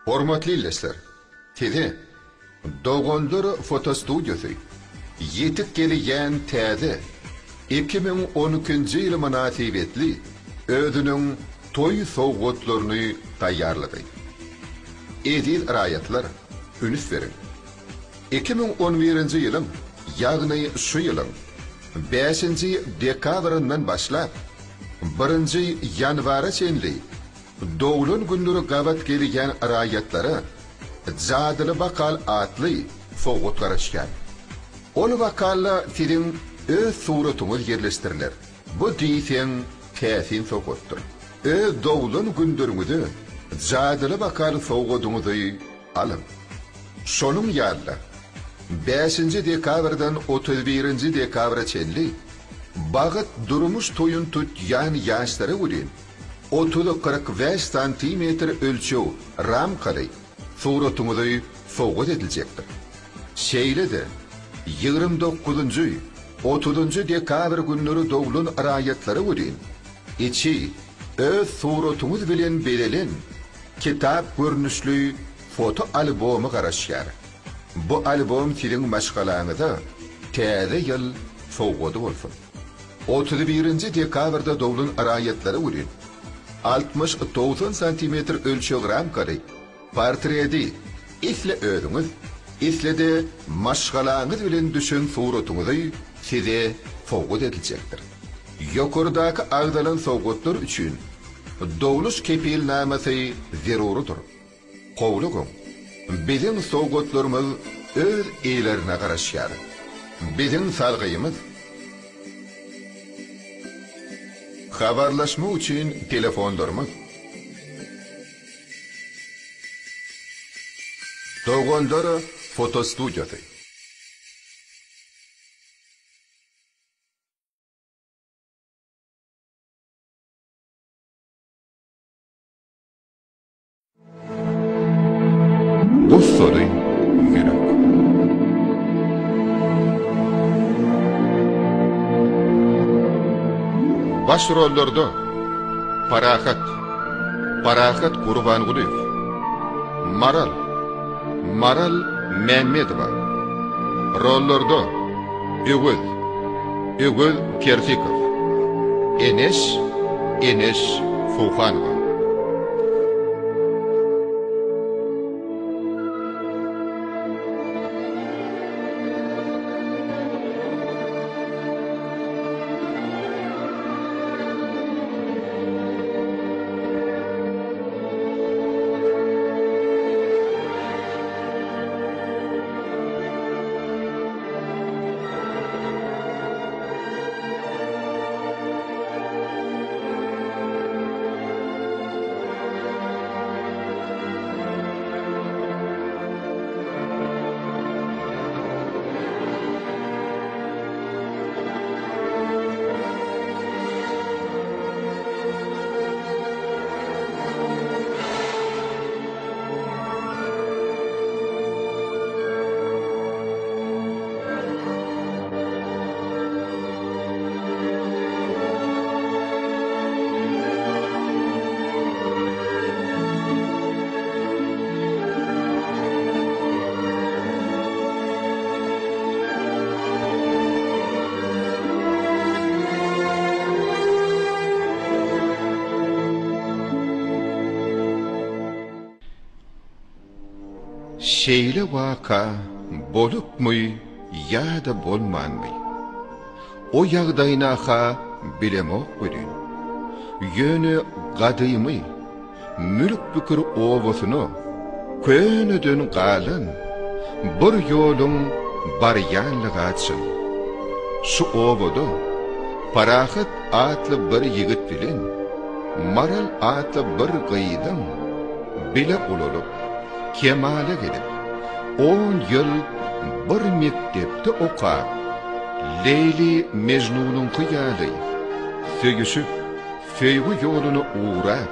Hormatly ildeşler! Size Doganlar fotostudiýasy ýetip gelýän täze 2012-nji ýyl mynasybetli özüniň toý sowgatlaryny taýýarlady. Eziz raýatlar, üns beriň! 2011-nji ýylyň, ýagny şu ýylyň bäşinji dekabryndan başlap, birinji ýanwara çenli Doglan günleri gabat gelýän raýatlara Jadyly bokal atly sowgat garaşýar. Ol bokalda siziň öz suratyňyz ýerleşdiriler. Bu diýseň täsin sowgatdyr. Öz doglan günleriňize Jadyly bokal sowgadyňyzy alyň. Şonuň ýaly-da, bäşinji dekabrdan 31 nji dekabra çenli Bagyt durmuş toýuny tutýan ýaşlara welin 30, 45 santimetr ölçeg ramkaly suratyňyzy sowgat ediljekdir. Şeýle-de, 29-njy, 30-njy dekabr günleri doglan raýatlara welin, içi öz suratyňyz bilen bezelen kitap görnüşli foto albomy garaşýar. Bu albom siziň maşgalaňyza Täze ýyl sowgady bolsun! 31-nji dekabrda doglan raýatlara welin, 60, 90 santimetr ölçeg ramkaly portreti isle özüňiz, isle-de maşgalaňyz bilen düşen suratyňyzy size sowgat ediljekdir. Ýokardaky agzalan sowgatlar üçin dogluş kepilnamasy zerurydyr. Howlugyň! Biziň sowgatlarymyz öz eýelerine garaşýar. Biziň salgymyz. Habarlaşmak üçin telefonlarymyz. Doganlar fotostudiýasy. Gussaly ýürek. Baş rollarda Parahat, Parahat Gurbangulyýew, Maral, Maral Mämmedowa. Rollarda Öwez, Öwez Kersikow, Eneş, Eneş Suhanowa. Şeýle waka bolupmy ýa-da bolmanmy? O ýagdaýyna-ha bilemok welin, ýöne gadymy Mülk-Bükür obasyna köneden galan bir ýoluň barýanlygy-a çyn. Şu obada Parahat atly bir ýigit bilen Maral atly bir gyzyň bile ulalyp, kemala gelip, on ýyl bir mekdepde okap, Leýli Mejnunyňky ýaly söýüşip, söýgi ýoluna ugrap,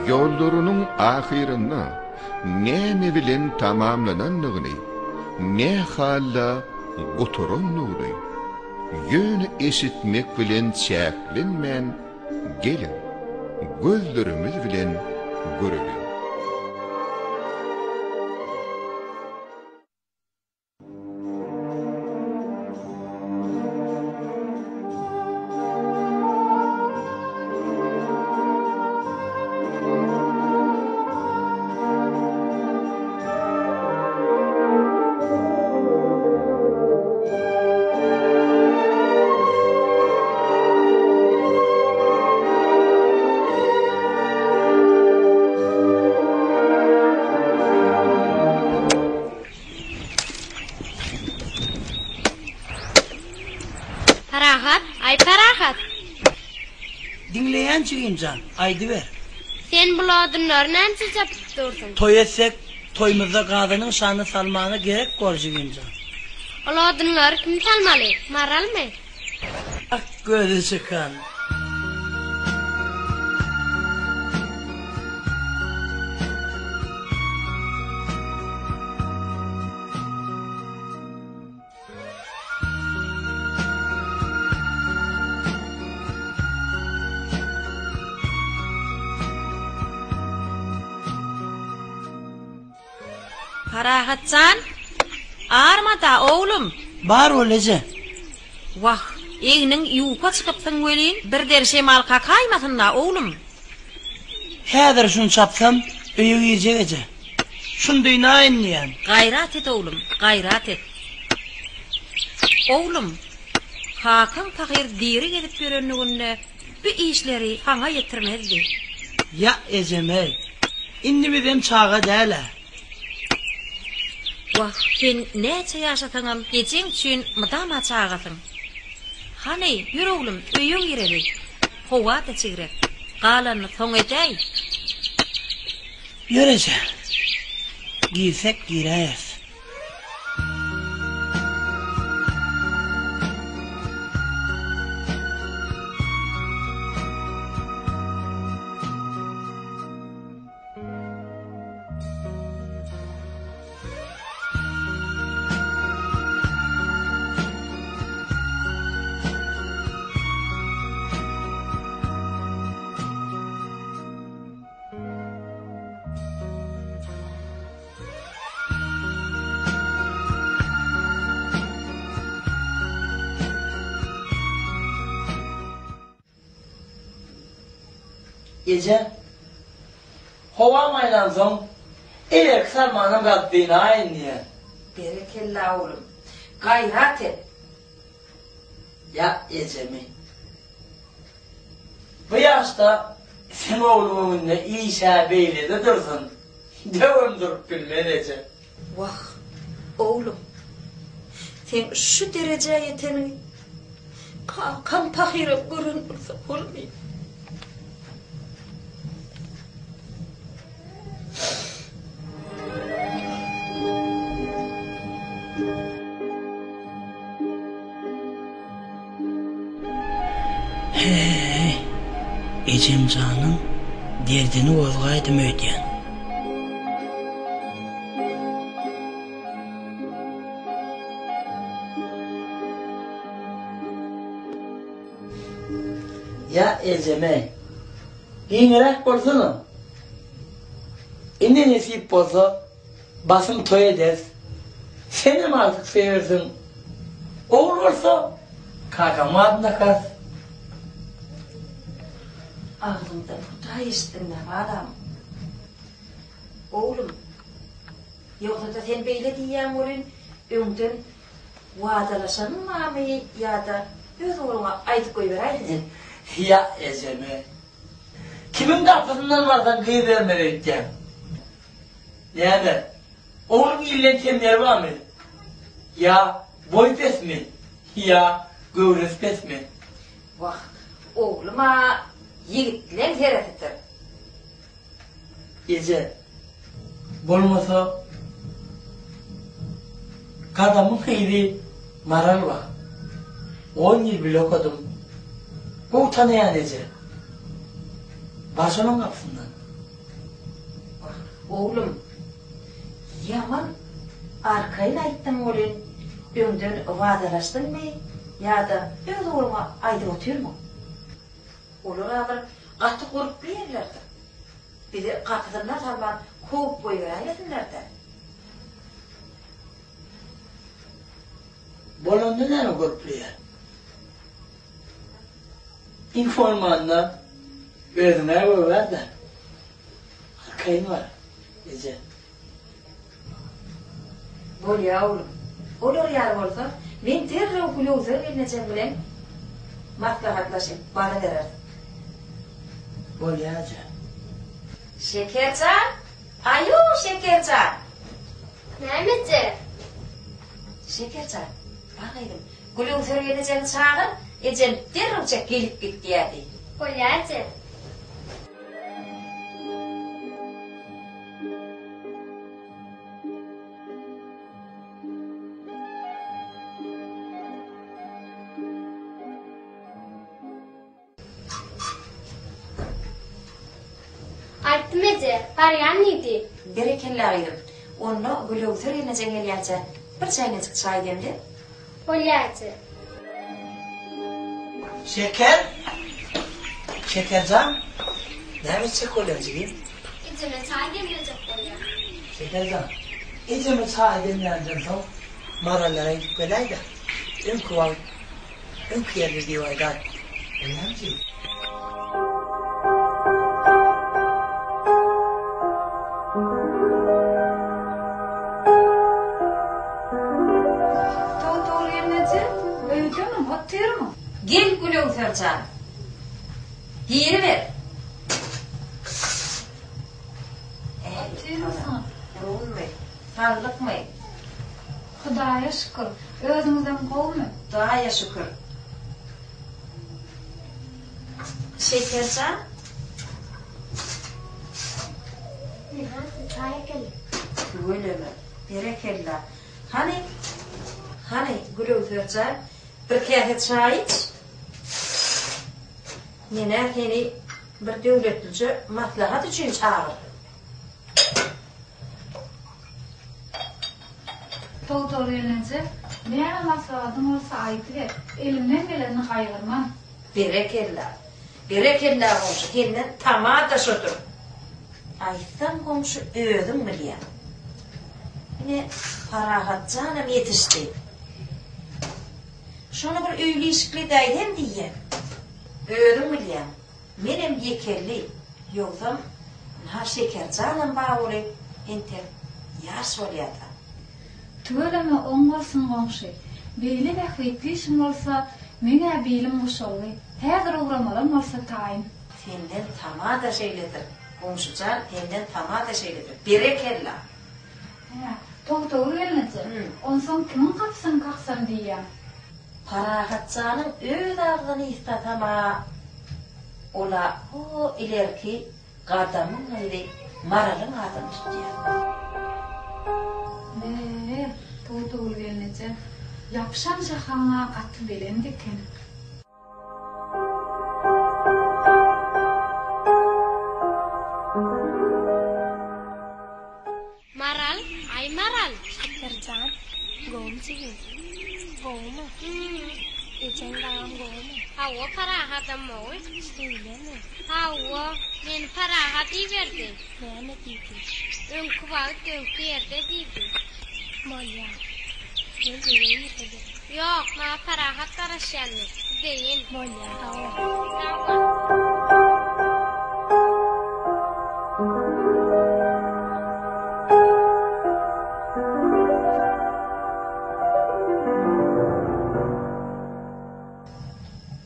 ýollarynyň ahyrynda näme bilen tamamlanandygyny, nä halda gutarandygyny ýöne eşitmek bilen 咸 geliň, gözlerimiz bilen göreliň. Diňleýän jigim jan, aýdyber. Sen bul odunlary nämçe çapyp dursuň? Toý etsek, toýumyzda gazynyň şanyny salmana gerek bor jigim jan. Ol odunlary kim salmaly? Maralmy? Ak gözi çykan. Parahat jan, arma-da, oglum! Bar bol, eje! Wah, egniň ýuka çykypsyň welin, birden şemal kakaýmasyn-da, oglum! Häzir şuny çapsam, öýe girjek, eje. Şuny dynaýyn diýýän. Gaýrat et, oglum, gaýrat et. Oglum, kakaň pahyr diri gezip ýörenliginde bu işleri saňa ýetirmezdi. Ýa, ejem-eý, indi bizem çaga däl-ä. Wah, sen näçe ýaşasaňam, ejeň üçin mydama çagasyň. Hany, ýör oglum, öýe gireli. Howa-da çigrek. Galanyny soň edäý. Ýör eje. Girsek giräýeris. Eje, howa maýlansoň, ilerki sarmanam gazyp dynaýyn diýýän. Berekella, oglum. Gaýrat et. Ýa ejemi. Bu ýaşda seň ogluň öňünde iş-ä beýlede dursun, döwem durup bilmez eje. Wah, oglum, seň şu derejä ýeteniňi kakam pahyram gören bolsa bolmy? He-eý, ejem janyň derdini gozgaýdym öýdýän. Ýa ejem-eý, giňiräk bolsana. Indi nesip bolsa, Basym toý ederis. Senem agtyk söýersiň. Ogul bolsa, kakamyň adyny dakarys. Agzyňdan Hudaý eşitsin-dä, balam. Oglum, ýogsa-da sen beýle diýýäň welin, öňden wadalaşanyň barmy ýa-da öz ogluňa aýdyp goýberäýdiň? Ýa ejeme. Kimiň gapysyndan barsaň gyz bermez öýtýäň. Näme, ogluň ilden kem ýeri barmy? Ýa boýy pesmi? Ýa göwresi pesmi? Wah, oglum-a ýigitleň heresidir. Eje, bolmasa, Gadamyň gyzy Maral bar. On ýyl bile okadym. Gowy tanaýan eje. Bar şonuň gapysyndan. Wah, oglum, ýaman arkaýyn aýtdyň welin, öňden wadalaşdyňmy ýa-da öz ogluňa aýdyp otyrmyň? Olar-a bir gaty gurply ýerlerdir. Bizi gapysyndan salman kowup goýberäýmesinler-dä. Bolanda näme gurply ýer? Iň bolmanda özüň-ä gögär-dä. Arkaýyn bar, eje. Bolýa, oglum. Olar ýaly bolsa, men derrew Gülöwser gelnejeň bilen maslahatlaşyp barybererin. Bolýa, eje. Şeker jan! Aýu, Şeker jan! Näme, eje? Şeker jan, bar gyzym, Gülöwser gelnejeňi çagyr, ejem derrewjek gelip gitýä diý. Bolýa eje. Aýtdym eje, barýan diýdi. Berekella gyzym. Onda Gülöwser gelnejeň gelýänçä bir çäýnejik çaý demle. Bolýa eje. Şeker! Şekerjan! Näme etjek bolýaň jigim? Ejeme çaý demlejek bolýan. Şekerjan, ejeme çaý demländen soň Marallara gidip geläý-dä. Öňki wagt Öňki ýerde diýip aýdaý. Bolýamy jigim? Togtagül gelneje, öýdemiň, otyrmyň? Gel Gülöwser jan. Giriber. Otyrmysyňyz? Gowumy? Saglykmy? Hudaýa şükür. Özüňizem gowumy? Hudaýa şükür. Şekerjan. Ynha, size çaý äkeldim. Tüweleme. Berekella. Hany, hany, Gülöwser jan, bir käse çaý iç. Men-ä seni bir döwletlije maslahat üçin çagyrdym. Togtar gelneje, näme maslahatyň bolsa aýdyber, elimden gelenini gaýgyrman. Berekella! Berekella goňşy, senden tama-da şodur. Aýtsam goňşy özüň bilýäň. Ine, Parahat janam ýetişdi. Şony bir öýli-işikli edäýsem diýýän. Özüň bilýäň. Menem ýekelli, ýogsam, ynha Şekerjanam baguly entek ýaş bolýa-da. Tüweleme oň bolsun goňşy. Beýle bähbitli işiň bolsa, meň-ä bilim guşalgy, häzir ugramalam bolsa taýyn. Senden tama-da şeýledir, goňşy jan, senden tama-da şeýledir. Berekella! Hä, Togtagül gelneje, onsoň kimiň gapysyny kaksam diýýäň? Parahatjanyň öz agzyny yslasam-a, ol-a ho ilerki Gadamyň gyzy Maralyň adyny tutýar. Be, Togtagül gelneje, ýapyşan şahaň-a gaty belent eken. Maral, aý Maral! Şekerjan, gowumy jigim? Gowumy? Hümm. Ejeň dagam gowumy? Hawa, Parahatam gowy. Şeýlemi? Hawa, meni Parahat iberdi. Näme diýdi? Öňki wagt öňki ýerde diýdi. Bolýa. Gel öýe gireli. Ýok, maňa Parahat garaşýandyr. Gideýin. Bolýa, sag bol. Sag bol.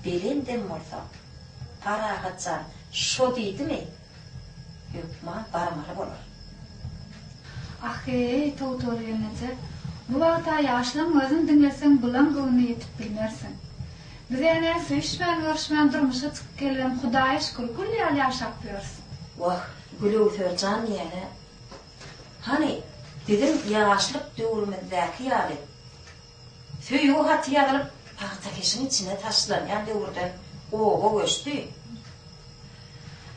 Belendem bolsa, Parahat jan şo diýdimi, hökman barmaly bolar. Ah-eý, Togtaly gelneje, bu wagt-a ýaşlaň özüni diňleseň bulaň göwnüne ýetip bilmersiň. Biz ene söýüşmän-görüşmän durmuşa çykyp gelibem Hudaýa şükür gül ýaly ýaşap ýörüs. Wah, Gülöwser jan diýýän-ä. Hany, biziň ýaşlyk döwrümizdäki ýaly, söýgi haty ýazylyp pagtakeşiň içine taşlanýan döwürden oba göçdi.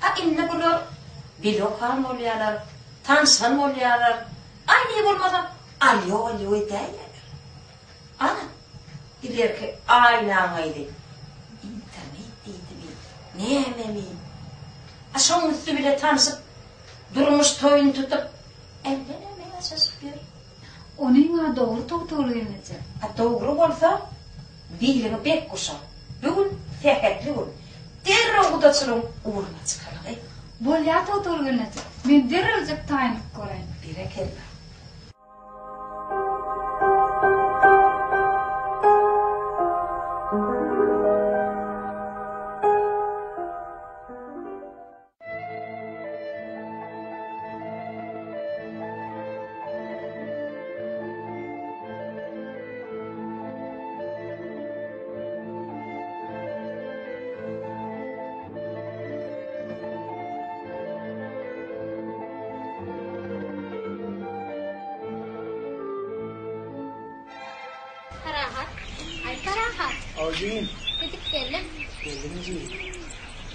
A indi bular bile okan bolýarlar, tanşan bolýarlar, aý ne bolmasa alýo-alýo edäýýärler. Ana, ilerki aýnaň gyzy internet diýdimi, nämemi, a şoň üsti bile tanşyp, durmuş toýuny tutup, älde näme ýaşaşyp ýör. Onyň-a dogry Togtaguly gelneje. A dogry bolsa, biliňi bek guşa. Bu gün sähetli gün. Derrew gudaçylygyň ugruna çykalygy. Bolýa Togtaguly gelneje. Men derrewjek taýynlyk göräýin. Berekella. Parahat. Haw jigim. Gidip geldim. Geldiňmi jigim?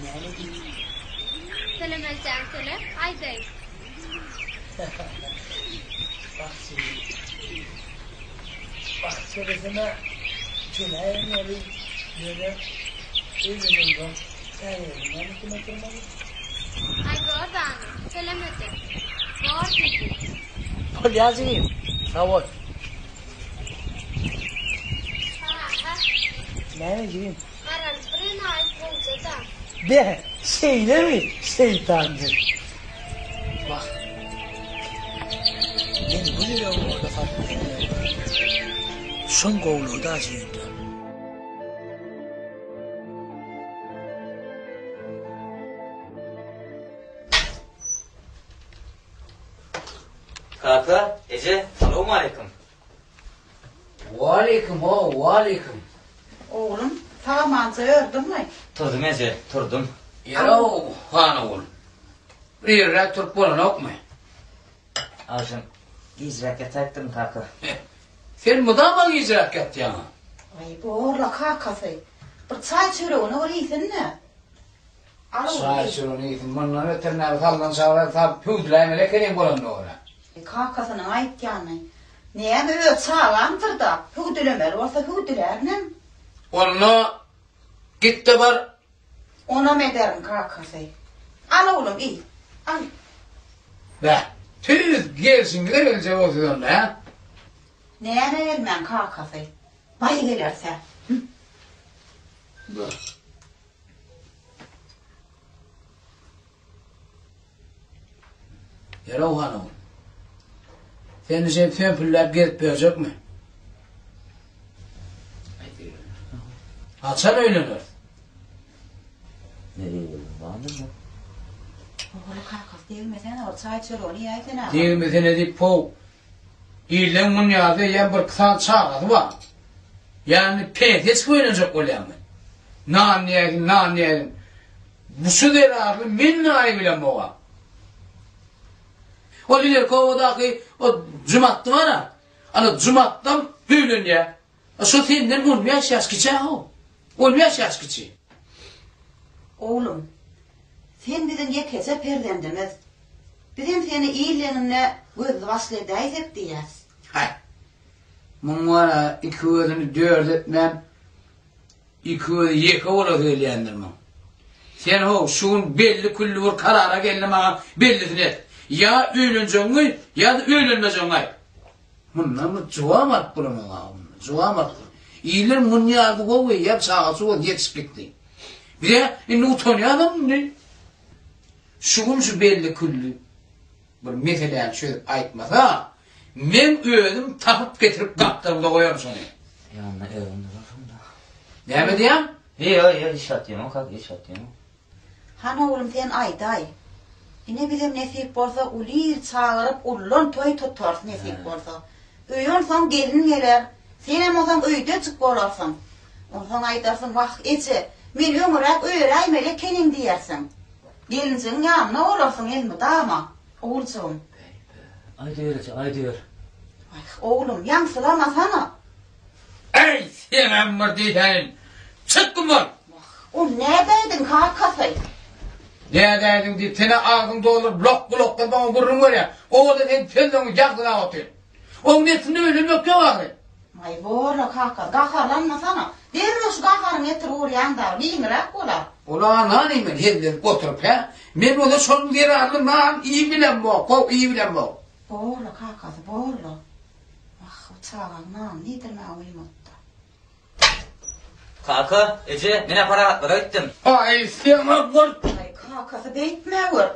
Näme diýdiň? Tölemeljegiňi töle, aýdaýyn. Wah jigim. Wah tölesem-ä töläýmeli, ýöne öýlenemsoň täzeligini näme üçin oturmaly? Aý bor-da ony, tölemejek. Bor diýdi. Bolýar jigim, sag bol. Parahat. Näme jigim? Garaz, bir enaýy gowja-da. Be, şeýlemi, şeýtanjyk? Wah, men bu ýüregi oda salyp bilmerin. Şoň gowulygy-da jigimde. Kaka, eje, salowmaleýkim. Waleýkim ho, waleýkim. Oglum, sag-amanja ördüňmi? Turdum eje, turdum. Ýer-ow, han ogul. Bir irräk turup bolanokmy? Agşam gijräk ýataýypdyryn, kaka. Sen mydama gijräk ýatýaň-a. Aý, bor-la, kakasy. Bir çaý-çöregini bir iýsin-dä. Çaý-çöregini iýsin. Mundan beter näme sallançaga salyp hüwdüläýmeli ekeniň bolanda görä. Kakasynyň aýtýany, Näme öz çagaňdyr-da, hüwdülemeli bolsa hüwdülärinem. Onda git-de bar. Onam ederin, kakasy. Al oglum, iý. Al. Bäh, tüýs gelşiňize geljek o siz onda, hä? Näme gelmän, kakasy. Baý gelerse. Bäh. Ýere han ogul. Seni şeýdip sömpülläp gezip ýörjekmi? Haçan öýleneris? Ogul kakasy degmesene bir çaý çöregini iýäýsene. Degmesene diýip how. Illeň munýarda eýýäm birki sany çagasy bar. Ýa indi pensiýa çykyp öýlenjek bolýaňmy? Nan diýäýsin, nan diýäýsin. Bu şu zerarly men naýy bilemok-a. Ol ilerki obadaky o Jumatdy bar-a. Ana Jumatdam öýlenýär. Şo senden on bäş ýaş kiçi-ä-how. On bäş ýaş kiçi. Oglum, sen biziň ýekeje perzendimiz. Bizem seni il öňünde gözli-başly edäýsek diýýäs. Häý, muň bar-a iki gözüni dört etmän, iki gözi ýeke bolasy gelýändir muň. Sen how, şu gün belli-külli bir karara gel-de maňa bellisini et. Ýa öýlenjegiňi, ýa-da öýlenmejegiňi aýt. Mundan bir jogap alyp bolanok-a, mundan jogap alyp bolanok. Iller muny ýaly gowy eýýäm çaga-çuga ýetişip gitdi. Bize indi utanýanam indi. Şu gün şu belli-külli bir meseläni çözüp aýtmasa, meň özüm tapyp getirip gapdalymda goýaryn şony. Ýanynda özüň durarsyň-da. Näme diýýäň? Ýok, ýok, hiç zat diýemok, kaka, hiç zat diýemok. Hany oglum sen aýdaý. Ine bizem nesip bolsa uly il çagyryp ullan toý tutarys nesip bolsa. Öýe onsoň gelin geler. Senem onsoň öýdejik bolarsyň. Onsoň aýdarsyň wah eje men öňüräk öýeräýmeli ekeniň diýersiň. Gelinjigiň ýanynda bolarsyň elmydama oguljygym. Aýdyber eje aýdyber. Wah oglum ýaňsylamasana. Äý, seňem bir diýsänim. Çyk gumdan! Wah, ony nädäýdiň, kakasy? Nädäýdiň diýip, sen-ä agzyň dolduryp, lokgy-lokgy maňa gürrüň berýäň. O-da seň sözleriňi ýagdylap otyr. Oň neslinde öýlenmek ýok ahyry. Aý, bor-la, kaka, gaharlanmasana. Derrew şu gaharyňy getirip urýaň dagy, giňräk bol-a. Ol-a nan iýmän hezil edip oturyp, hä? Men bolsa şonuň zerarly nan iýibilemok, how, iýibilemok. Bor-la, kakasy, bor-la. Wah, bu çagaň nanyny iýdirmäge guýmady-da. Kaka, eje, men-ä parahatlyga gitdim. Aý, seňe bir. Aý, kakasy, beýtmäwer.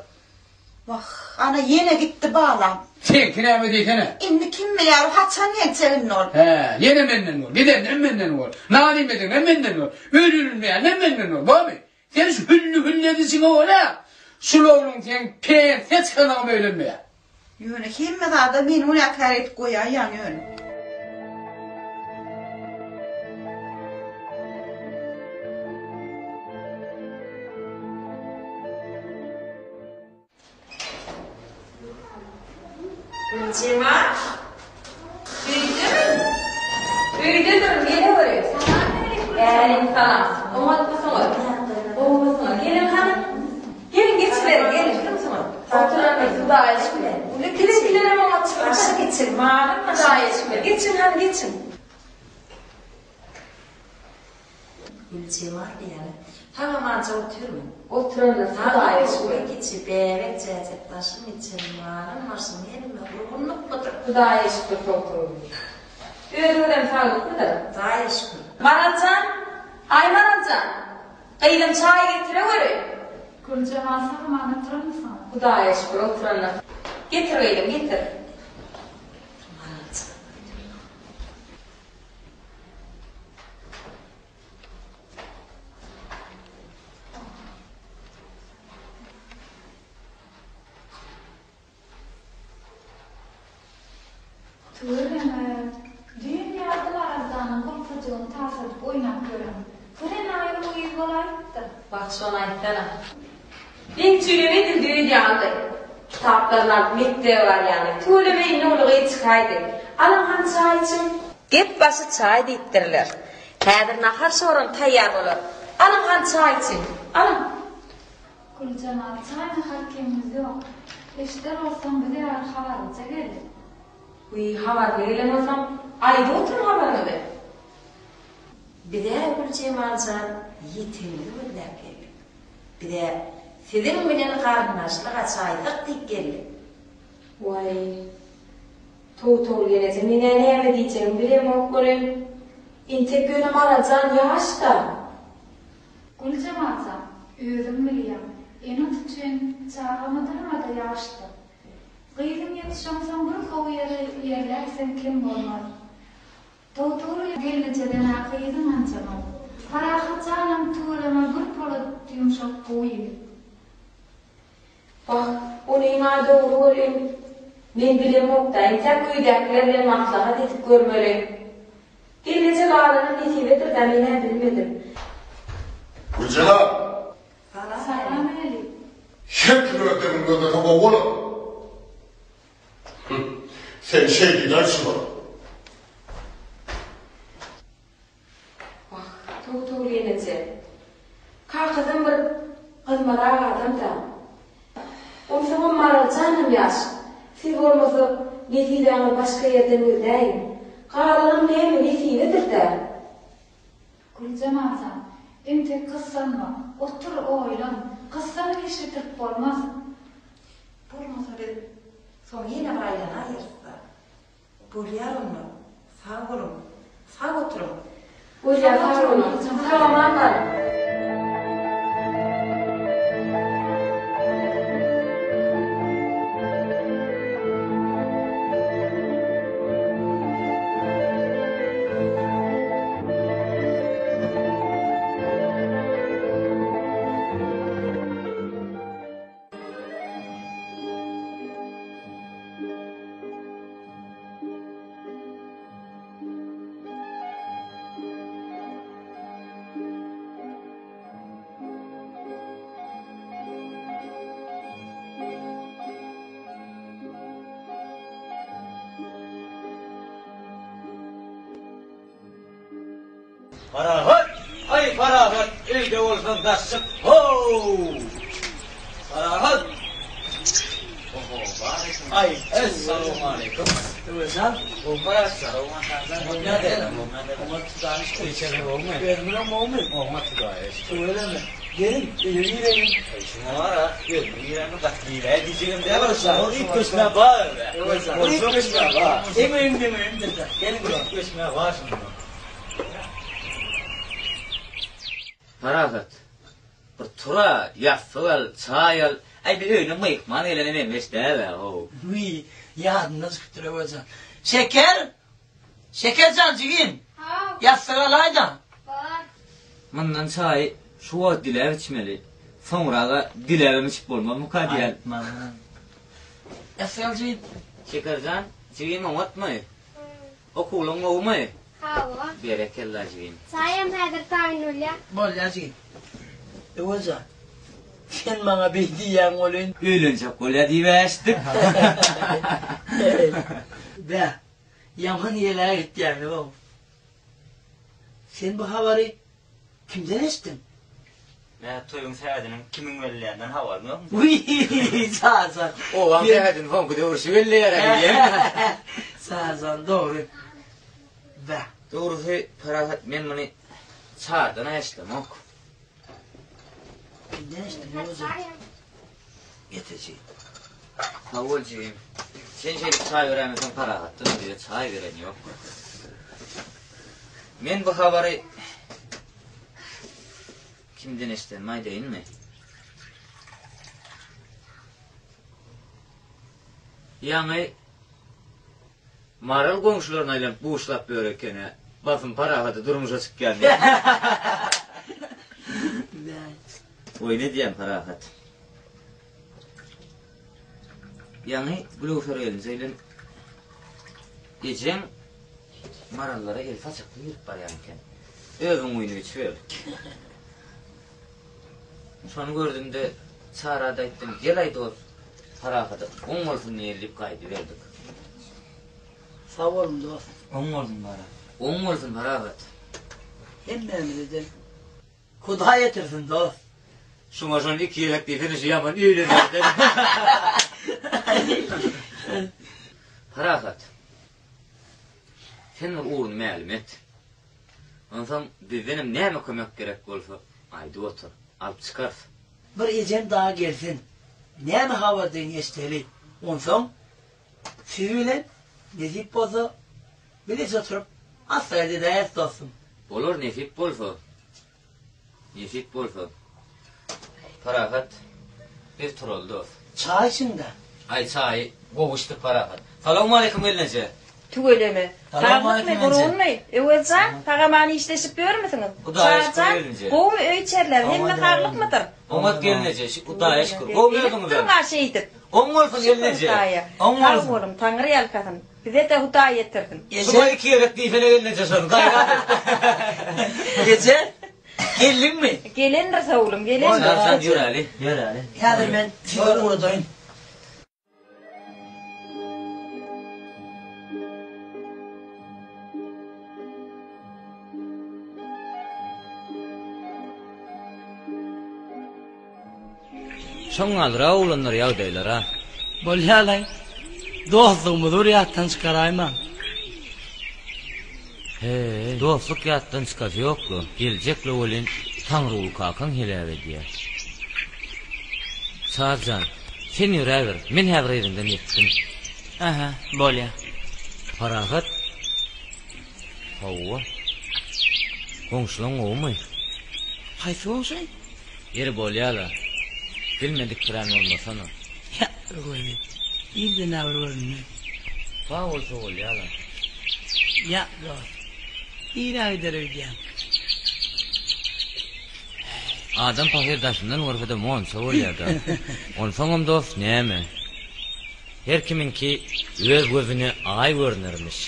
Wah, ana, ýene gitdi balam. Seňki näme diýsene? Indi kim bilýär, haçan geljek indi ol? Hä, ýene menden bol, gidenem menden bol, nan iýmediňem menden bol, öýlenilmeýänem menden bol, bormy? Sen şu hülli-hülli edişiňe görä, şul ogluň seň pensiýa çykanagam öýlenmeýär. Ýöne hemme zada meni günäkär edip goýaýýaň ýöne. Güljemal, öýdemi? Öýdedir, meneweri. Äleýkim salam. Oňatmysyňyz? Gowumysyňyz? Geliň hany. Geliň geçiberiň, geliň. Oturanlar Hudaýa şükür. Siziňkilerem oňat çykypdyr. Başy geçir, malyň başy. Hudaýa şükür. Geçiň hany, geçiň. Güljemal diýýäne. Sag-amanja otyrmyň? Oturanlar Hudaýa şükür. Uly kiçi, bäbek jäjek, daşyň içi, malyň başyň hemme gurgunlykmydyr? Hudaýa şükür togtagül. Özüňizem saglykmydyr? Hudaýa şükür. Maral jan! Aý Maral jan! Gyzym çaý getireweri! Güljemal sag-aman oturanmysyňyz? Hudaýa şükür oturanlar. Getir gyzym, getir. Maral jan. Tüweleme, düýn ýazdy Marazjanyň gulpajygyny taşladyp oýnap ýören. Bir enaýy uly gyz bolaýypdyr. Wah, şony aýtsana. Meň üçinem edil düýn ýalydy. Kitaplaryny alyp mekdebe barýany. Tüweleme indi uly gyz çykaýdy. Alyň hany çaý içiň. Gep başy çaý diýipdirler. Häzir nahar-şoram taýýar bolar. Alyň hany çaý içiň. Alyň. Güljemal, çaý-nahar kemimiz ýok. Eşder bolsaň biz ýaly habarlyja geldik. Wiý, habarly gelen bolsaň, aýdyp oturyň habaryňyzy. Biz-ä Güljemal jan ýetigimizi gözläp geldik. Biz-ä siziň bilen garyndaşlyk açaýsak diýip geldik. Waý, Towtogul gelneje, men-ä näme diýjegimi bilemok welin, entek ýöne Maral jan ýaş-da. Güljemal jan, özüň bilýäň, ene-ata üçin çaga mydama-da ýaşdyr. Gyzyň ýetişensoň bir gowy ýere ýerläpseň kem bolmaz. Towtogul gelnejeden-ä gyzyň ynjamaz. Parahat janam tüweleme bir polat ýumşak gowy ýigit. Wah, onyň-a dogry welin, men bilemok-da, entäk öýdäkiler bilen maslahat edip görmeli. Gelneje galanam nesibedir-dä, men-ä bilmedim. Güljemal! Salam Eli. Her kim öz demini gözlese gowy bolar. Hü, sen şeý diýdäý şulara. Wah, Towtogul ýeneje. Kakasam bir gyzmarak adam-da. Onsoňam Maral janam ýaş. Siz bolmasa, nesibäňizi başga ýerden gözläýiň. Galanam näme, nesibedir-dä. Güljemal jan, entek gyssanma. Otur, oýlan. Gyssanyp iş bitirip bolmaz. Bolmasa biz soň ýene bir aýlanaýarys-da. Bolýar onda. Sag boluň. Sag oturyň. Bolýar sag boluň. Sag-aman galyň. Parahat! Aý Parahat, öýde bolsaň daş çyk, how! Parahat! Oho, bar eken. Aý, essalawmaleýkum. Öwezjan, Gowy Parahat jan. Oňat Hudaýa şükür. Özüňizem gowumy? Oňat Hudaýa şükür. Tüweleme. Geliň, öýe gireliň. Aý, şuňa bar-a, özümiň giremde gaty giräý diýjegem däl. Ol üýtgeşme bar. Öwezjan, Üýtgeşme bar. Seň öýüň meň öýümdir-dä. Geliň. Üýtgeşme bar şunda. Parahat, bir tur-a, ýassyk al, çaý al. Aý, biz öýüne myhman gelene meňzeş däl-ä, how. Wiý, ýadymdan çykypdyr Öwezjan. Şeker! Şeker jan, jigim! Haw. Ýassyk alaý-da. Bar. Mundan çaýy şu wagt diläp içmeli. Soňraga diläbem içip bolmazmyka diýýän. Aýtma. Ýassyk al, jigim. Şeker jan, jigim oňatmy? Okuwlaň gowumy? Hawa. Berekella jigim. Çaýam häzir taýyn bolýa. Bolýa jigim. Öwezjan, sen maňa beý diýýäň welin. Öýlenjek bolýa diýib-ä eşitdik. Bä, ýaman ýelä gitýäňiz-ow. Sen bu habary. Kimden eşitdiň? Mä toýuň sähediniň kimiň belleýäninden habaryň ýokmy? Wiý, Çarjan. Obaň sähedini soňky döwür şu belleýär-ä diýýän. Çarjan, dogry. Bä. Dogrusy, Parahat, men muny Çardan-a eşidemok. Kimden eşitdiň, Öwezjan? Getir jigim. Sag bol jigim. Sen şeýdip çaý beräýmeseň Parahatdan bize çaý beren ýok. Men bu habary kimden eşidenimi aýdaýynmy? Ýaňy Maral goňşularyna aýlanyp buşlap ýör eken-ä. Basym Parahada durmuşa çykýan diýip. Oýun edýän Parahat. Ýaňy Gülöwser gelinje bilen ejeň Marallara el saçakly girip barýan eken. Özüň guýunyp içiber. Şony gördüm-de, Çara-da aýtdym, Gel-aý dost, Parahada oň bolsun diýeli diýip gaýdyberdik. Sag boluň dost. Oň bolsun Parahat. Oň bolsun Parahat. Hemmämize-de Hudaý ýetirsin dost. Şuňa şony iki gezek diýsene şu ýaman öýlenerden. Parahat. Sen bir ugruny mälim et. Onsoň bizdenem näme kömek gerek bolsa aýdyp otur. Alyp çykarys. Bir ejem dagy gelsin. Näme habardygyny eşideli. Onsoň siz bilen nesip bolsa bileje oturyp maslahat edäýeris dostum. Bolar nesip bolsa. Nesip bolsa. Parahat, biz turaly dost. Çaý içiň-dä. Aý çaýy gowy içdik Parahat. Salowmaleýkim gelneje. Tüweleme. Salowmaleýkim Saglykmy, enje. gurgunmy? Öwez jan, sag-aman işleşip ýörmüsiňiz? Hudaýa şükür Çary jan, gelneje. gowumy öý-içeriler, hemme Oňat saglykmydyr? Oňat gelneje, Hudaýa şükür. Gowumy Gelip özüňizem? durma şeýdip. Oň bolsun Şükür gelneje. Hudaýa. Oň Sag bolsun. boluň, Taňry ýalkasyn. Bize-de Hudaý ýetirsin. Şuňa iki gezek diýsene gelneje şony, gaýrat et. Eje, geldiňmi? Gelendir oglum, gelendir. Çarjan ýöräli, ýöräli. Häzir men sizi ugradaýyn. Şoň ýalyrak oglanlar ýagdaýlara. Bolýalaý. Dostlugymyzy bir ýatdan çykaraýmaň. He, dostluk ýatdan çykasy ýok-la. Geljek-le welin, Taňryguly kakaň heläk edýär. Çary jan, sen ýöräber, men häzir yzyňdan ýetdim. Ähä, bolýa. Parahat. Hawa. Goňşulaň gowumy? Haýsy goňşy? Ýeri bolýa-la. Bilmediksirän bolmasana. Ýa, goý. Irden-ä bir göründi. Sag bolsa bolýa-la. Ýa, dost. Nirä gider öýdýäň? Adam pahyr daşyndan görse-de monça bolýa-da. Onsoňam dost, näme? Her kimiňki öz gözüne aý görünermiş.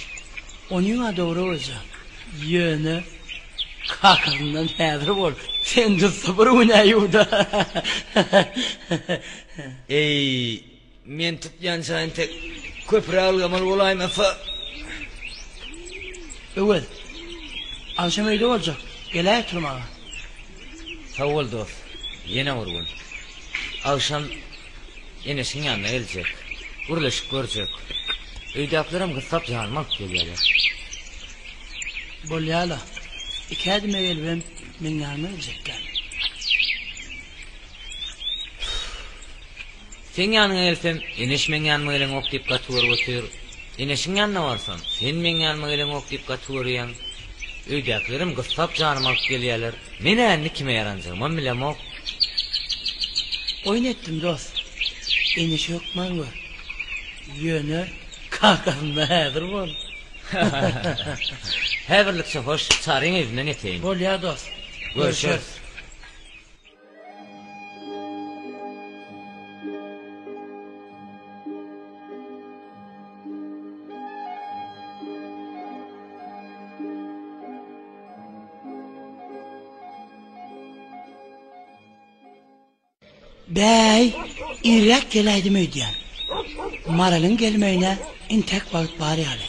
Onyň-a dogry goja. Ýöne kakasyndan häzir bol, sen tutsa bir günä ýuwda. Eý, men tutýança entek köprä ylgamaly bolaýmasa. Öwez, agşam öýde boljak, geläý oturmaga. Sag bol dost, ýene bir gün. Agşam Eneşiň ýanyna geljek. Gürleşip görjek. Öýdäkilerem gyssap janymy alyp gelýärler. Bolýa-la. Iki ädime gelibem meň ýanyma geljekgä. Seň ýanyňa gelsem, Eneş meň ýanyma geleňok diýip gaty görüp otyr. Eneşiň ýanyna barsam, sen meň ýanyma geleňok diýip gaty görýäň. Öýdäkilerem gyssap janymy alyp gelýärler. Men-ä indi kime ýaranjagymam bilemok. Oýun etdim dost. Eneşi hökman gör. Ýöne kakasynda häzir bol. Häzirlikçe hoş, Çaryň yzyndan ýeteýin. Bolýar dost. Görşeris. Bäý, irräk geläýdim öýdýän. Maralyň gelmegine intäk wagt bar ýaly.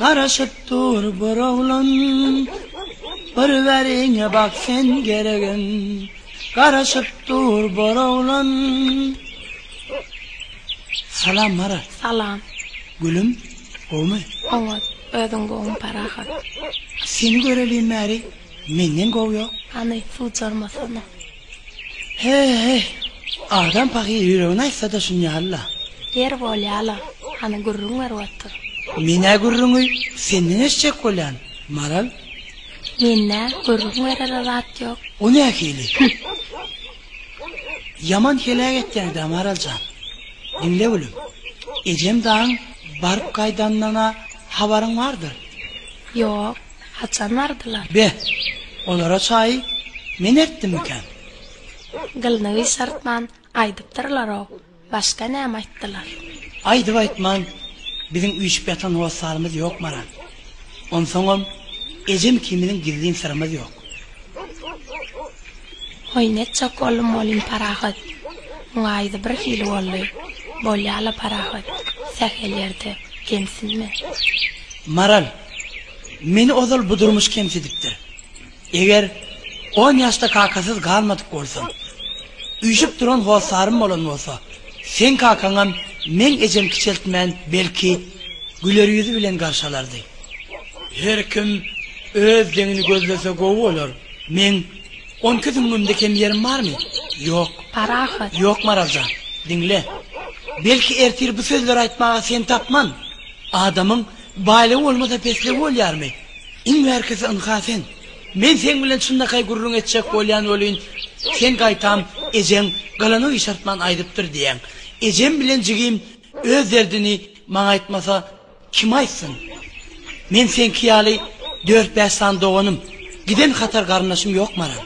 Garaşyp dur bir oglan Bir bäriňe bak sen geregim Garaşyp dur bir oglan Salam Maral. Salam. Gülüm, gowmy? Oňat, özüň gowmy Parahat? Seni görelim bäri menden gowy ýok. Hany, suwjarmasana. He-heý, adam pahyr ýüregini aýtsa-da şunýaly-la. Ýeri bolýa-la, hany gürrüň berip otur. Men-ä gürrüňi senden eşitjek bolýan, Maral. Mende gürrüň berere zat ýok. O nähili? Ýaman heläk etýäň-dä, Maral jan. Diňle gülüm, ejem dagyň baryp gaýdanyndan-a habaryň bardyr. Ýok. Haçan bardylar? Be, olara çaýy men eltdimmikäm? Gylyny gyşartman aýdypdyrlar-ow, başga näme aýtdylar? Aýdyp-aýtman, biziň üýşüp ýatan hossarymyz ýok, Maral. Onsoňam, ejem ikimiziň gizlin syrymyz ýok. Oýun etjek boldum welin Parahat muňa yzy birhili boldy. Bolýa-la Parahat, sähel ýerde kemsinme. Maral, meni ozal bu durmuş kemsidipdir. Eger on ýaşda kakasyz galmadyk bolsam, üýşüp duran hossarym bolan bolsa, seň kakaňam meň ejem kiçeltmän belki güler ýüzi bilen garşy alardy. Her kim öz deňini gözlese gowy bolar. Meň onki süňňümde kem ýerim barmy? Ýok. Parahat. Ýok Maraljan. Diňle. Belki ertir bu sözleri aýtmaga sen tapman. Adamyň baýlygy bolmasa pesligi bolýarmy? Iň bärkisi ynha sen. Men seň bilen çynlakaý gürrüň etjek bolýan welin, sen gaýtam ejeň gylyny gyşartman aýdypdyr diýýäň. Ejem bilen jigim öz derdini maňa aýtmasa, Kim aýtsyn? Men seňki ýaly dört-bäş sany doganym, giden hatar garyndaşym ýok Maral.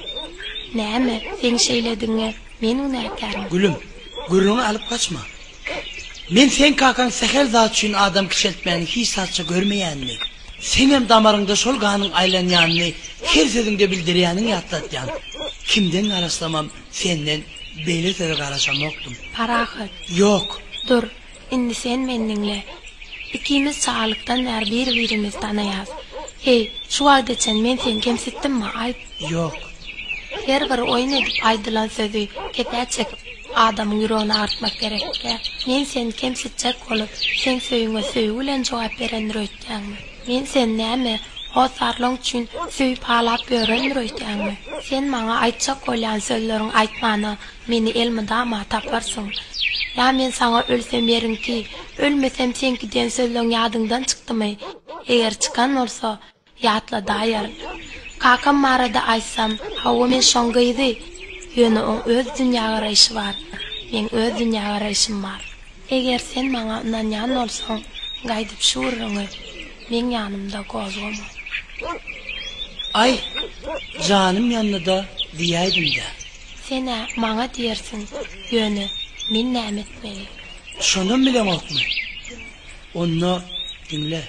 Näme, seň şeýledigiňe men günäkärmi? Gülüm, gürrüňi alyp gaçma. Men seň kakaň sähel zat üçin adam kiçeltmäni hiç zatça görmeýänini, seňem damaryňda şol ganyň aýlanýanyny her sözüňde bildirýäniňi ýatlatýan. Kimden garaşsamam senden beýle söze garaşamokdym. Parahat. Ýok. Dur, Indi sen meni diňle. Ikimiz çagalykdan bäri bir-birimizi tanaýas. Heý, şu wagta çen men seni kemsitdimmi, aýt? Ýok. Her bir oýun edip aýdylan sözi kepä çekip, adamyň ýüregini agyrtmak gerekkä? Men seni kemsitjek bolup, seň söýüňe söýgi bilen jogap berendir öýtýäňmi? Men seni näme, hossarlygyň üçin söýüp halap ýörendir öýtýäňmi? Sen maňa aýtjak bolýan sözleriňi aýtmana Meni elmydama taparsyň. Ýa men saňa ölsem ýeriňki, ölmesem seňki diýen sözleň ýadyňdan çykdymy? Eger çykan bolsa, ýatladaýaryn. Kakam barada aýtsam, hawa men şoň gyzy, ýöne oň öz dünýägaraýşy bar, meň öz dünýägaraýşym bar. Eger sen maňa ynanýan bolsaň, gaýdyp şu gürrüňi meň ýanymda gozgama. Aý, janym ýandy-da diýäýdim-dä. Sen-ä maňa diýersiň, ýöne men näme etmeli? Şonam bileňokmy? Onda diňle.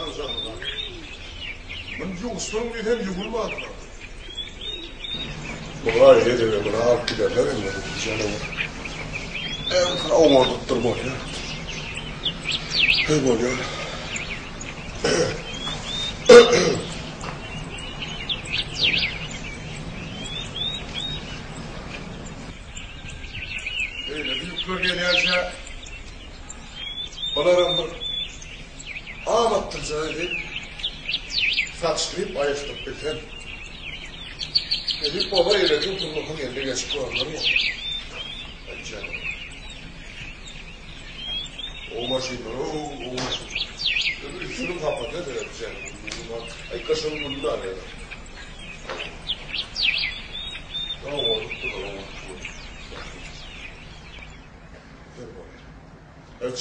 Belaň jany bar. Muny ýuwuşdyryň diýsem ýuwulmandyr. Muňa edebe muny alyp giderler indi bu janawar. Ynha oňardypdyr bolýar. He bolýar. Beýleki ýükler gelýänçä bularam bir amatlyja edip, saçlyp aýyşdyryp bilsem. Edip bolsa eýleki usullygyň eline geçip görner bu. Aý janym. O maşynlar, o o maşyn. Üstüniň hapasyna seret janym. Aý gyşyň gününi alýarlar.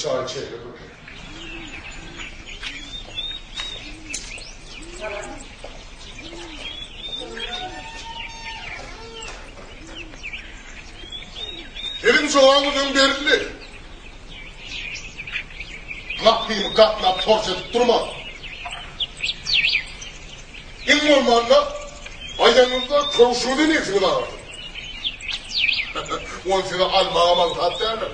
Çaý içeýli dur. Siziň jogabyňyz berildi. Gapyny gaplap torç edip durma. Iň bolmanda, aýdanyňyzda köwşüňizi nebsiňiz agyrsyn. Ony size almagam aňsat däldir.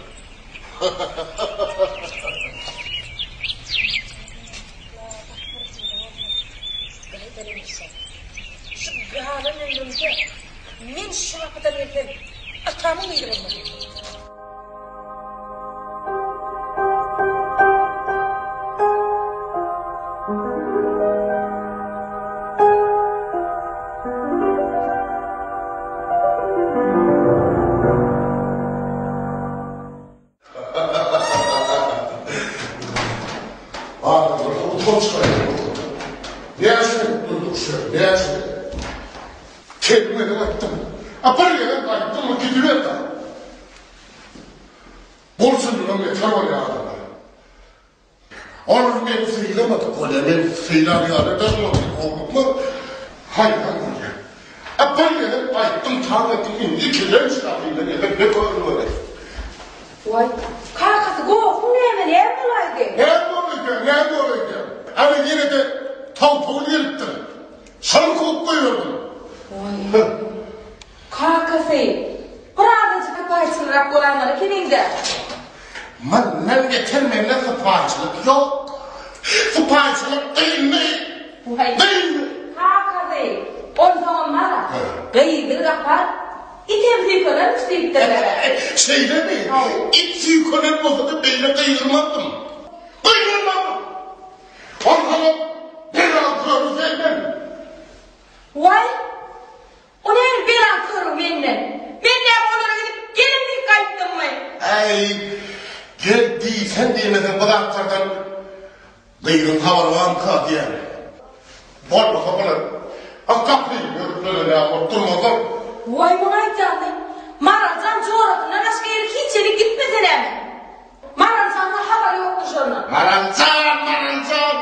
Şu galan ömrümde men şu gapydan gelsem, atamyň gyzy bolmaz. Adamlar utanç çykarýar. Näçe gezek duýduryş berdim, näçe gezek. Telim gezek aýtdym. A bir gezek aýtdymmy gidiber-dä. Bolçulygyň beter bolýar adamlar. Ol meni sylamadyk bolýar, men sylar ýaly däl ol howlukma haýran bolýar. A bir gezek aýtdym, taň etdim, indi ikilenç gapyňda gezek ne görünmeli. Waý, kakasy gohuň näme, näme bolaýdy? Näme bolaýdy, näme bolaýdy? Ana ýene-de taw-towul gelipdir. Şony kowup goýberdim. Waý. Kakasy, bir azajyk sypaýyçylrak bolaýmaly ekeniň-dä. Mundan beter mende sypaýyçylyk ýok. Sypaýyçylyk dyndy. Waý. Dyndy. Kakasy, onsoňam bar-a, gyzy gapar, item süýkenermiş diýipdirler-ä. Şeýlemi? It süýkenen bolsa-da beýle gygyrmazdym. Gygyrmazdym! Onsoňam belaň köri senden. Waý, O näme belaň körügi menden? Men näme olara gidip gelin diýip gaýtdymmy? Äý, gel diýseň diýmeseň bu zatlardan gyzyň habary barmyka diýýän. Bolmasa bular a gapyny örklere näme bolup durmazlar. Waý muňa aýtýany, Maral jan jorasyndan başga ýere hiç ýere gitmese näme? Maral janyň habary ýokdur şondan. Maral jan, Maral jan!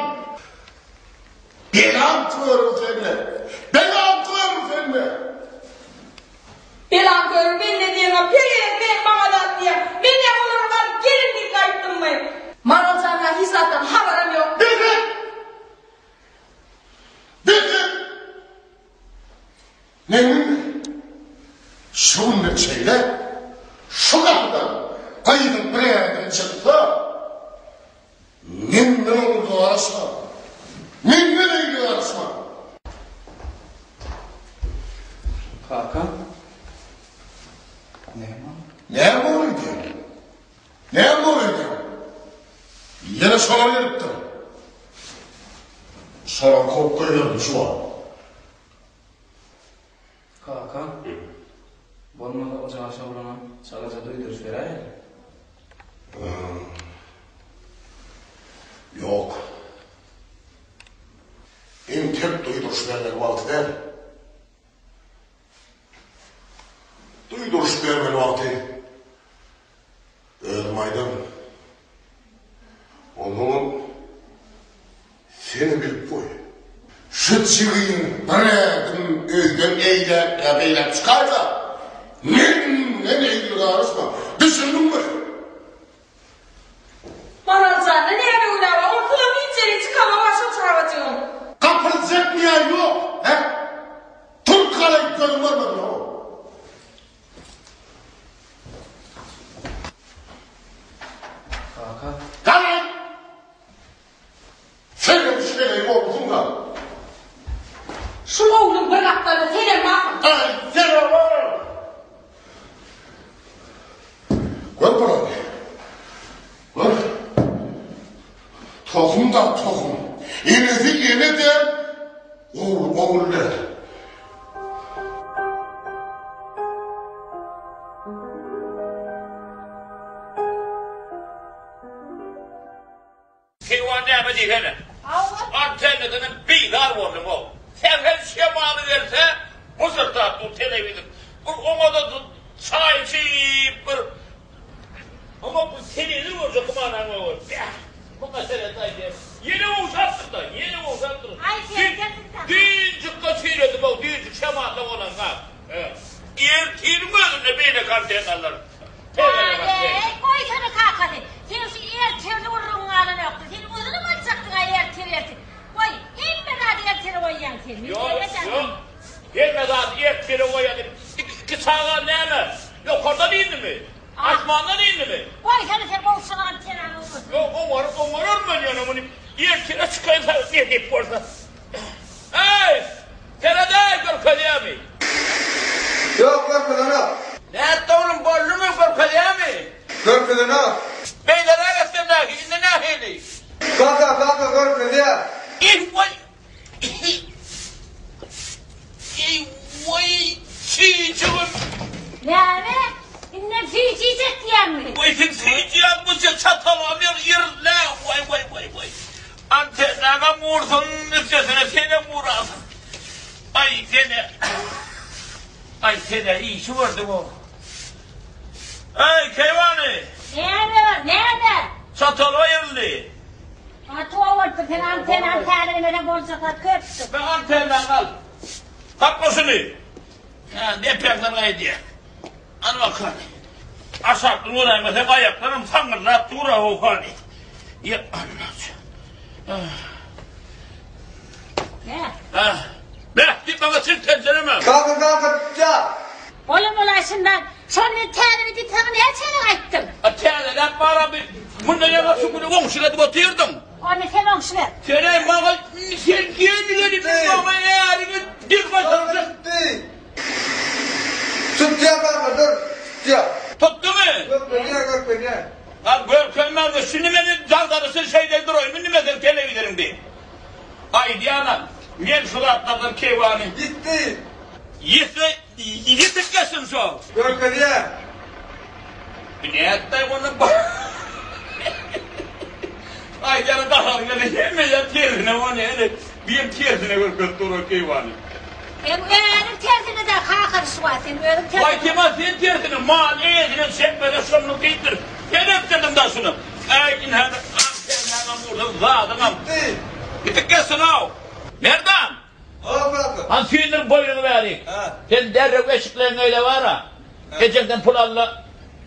Belam körüň sende. Belam körüň sende. Belam körüň mende diýeňä per gezek sen maňa zat diýýäň. Men näme olara baryp gelin diýip gaýtdymmy? Maral jana hiç zatdan habaram ýok. Bes et! Bes et! Meniň şu günden şeýläk şu gapydan gyzyň bir ädim çyksa, Menden oňa garaşma. Menden eýle garaşma. Kaka. Näme boldy? Näme boldy? Näme boldy? Ýene şolar gelipdir. Şolar kowup goýberdim şu wagt. Kaka, bolmasa o jaş oglana çalaja duýduryş beräýeli. Ýok. Entek duýduryş bermeli wagty däl. Duýduryş bermeli wagty Özüm aýdaryn. Onsoňam senem bilip goý. Şu jigiň bir ädim öýden eýläk ýa beýläk çykaýsa, menden eýgilik garaşma. Düşündiňmi? Maral janda näme günä bar? Onsuzam hiç ýere çykamok-a şo çaga. Enesi ene däl, ogly ogul däl. Keýwan näme diýsene. Antennadanam bizar boldum-ow. Sähel şemaly gelse, myžyrdap dur telewizor. Bir oňa-da çaý içip bir Oňa bu telewizor görjek gümanaň ýok. Bäh! Muňa seret aýdýan. Ýene gowşapdyr-da, ýene gowşapdyr. Düýnjükge çüýredim-ow, düýnjük şemalda bolan zat. Ertiriň özünde beýleki antennalar Äý, goýsana kakasy. Seň şu ertirli gürrüňiň galanokdy. Sen özüňem aýtjakdyň-a ertir, ertir. Goý, hemme zady ertire goýýaň sen. Ýok, ýok. Hemme zady ertire goýýan diýip. Iki çaga näme? Ýokardan indimi? Asmandan indimi? Goýsana sen gowşak antenany oňarsyň. Ýok, oňar, oňararyn men ýöne muny ertire çykaýsa nesip bolsa. Äý! Seredäý görkezýämi? Ýok görkezenok. Nätdi oglum boldumy görkezýämi? Görkezenok. Beýleräk etsem nähili indi nähili? Kaka kaka görkezýär. Eý waý Eý waý süýjügim. Näme? Indem süýji iýjek diýýäňmi? Waý sen süýji ýaly bu çatalgam ýerle waý waý waý waý. Antennagam ursun, üstesine senem urarsyň. Aý, sene. Aý, sene işi gördüň-ow. Eý, keýwany! Näme bar, näme? Çatal aýryldy. Gaty gowy bolupdyr, sen antennany täzelemesen boljak zat köpdür. Be, antennaňy al. Sakla şuny. Hä, depäňden gaýdýar. Al bakalym. Aşakdan göräýmeseň aýaklaram saňňyldap dur-a how hany. Ýa Alla. Hä? Beh diýip maňa siltenseneme. Kaka kaka tutýa. Olam bolaý şundan. Şony men täzele diýip saňa näçe gezek aýtdym. A täzeläp bar-a bi. Mundan ýaňa şu güni goňşulyk edip otyrdyň. Onda sen oňşuber. Senem maňa sen geldi-gelip maňa äriňe dil gaýtarjak. Tutýa kaka dur tutýa. Tutdymy? Görkezýär görkezýär. A görkezmän şindi meni dagdaryşyn şeýdeli duraýyn indi men seň telewizoryň bi. Aýdýanam men şu zatlardan keýwany. Ýitdi. Ýitse ýitip geçsin şo. Görkezýär. Bu nätdaý onda Aýdýanam gaharyň gelse hemme ýer tersine bolýar ene bir tersine görkezip dur o keýwany. Seň özüň tersine-de kakam şu wagt sen özüň tersine. Waý Kemal sen tersine mal eýesine çekmese şonluk diýipdir. Sen etdirdiň da şuny. Äý ynha antennaňam ursun zadyňam. Gitdi. Gitdik geçsin-ow. Merdan. Haw kaka. Hany süýndür boýnuňy bärik. Sen derrew eşikleňi eýle bar-a. Ejeňden pul al-da,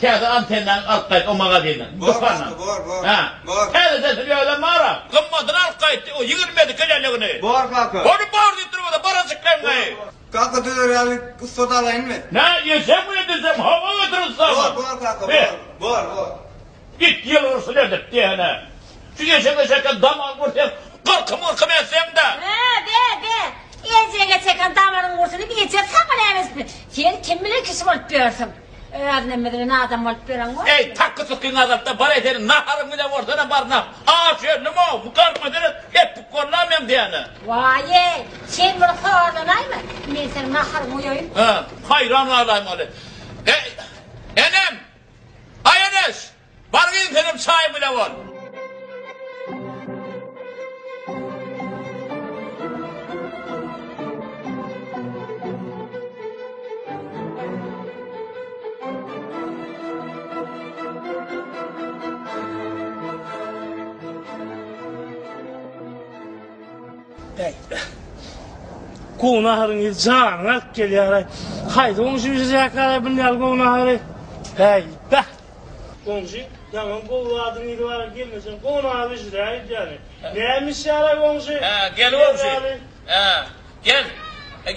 täze antennaňy alyp gaýt o magazinden, Bor dükandan. kaka, bor, bor. Hä. Bor. Täzejesini özem bar-a. Gymmadyny alyp gaýt, o 22 leligini. Bor kaka. Bolup bor diýip durma-da, bar eşikleňi. Kaka düzer ýaly ussat alaýynmy? Nä, ejeň edilsem, hawa getir ussaňy. Bor, bor kaka, bor. Bor, bor. It ýylgyrsyn edip diýene. Şu eşege çeken damaryň gursun, gyrkym-gyrkym etseň-de. Hä, be, be. Ejeňe çeken damaryň gursun, eje saňa näme etsin? Sen kim bilen kişi bolup ýörsüň? Özünem bilen adam bolup ýören bol. Eý, takgy-tukgyňy azalt-da, bar eý, seniň naharyň bile bolsana, bar nah. Aç öldüm-ow, bu garma seret, epip gollam hem diýene. Waý-eý, sen bir horlanaýma, men seniň naharyňy guýaýyn. Hä, haýran galaýmaly. Eý, enem! Aý Eneş! Bar gyzym senem çaý bile bol. Gowy naharyň ýeri janyňy alyp gelýär-aý. Haýsy goňşy bişirjäk-aý bun ýaly gowy nahary? Häý, bäh! Goňşy, ýaňam gowy zadyň ýeri bar, gelnejeň gowy nahar bişirýär öýdýäni. Näme bişýär-aý goňşy? Hä, gel goňşy. Hä, gel.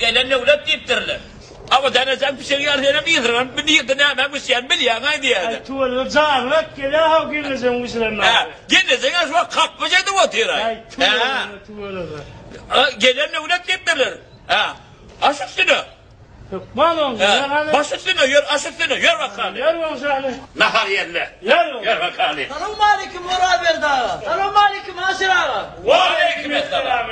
Gelen döwlet diýipdirler. Abadan ejeň pişegi ýaly senem ýygranyp bu nirde näme bişýän bilýäň-aý diýýärdi. Aý, tüweleme janyňy alyp gelýär-haw gelnejeň bişiren nahary. Hä, gelnejeň-ä şu wagt kakmaç edip otyr-aý. Aý, tüweleme, tüweleme. Gelen döwlet diýipdirler. Hä, aş üstüne. Hökman goňşy, ýör hany. Baş üstüne, ýör, aş üstüne, ýör bakaly. Ýör goňşy hany. Nahar ýerle. Ýör goňşy. Ýör bakaly. Salowmaleýkim Orazberdi aga. Salowmaleýkim Aşyr aga. Waleýkim-essalam.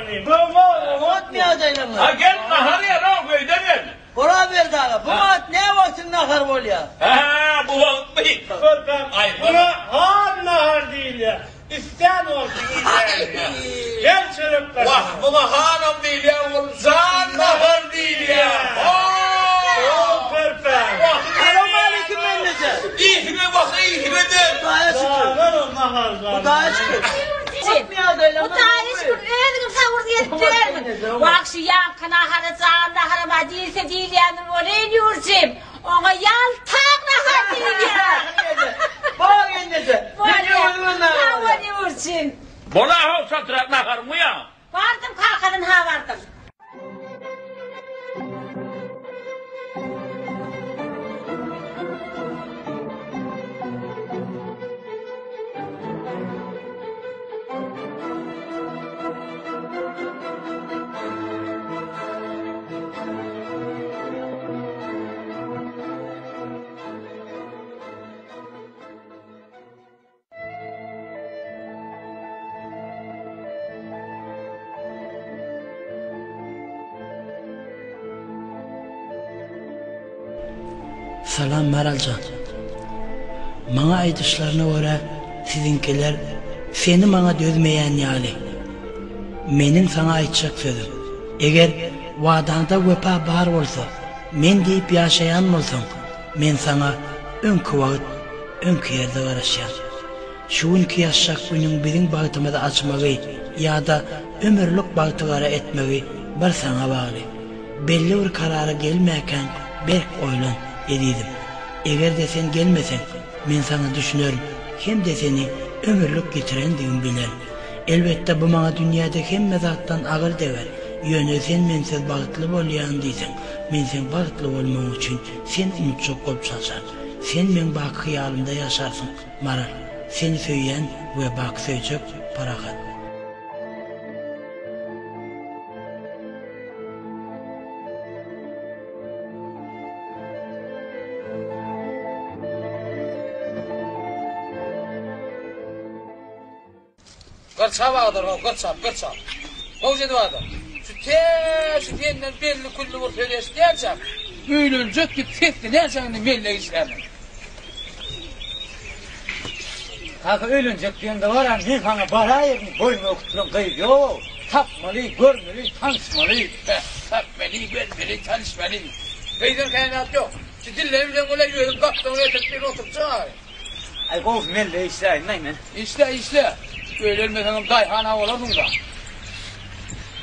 Oňatmy ýagdaýlaryňyz? Ha gel nahar ýer-ow, öýde gel. Orazberdi aga, bu wagt nä wagtyň nahary bolýar? Hä, bu wagtmy? Körpäm, muňa han nahar diýilýär. Islän bolsun iýäýin. Gel çörek başyna. Wah, muňa hanam diýilýär, ol jan nahar diýilýär. Ho, körpäm. Salowmaleýkim gelneje. Iýsine wah, iýsine dön. Hudaýa şükür. Hudaýa şükür. Hudaýa şükür, özüňem sag bolup gelip bilermiň. Wah, şu ýaňky nahara jan naharam-a diýilse diýilýändir welin, Ýurjym. Oňa ýaltak nahar diýilýär. Bor gelneje. Men öwezime nahar. Sag bol Ýurjym. Bola-how, çaltrak naharyňy ýa. Bardym kakadan ha bardym. Salam Maraljan. Maňa aýdyşlaryna görä siziňkiler seni maňa dözmeýän ýaly. Meniň saňa aýtjak sözüm, eger wadaňda wepa bar bolsa, men diýip ýaşaýan bolsaň, men saňa öňki wagt, öňki ýerde garaşýan. Şu günki ýaşjak günüň biziň bagtymyzy açmagy ýa-da ömürlik bagtygara etmegi bir saňa bagly. Belli bir karara gelmäkäň berk oýlan, ezizim. Eger-de sen gelmeseň, men saňa düşünerin hem-de seni ömürlik ýitirendigimi bilerin. Elbetde, bu maňa dünýäde hemme zatdan agyr deger, ýöne sen mensiz bagtly bolýan diýseň, men seň bagtly bolmagyň üçin seni unutjak bolup çalşaryn. Sen meň baky hyýalymda ýaşarsyň, Maral. Seni söýýän we baky söýjek, Parahat. Gyrçap agdar how, gyrçap, gyrçap. Gowy edip agdar. Şu tä şu senden belli-külli bir söz eşidýänçäm, öýlenjek diýip seslenýänçäň indi mellek işlärmen. Kaka öýlenjek diýende bar-a, men saňa baraýaryn, boýuňa ökütdiren gyz ýog-ow. Tapmaly, görmeli, tanyşmaly. Heh, tapmaly, görmeli, tanyşmaly. Beýden kän zat ýok. Şu dilleri bilen bolýa, özüň gapdalyňa getirip beni oturtjak ahyry. Aý gowusy mende işläýin-aý men. Işle, işle. Öýlenmeseňem daýhan-a bolarsyň-da.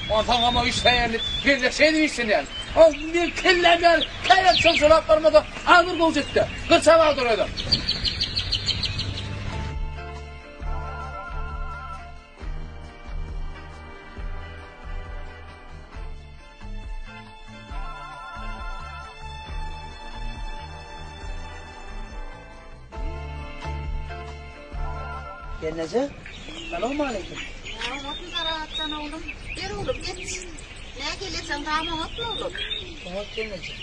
Onsoňam o işleýänlik bende şeýdip işlenýär. O meň kelläm ýaly käýem çomçalap barmasa, agyr gowja etdi. Gyrçap agdyr özem. Gelneje, salowmaleýkim. Oňatmy Parahatjan oglum? Ber oglum, geç. Nä gelýäň, dam oňatmy oglum? Oňat gelneje.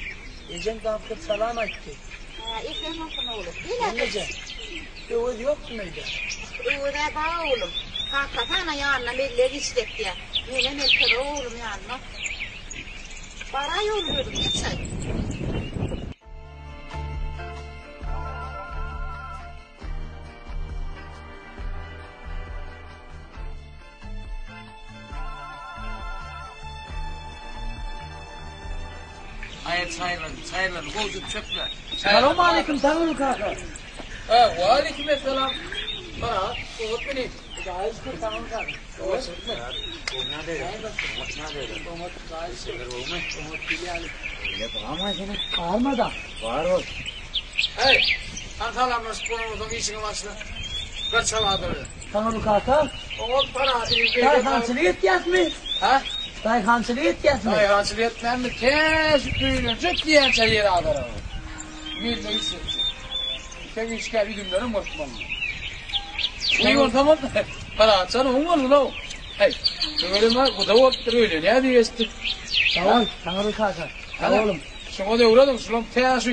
Ejeň dam köp salam aýtdy. Hä, esen bolsun oglum. Gel-ä geç. Gelneje, Öwez ýokdumy öýde? Öwez-ä bar oglum. Kakasy ana ýanyna mellek işletýär. Menem eltenok oglum ýanyna. Baraý oglum özüň, geç-aý. Aýa çaýlary, çaýlary gowjut çöple. Salowmaleýkim Taňryguly kaka. Hä, waleýkim essalam. Parahat, oňat meni. Hudaýa şükür Taňryguly kaka. Heý, han salamlaşyp bolansoň işiňe başla. Bir çabadyr. Taňryguly kaka. Oňat Parahat inim. Daýhançylyk etýäsmi? Hä? Daýhançylyk etýäsmi? Daýhançylyk etmänmi, tä şu öýlenjek diýýänçä ýer agdararyn. Mende iş etjek. Sen işgär üzümlerim gyrpmaly. Eý bolsaňam, Parahatjan oň bolsun-ow. Heý, tüweleme guda bolupdyr, öýlenýär diýip eşitdik. Sag bol, Taňryguly kaka. Sag boluň. Şoňa-da öwrediň, şulam tä şu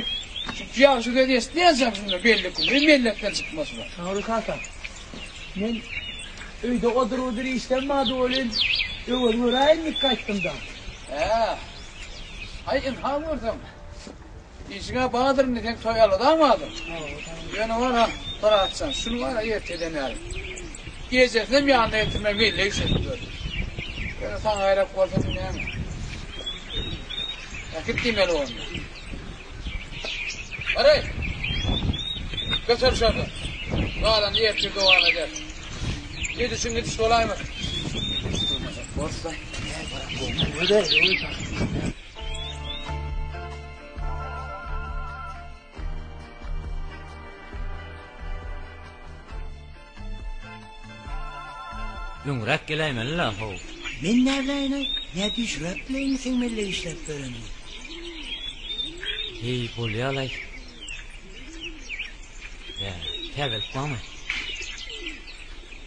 şu ýagşy söz eşitýänçäm şunda belli külli mellekden çykmaz şular. Nury kaka, men öýde odur-budur işlem bardy welin, Öwezi göräýin diýip gaýtdym-da. Hä. Aý, ynha görseň. Işiň-ä bardyr indi, seň toý aladaň bardyr. Ýöne bar-ha, Myratjan, şuny bar-a erteden bäri. Ejesinem ýanyna getirmän mellek işledip ýör. Ýöne saňa gerek bolsa indi näme. Äkit diýmeli onda. Bar-eý! Göter şony. Galanyny ertir dowam ederis. Gidişiň gidiş bolaýmasyn. Durmajak bolsa, gel barak goňşy. Öňräk geläýmeli-la, how. Men näbiläýin-aý, nä düýşüräp bileýinmi seň mellek işläp ýöreniňi? Heý, bolýa-laý. Bä, täzelik barmy?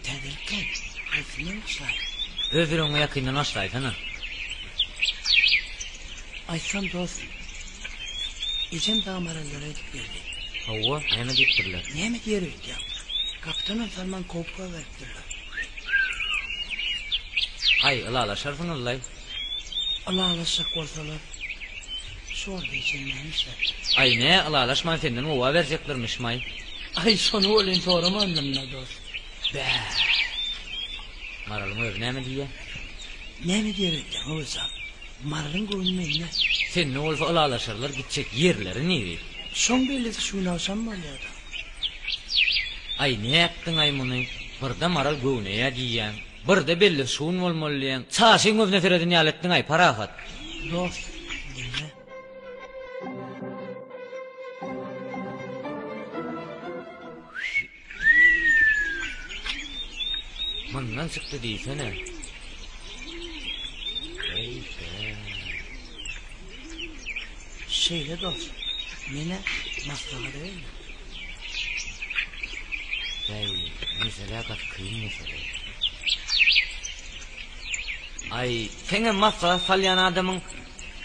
Täzelik kän, haýsyndan başlaýyn? Öz ýüregiňe ýakyndan başlaýsana. Aýtsam dost, ejem dagy Marallara gidip geldi. Hawa, näme diýipdirler? Näme diýer öýtýäň? Gapydanam salman kowup goýberipdirler. Aý, ylalaşarsyňyz-laý. Ylalaşjak bolsalar, şu wagta çenli näme işläpdir? Aý, nä, ylalaşman senden gowa berjeklermişmaý? Aý, şony welin soramandyryn-la, dost. Bä! Maralyň özi näme diýýä? Näme diýer öýtýäň, Öwezjan? Maralyň göwni mende. Sende bolsa ylalaşarlar, gitjek ýerleri niri? Şoň bellisi şu gün agşam bolýa-da. Aý, nätdiň-aý muny? Birde Maral göwneýä diýýäň. Birde bellisi şu gün bolmaly diýýäň. Çaşyň gözüne sereden ýaly etdiň-aý, Parahat. Dost, diňle. Mundan çykdy diýsene. Eý-be. Şeýle dost, men-ä maslahata geldim. Bäý, mesele gaty kyn mesele. Aý, seňem maslahat salýan adamyň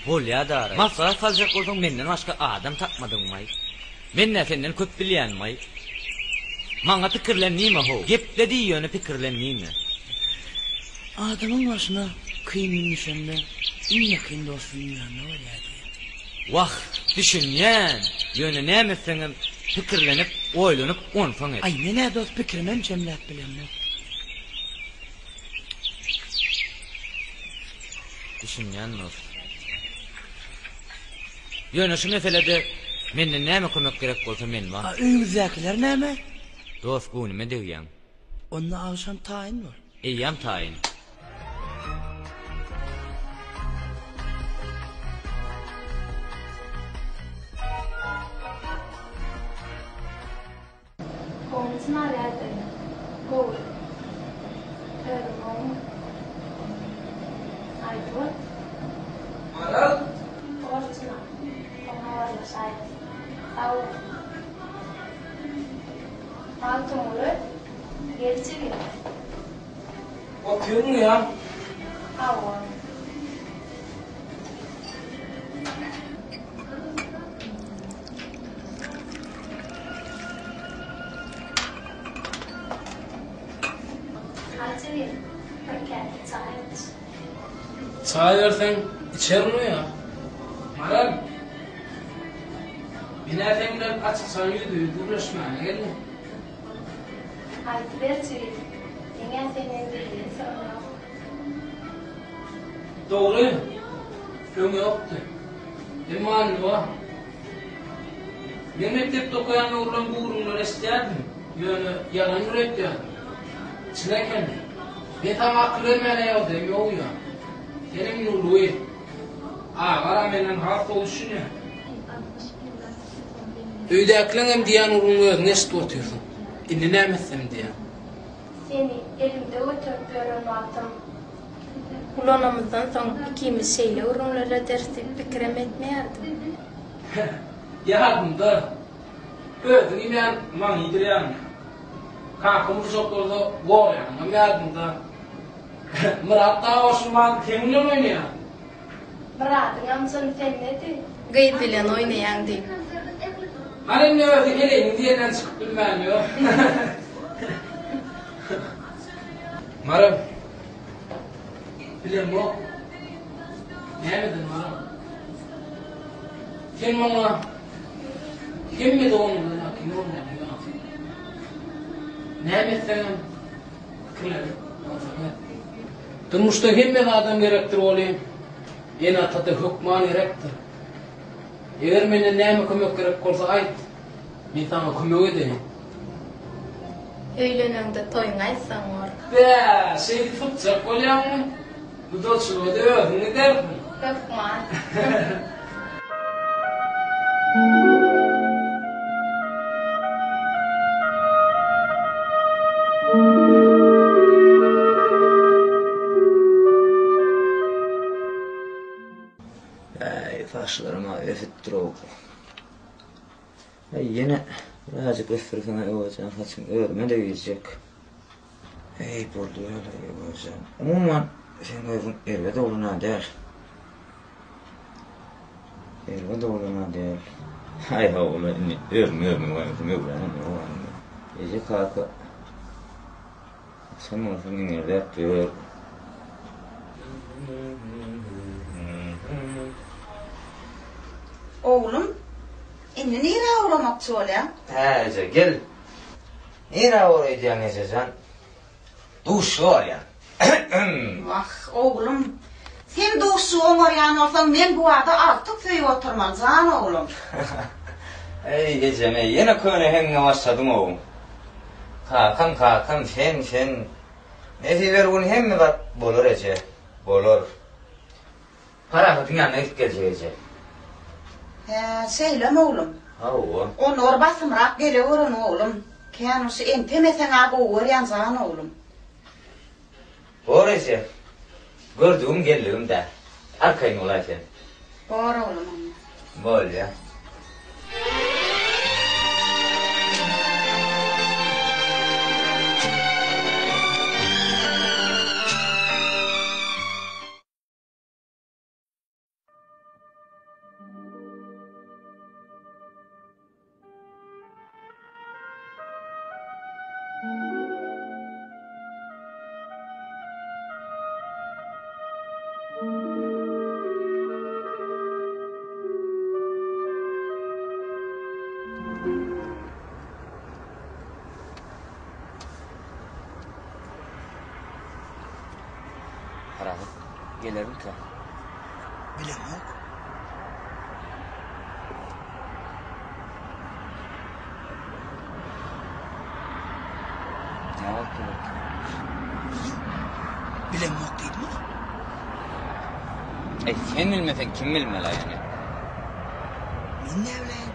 bolýa-da. Maslahat saljak bolsaň menden başga adam tapmadyňmaý? Men-ä senden köp bilýänmaý. Maňa pikirlen diýme how. Geple diý ýöne pikirlen diýme. Adamyň başyna kyn gün düşende iň ýakyn dostunyň ýanyna barýar diýýär. Wah, düşünýän. Ýöne näme etseňem pikirlenip, oýlanyp onsoň et. Aý men-ä dost pikirimem jemläp bilemok. Düşünýän dost. Ýöne şu meselede menden näme kömek gerek bolsa men bar. A öýüňizdäkiler näme? Dost göwnüme degýäň. Onda agşam taýyn bol. Eýýäm taýyn. Gowmy Çynar ýagdaýyň? Gowy. Özüň gowumy? Aýdyp otur. Maral! Bor Çynar. Soň habarlaşaýarys. Sag bol. Magtymguly, gel jigim. Otyryn ýa? Hawa. Hajy, bir käse çaý iç. Çaý berseň, içerin uýa. Maral, men-ä seň bilen açyk-çan ýüzbe-ýüz gürleşmäne geldim. Aýdyber jigim, meň-ä senden gizlin syrym ýok. Dogry, öň ýokdy. Emma indi bar. Men mekdepde okaýan döwürlem bu gürrüňleri eşidýärdim, ýöne ýalandyr öýtýärdim. Çyn ekeni. Men saňa akyl bermäne ýagdaýym ýok uýa. Senem indi uly gyz. Agaram menden has gowy düşünýär. Öýdäkileňem diýýän gürrüňini özüň eşidip otyrsyň. Indi näme etsem diýýäň. Seni elimde göterip ýören wagtym ulanamyzdan soň ikimiz şeýle gürrüňler ederis diýip pikirem etmeýärdim. Ýadymda, özüň iýmän maňa iýdirýäňmi? Kakam urjak bolsa gorýanyňam ýadymda. Myrat dagy goşulman seň bilen oýnaýardy. Myradyňam jyny sendedi. Gyz bilen oýnaýaň diýip. Hany indi özi heleýiniň diýeninden çykyp bilmän ýör. Maral. Bilemok. Nämeden Maral? Sen maňa hemme doganlardan ýakyn görünýäň ýaňky. Näme etseňem pikirlenip onsoň et. Durmuşda hemme zadam gerekdir welin, ene-ata-da hökman gerekdir. Eger menden näme kömek gerek bolsa aýt, men saňa kömek edeýin. Öýleneňde toýuňy aýtsaň bor. Bä, şeýdip sypjak bolýaňmy? Gudaçylyga-da özüň gidersiň. Hökman. Äý, saçlarym-a ösüpdir-ow. Äý, ýene birazjyk ösdürseň-ä Öwezjan saçyň özüme-de girjek. Äý, boldy ýaly Öwezjan. Umuman, seň özüň erbet oglan-a däl. Erbet oglan-a däl. Aý, hawa, indi özümi özüme goýmasam öwränem ýok-a indi. Eje-kaka Haçan bolsa meňerdäp ýör. Oglum, indi nirä ugramakçy bolýaň? Hä, eje, gel. Nirä ugraýdýaň, eje jan? Duşuşyga barýan. Wah, oglum, sen duşuşygy oňarýan bolsaň, men bu bada agtyk söýüp oturmaly, jan oglum. Eý, ejem-eý, ýene köne heňňe başladyň-ow. Kakam, kakam, sen, sen. Nesip bir gün hemme zat bolar eje, bolar. Parahatyň ýanyna gidip geljek eje. Hä, şeýlemi oglum? Hawa. Onda bir basymrak geleweriň oglum. Kän şu entemeseň-ä gowy görýän jan oglum. Bor eje. Gördügim geldigim-dä. Arkaýyn bolaý sen. Bor oglum onda. Bolýa. Parahat gelermikä? Bilemok. Näwagt gelerkä? Bilemok diýdim-ä. Eý, sen bilmeseň kim bilmeli ýöne? Men näbileýin?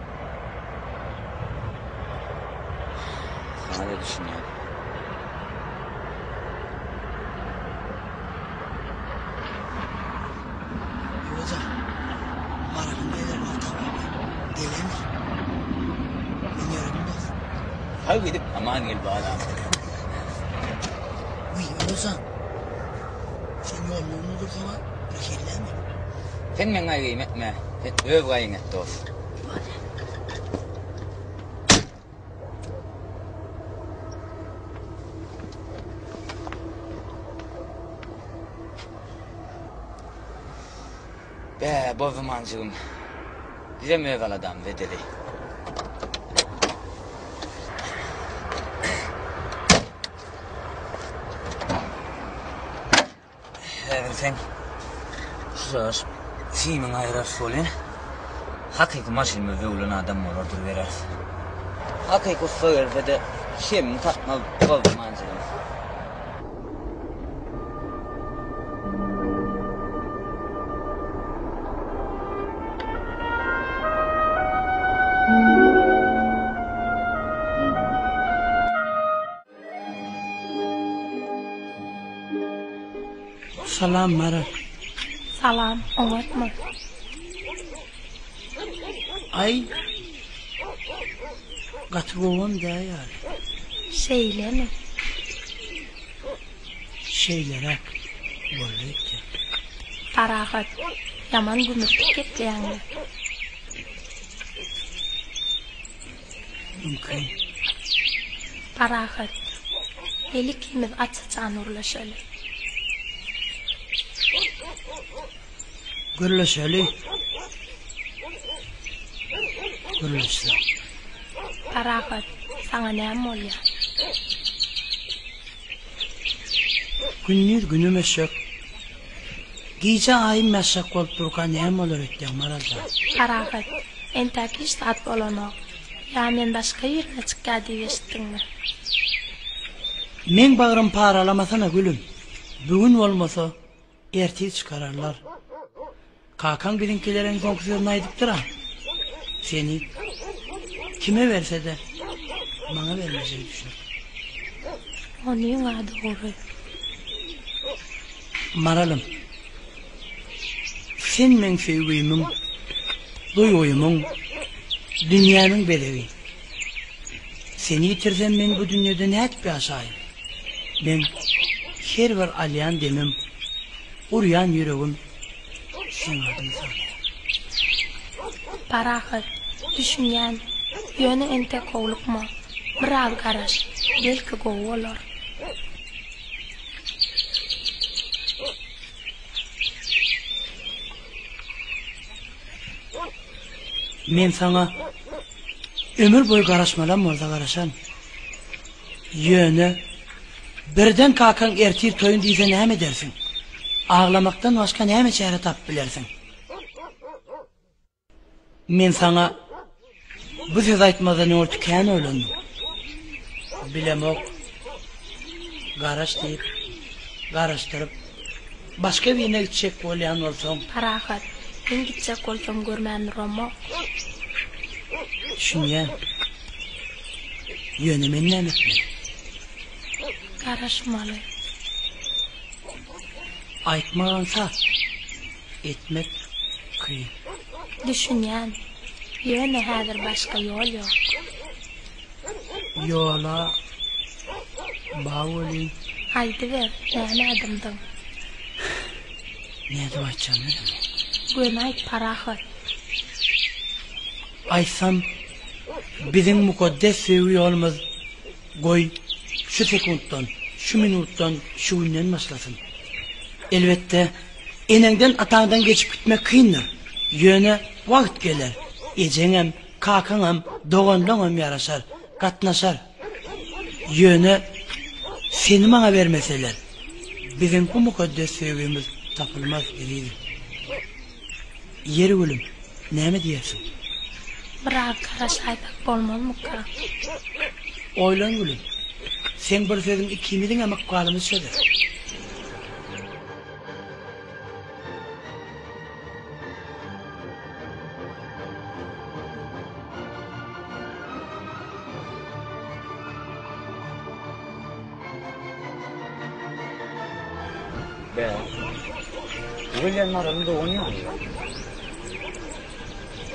Saňa-da düşünýän. Ýoja, Maralyň geler wagty boldy. Gelendir. Men ýöredim dost. Sag gidip, aman gel balam. Wiý, Öwejan. Sen ýoluň ugrunda dursaň-a, birhili dälmi? Sen meň gaýgymy etme. Sen öz gaýgyňy et dost. Bolýa. Bä, bozdumanjygym. Bizem öz aladamyzy edeli. Häzir sen şujaş simiňi aýyrarys welin, hakyky maşynymyz döwlen adam bolar durubereris. Hakyky ussa gelse-de, şemini tapmaz bozdumanjygym. Salam Maral. Salam, oňatmy? Aý, gaty gowam däl ýaly. Şeýlemi? Şeýleräk boldy öýtýän. Parahat. Ýaman gümürtik gepleýäň-le. Mümkin. Parahat. Gel ikimiz aç-açan gürleşeli. Gürleşeli. Gürleşsek. Parahat, saňa näme bolýar? Gündiz günüm eşek. Gije aýym ýaşjak bolup durka näme bolar öýtýäň Maral jan? Parahat, entäk hiç zat bolanok. Ýa men başga birine çykýa diýip eşitdiňmi? Meň bagrym paralamasana gülüm. Bu gün bolmasa, ertir çykararlar. Kakaň biziňkilere iň soňky sözüni aýdypdyr-a. Seni kime berse-de, maňa bermejegi düşnükli. Onyň-a dogry. Maralym, sen meň söýgimiň, duýgymyň, dünýämiň bezegi. Seni ýitirsem men bu dünýede nädip ýaşaýyn? Meň her bir alýan demim, urýan ýüregim seň adyňy sanaýar. Parahat, düşünýän, ýöne entek howlukma. Biraz garaş, belki gowy bolar. Men saňa ömür boýy garaşmalam bolsa garaşaryn. Ýöne birden kakaň ertir toýun diýse näme edersiň? Aglamakdan başga näme çäre tapyp bilersiň? Men saňa bu sözi aýtmazdan öňürti kän oýlandym. Bilemok, garaş diýip, garaşdyryp, başga birine gitjek bolýan bolsaň. Parahat, men gitjek bolsam görmän duramok. Düşünýän. Ýöne men näme etmeli? Garaşmaly. Aýtmak aňsat. Etmek kyn. Düşünýän. Ýöne häzir başga ýol ýok. Ýola ba welin. Aýdyber, nämä dymdyň? Nädip aýtjagymy bilemok. Göni aýt, Parahat. Aýtsam, biziň mukaddes söýgi ýolumyz Goý, şu sekuntdan, şu minutdan, şu günden başlasyn. Elbetde, eneňden-ataňdan geçip gitmek kyndyr. Ýöne wagt geler, ejeňem, kakaňam, doganlaňam ýaraşar, gatnaşar. Ýöne seni maňa bermeseler, biziň bu mukaddes söýgimiz tapylmaz, ezizim. Ýeri gülüm, näme diýersiň? Biraz garaşaýsak bolmazmyka? Oýlan gülüm. Seň bir sözüň ikimiziňem ykbalymyzy çözer. Bä. Bu gelýän Maralyň dogany ýaly.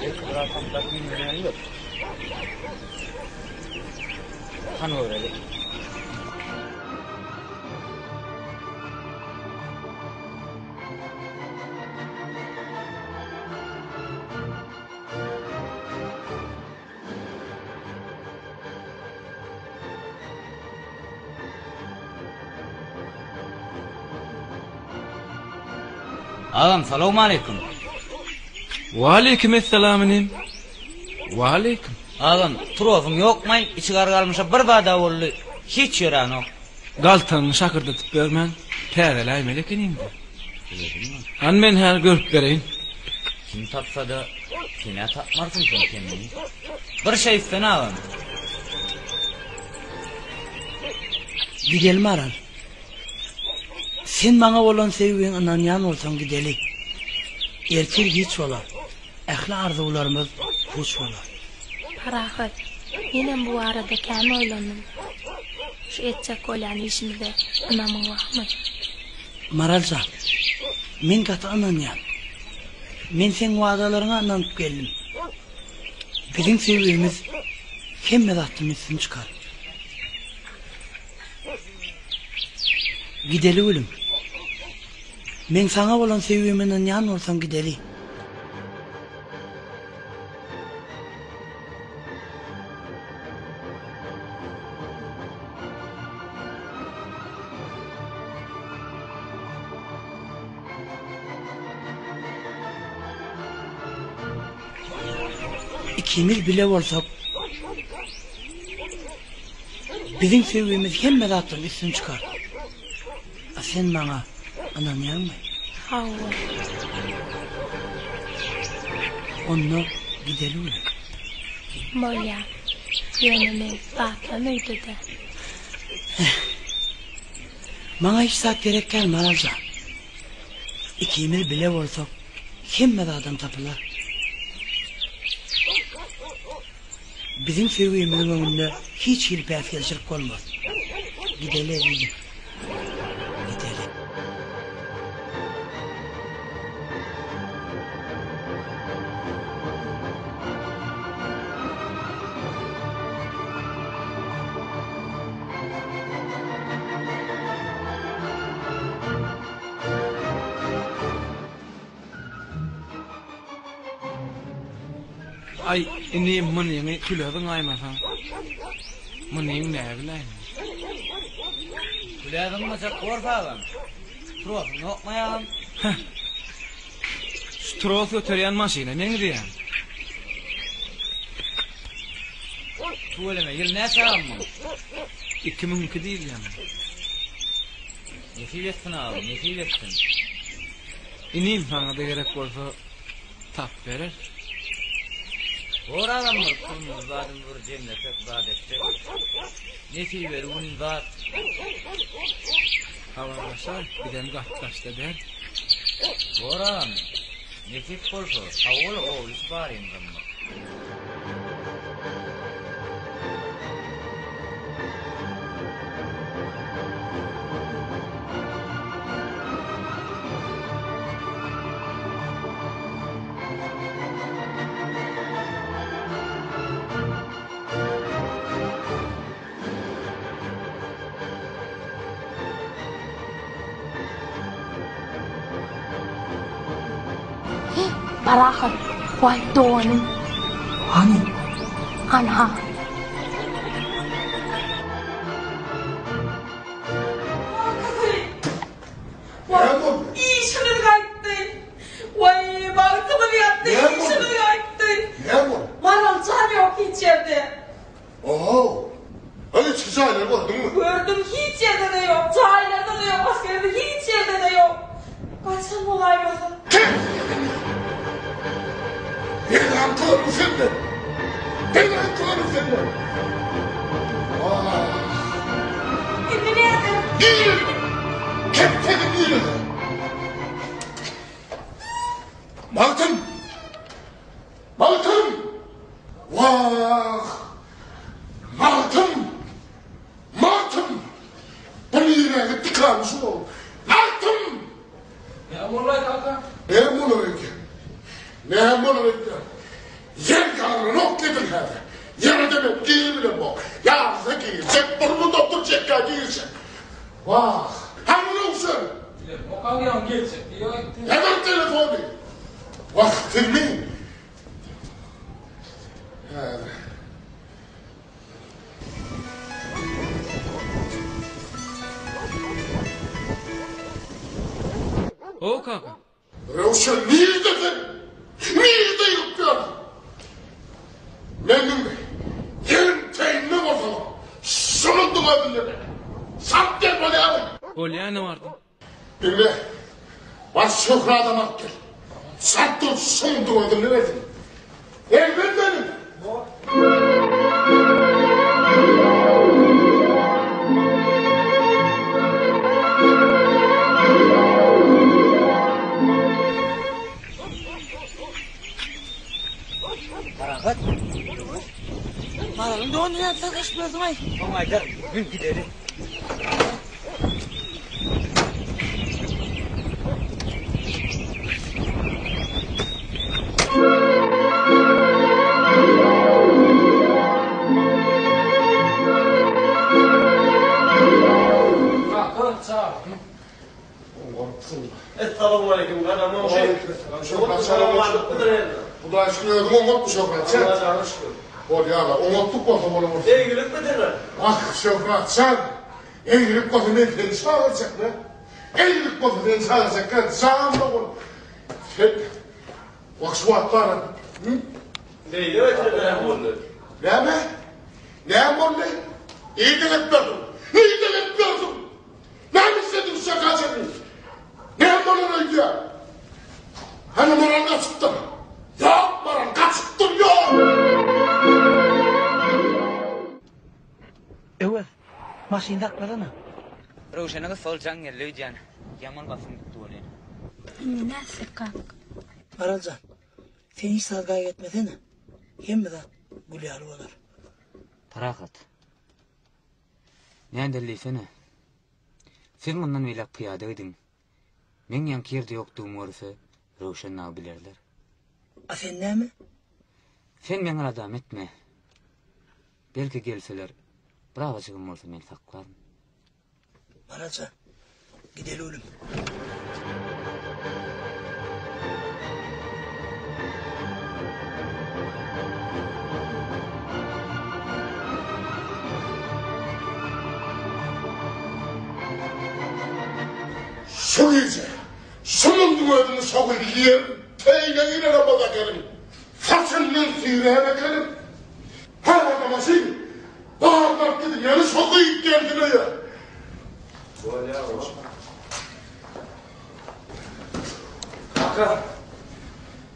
Belki biraz saklap güýmenýändir. Hany göreli. Agam salowmaleýkim. Waleýkim essalam inim. Waleýkim. Agam trosyň ýokmaý içi gar galmyşa bir zada boldy hiç ýöränok. Galtaňy şakyrdatyp ýörmän täzeläýmeli ekeniňdä. Hany men häli görüp bereýin. Kim tapsada senä tapmarsyň şoň kemini. Bir şeýtsen agam. Gideli Maral. Sen maňa bolan söýgiňe ynanýan bolsaň gideli. Ertir giç bolar. Ähli arzuwlarymyz puç bolar. Parahat, menem bu barada kän oýlandym. Şu etjek bolýan işimize ynamyň barmy? Maral jan, men gaty ynanýan. Men seň wadalaryňa ynanyp geldim. Biziň söýgimiz hemme zatdan üstün çykar. Gideli gülüm. Meň saňa bolan söýgime ynanýan bolsaň gideli. Ikimiz bile bolsak, biziň söýgimiz hemme zatdan üstün çykar. A sen maňa ynanýaňmy? Hawa. Onda gideli gülüm. Bolýa. Ýöne men zatlam öýde-dä. Maňa hiç zat gerek däl, Maral jan. Ikimiz bile bolsak, hemme zadam tapylar. Biziň söýgimiziň öňünde hiç hili päsgelçilik bolmaz. Gideli ezizim. Gideli. Aý, inim, munyňy küle zyňaýmasaň. Munyň näbiläýin. Küle zyňmajak borsagam, trosuň ýokmy agam? Heh. Şu tros göterýän maşyna meňzeýän. Tüweleme, ýyl näçe agam muň? 2002 diýilýän. Nesip etsin agam, nesip etsin. Inim saňa-da gerek bolsa tap berer. Bor agam bir pulumyzy zadymyzy bir jemlesek zat etsek. Nesibeli gün zat. Habarlaşaý, bizem gaty daşda däl. Bor agam, nesip bolsa, sag bol gowy iş baryňyzam bir. Parahat, waý doganym. Hany? Anha. Işimiz gaýtdy. Waý, bagtymyz ýatdy, işimiz gaýtdy. Näme boldy? Maral jan ýok hiç ýerde. Oho! Hany içki jaýlary gördüňmi? Gördüm, hiç ýerde-de ýok. Jaýlarda-da ýok, başga ýerde hiç ýerde-de ýok. Gaçan bolaýmasa. Kes! Belam kylary senden! Belam kylary senden! Wah! Indi nirede? Nirede? Kepderi nirede? Magtym! Magtym! Wah! Magtym! Magtym! Bu nirä gitdi şu? Magtym! Näme boldy kaka? Näme bolar eken? Näme bolar eken? Ýer ýarylanok edil häzir. Ýere demek giribilemok. Ýarylsa girjek, burnunda oturjakka girjek. Wah! Hany Röwşen? Bilemok aga ýaňy geljek diýip aýtdy. Häzir telefony. Wah, sizmi? Häzir. How kaka. Röwşen nirde sen? Nirde ýygyp ýörsüň? Meniň ýeriň teýinde bolsaňam, şunuň özünde Sap gel bolýamy? Bolýa ine bardym. Diňle, bar Şöhradam alyp gel. Sap dur, şunuň özünde bersin. Elbet meniň. Parahat. Maralyň doganyny nädip sataşyp ýörsüň-aý? Soň aýdaryn, gün gideli. Essalawmaleýkim Gadam goňşy. Hudaý şükür özüň oňatmy Şöhrat jan? Alla jana şükür. Bolýar-la, oňatlyk bolsa bolar. Eýgilikmidirler? Ah, Şöhrat jan, eýgilik bolsa men seni çagyrjak-la. Eýgilik bolsa seni çagyrjak-la, jan dogan. Sen, wah şu wagt bar-a. Beýle beter näme boldy? Näme? Näme boldy? Nirden edip ýörsüň? Nirden edip ýörsüň? Näme islediň şu çaka çenli? Näme bolar öýdýäň? Hany Maral gaçypdyr. Ýok, Maral gaçypdyr, ýok! Öwez, maşyny saklasana. Röwşene gyssaly jaň geldi öýdýän. Ýaman basym gitdi welin. Indi nätsek kaka? Maral jan, sen hiç zat gaýgy etmesene. Hemme zat gül ýaly bolar. Parahat. Nädeli diýsene. Siz mundan beýläk pyýada gidiň. Meň ýaňky ýerde ýokdugymy görse, Röwşen dagy bilerler. A sen näme? Sen meň aladamy etme. Belki gelseler, bir azajygam bolsa men saklaryn. Maraja, gideli oglum. Şu gije, şu munduň özüni şo gyzy ýerin, teýine girenem bolsa gelin, saçyndan süýrän ekenim. Her adama şeý, barlap gidin, ýöne şo gyz gelsin öýe. Bolýar, oglum. Kaka,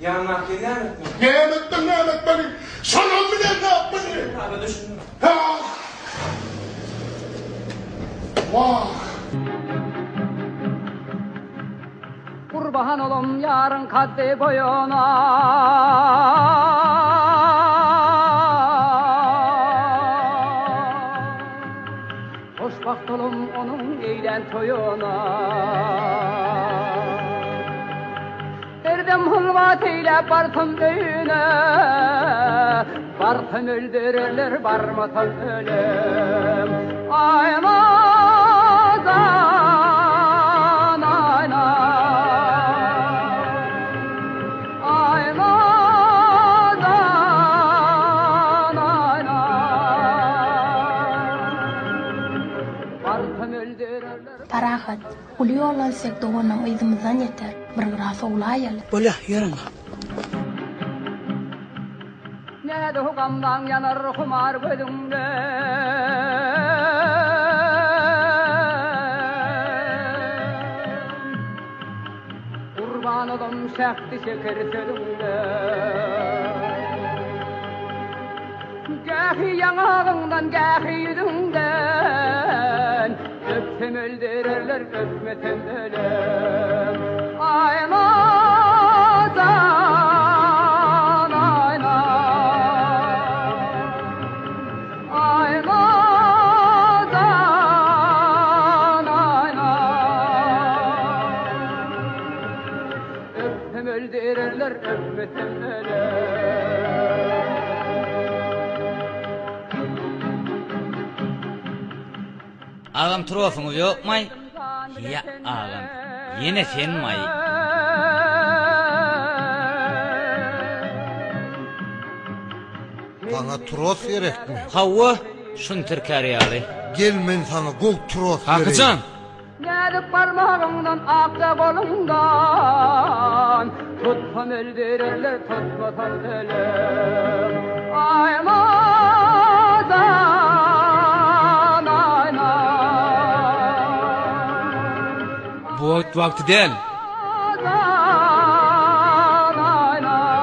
ýanyndaky näme etmeli? Näme etmeli, näme etmeli? Şonam bilen nätmeli? Kaka, düşündim. Ha! Wah! Gurban olam ýaryň kaddy boýuna. Hoşbagt olam onuň eýlän toýuna. Derdem hylwat eýläp barsam öýüne, Barsam öldürerler, barmasam ölem. Aý nazan, aý Aý nazan, aý Barsam öldürerler. Parahat, uly ýol alsak doganam yzymyzdan ýeter. Bir gyra sowlaýaly. Bolýa, ýör onda. Näde gamlaň ýanar humar gözüňde. Gurban olam şähdi şeker sözüňde. Gähi ýaňagyňdan, gähi ýüzüňden, Öpsem öldürerler, öpmesem ölem. Aý nazan, aý Aý nazan, aý Öpsem öldürerler, öpmesem ölem. Agam trosyňyz ýokmaý? Ýa agam, ýene senmaý? Saňa tros gerekmi? Hawa, şuny tirkär ýaly. Gel men saňa gowy tros bereýin. Kakajan! Näzik barmagyňdan akja goluňdan Tutsam öldürerler tutmasam ölem Aý nazan aý Bu wagt wagty däl. Nazan aý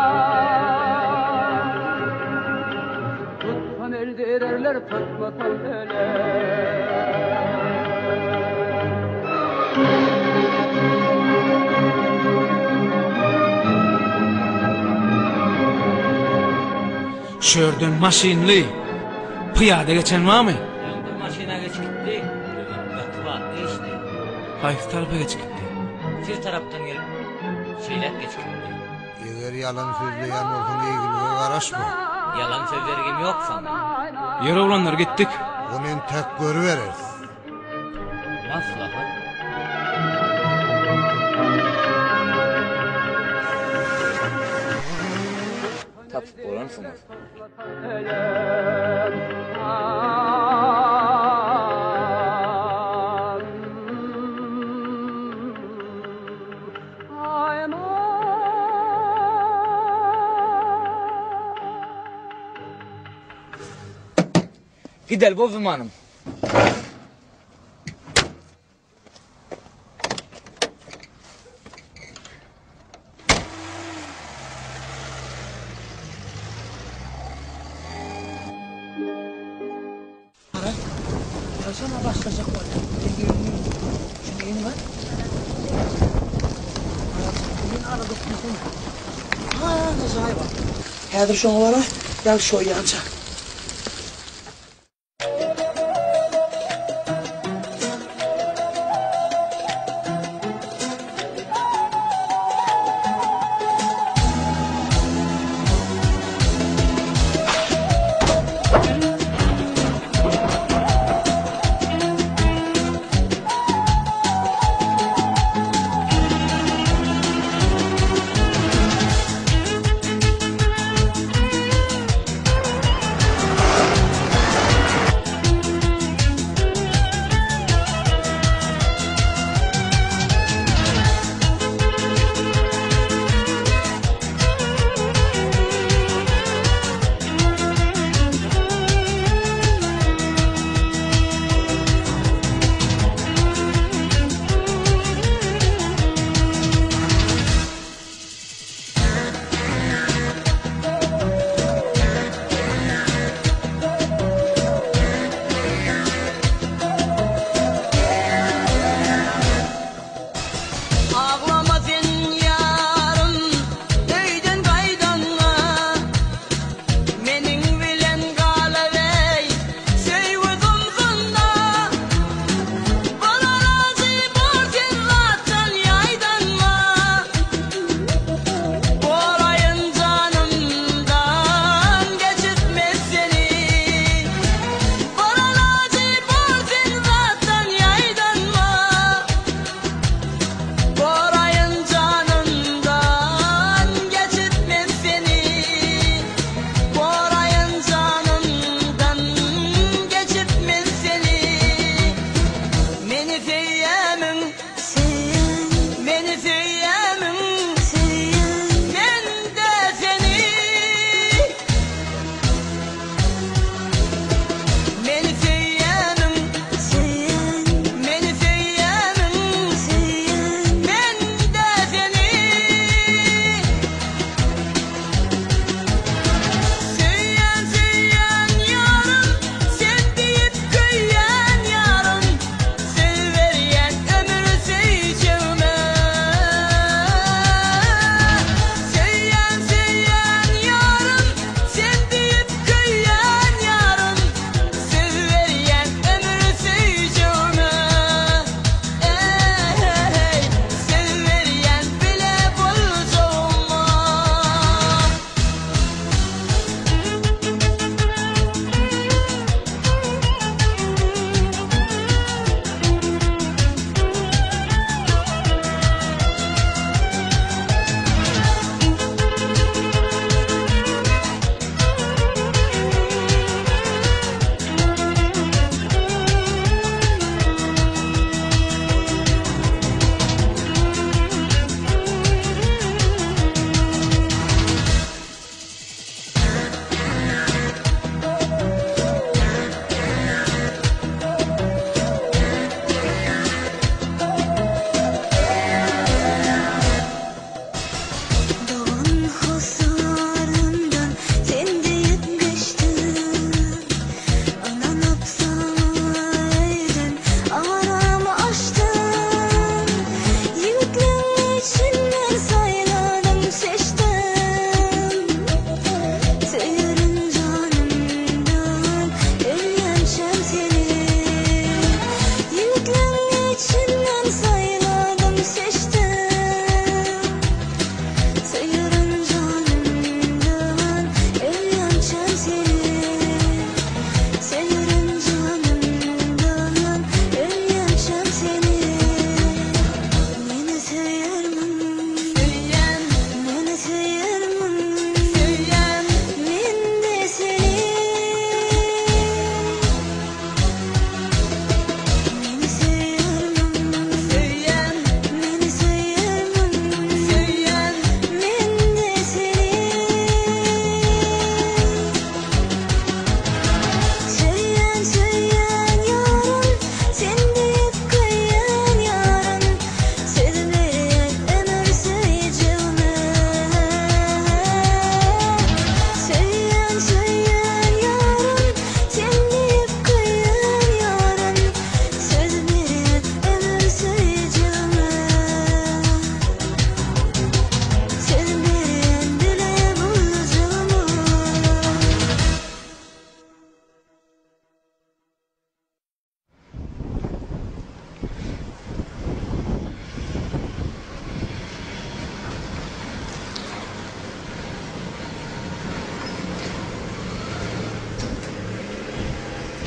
Tutsam öldürerler tutmasam ölem. Şu ýerden maşynly, pyýada geçen barmy? Öň bir maşyna geçip gitdi, özem gaty batly geçdi. Haýsy tarapa geçip gitdi? Siz tarapdan gelip, şeýläk geçip gitdi. Eger ýalan sözleýän bolsaň eýgilige garaşma. Ýalan söz bergim ýok saňa. Ýör oglanlar gitdik. Ony entäk görübereris. Maslahat. Tapyp bolansyňyz. Gideli bozulmanym. Maral, ýagşam-a başlajak bolýar. Sen gelin şuny ýene bar. Maral, sen alada etmesene. Ha, jaý bar. Häzir şoňa bara, ýagyş ýoýýança.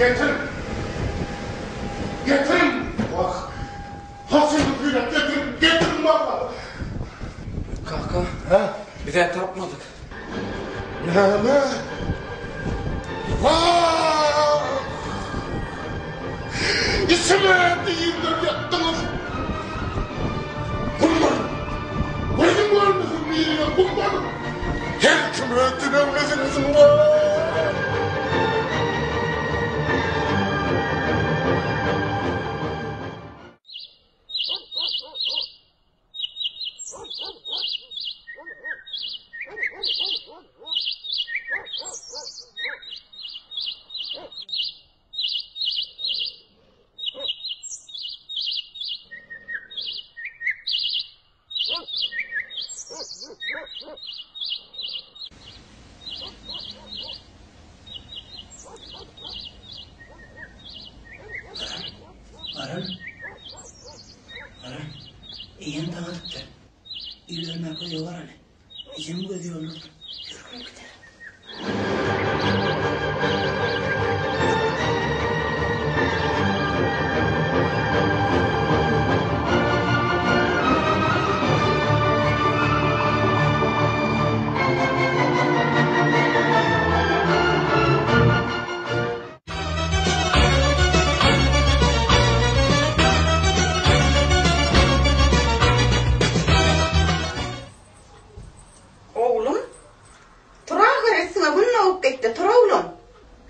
Getir! Getiriň! Wah! Haçan süýräp getiriň! Getiriň maňa! Kaka, Hä? biz-ä tapmadyk. Näme? Wah! Içime diýdirip ýatdyňyz! Gumbar! Gözüň görmesin biriňe gumbar! Her kim öz dilegine siňsin! Wah! Maral. Maral. Eýýäm daň atypdyr. Öýlermäge öýe baraly. Ejemiň gözi ýolda. Ýör gel gidelim. Oglum, tur ahyry üstüňe gün dogup gitdi, tur oglum.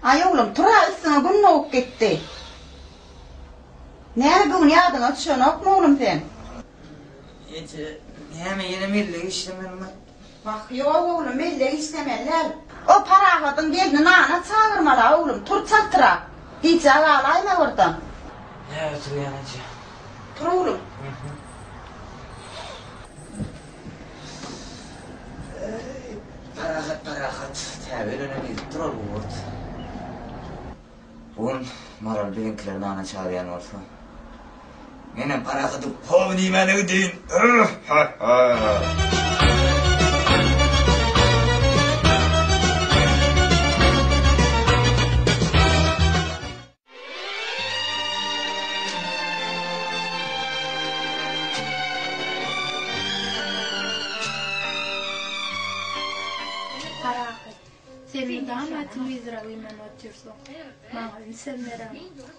Aý oglum, tur-a üstüňe gün dogup gitdi. Näme bu gün ýadyňa düşenokmy oglum sen? Eje, näme ýene mellek işlemelimi? Wah, ýok oglum, mellek işlemeli däl. O Parahadyň gelni nana çagyrmaly-a oglum, tur çaltrak. Gijä galaýma birden. Näme turýaň eje? Tur oglum. Eý, Parahat, Parahat, täze öýlenen ýigitdir ol bu wagt. Bu gün Maral biziňkileri nana çagyrýan bolsa, menem Parahadyň gowuny iýmäne gideýin. Parahat, sen mydama telewizora güýmenip otyrsyň. Maňa ünsem bereňok.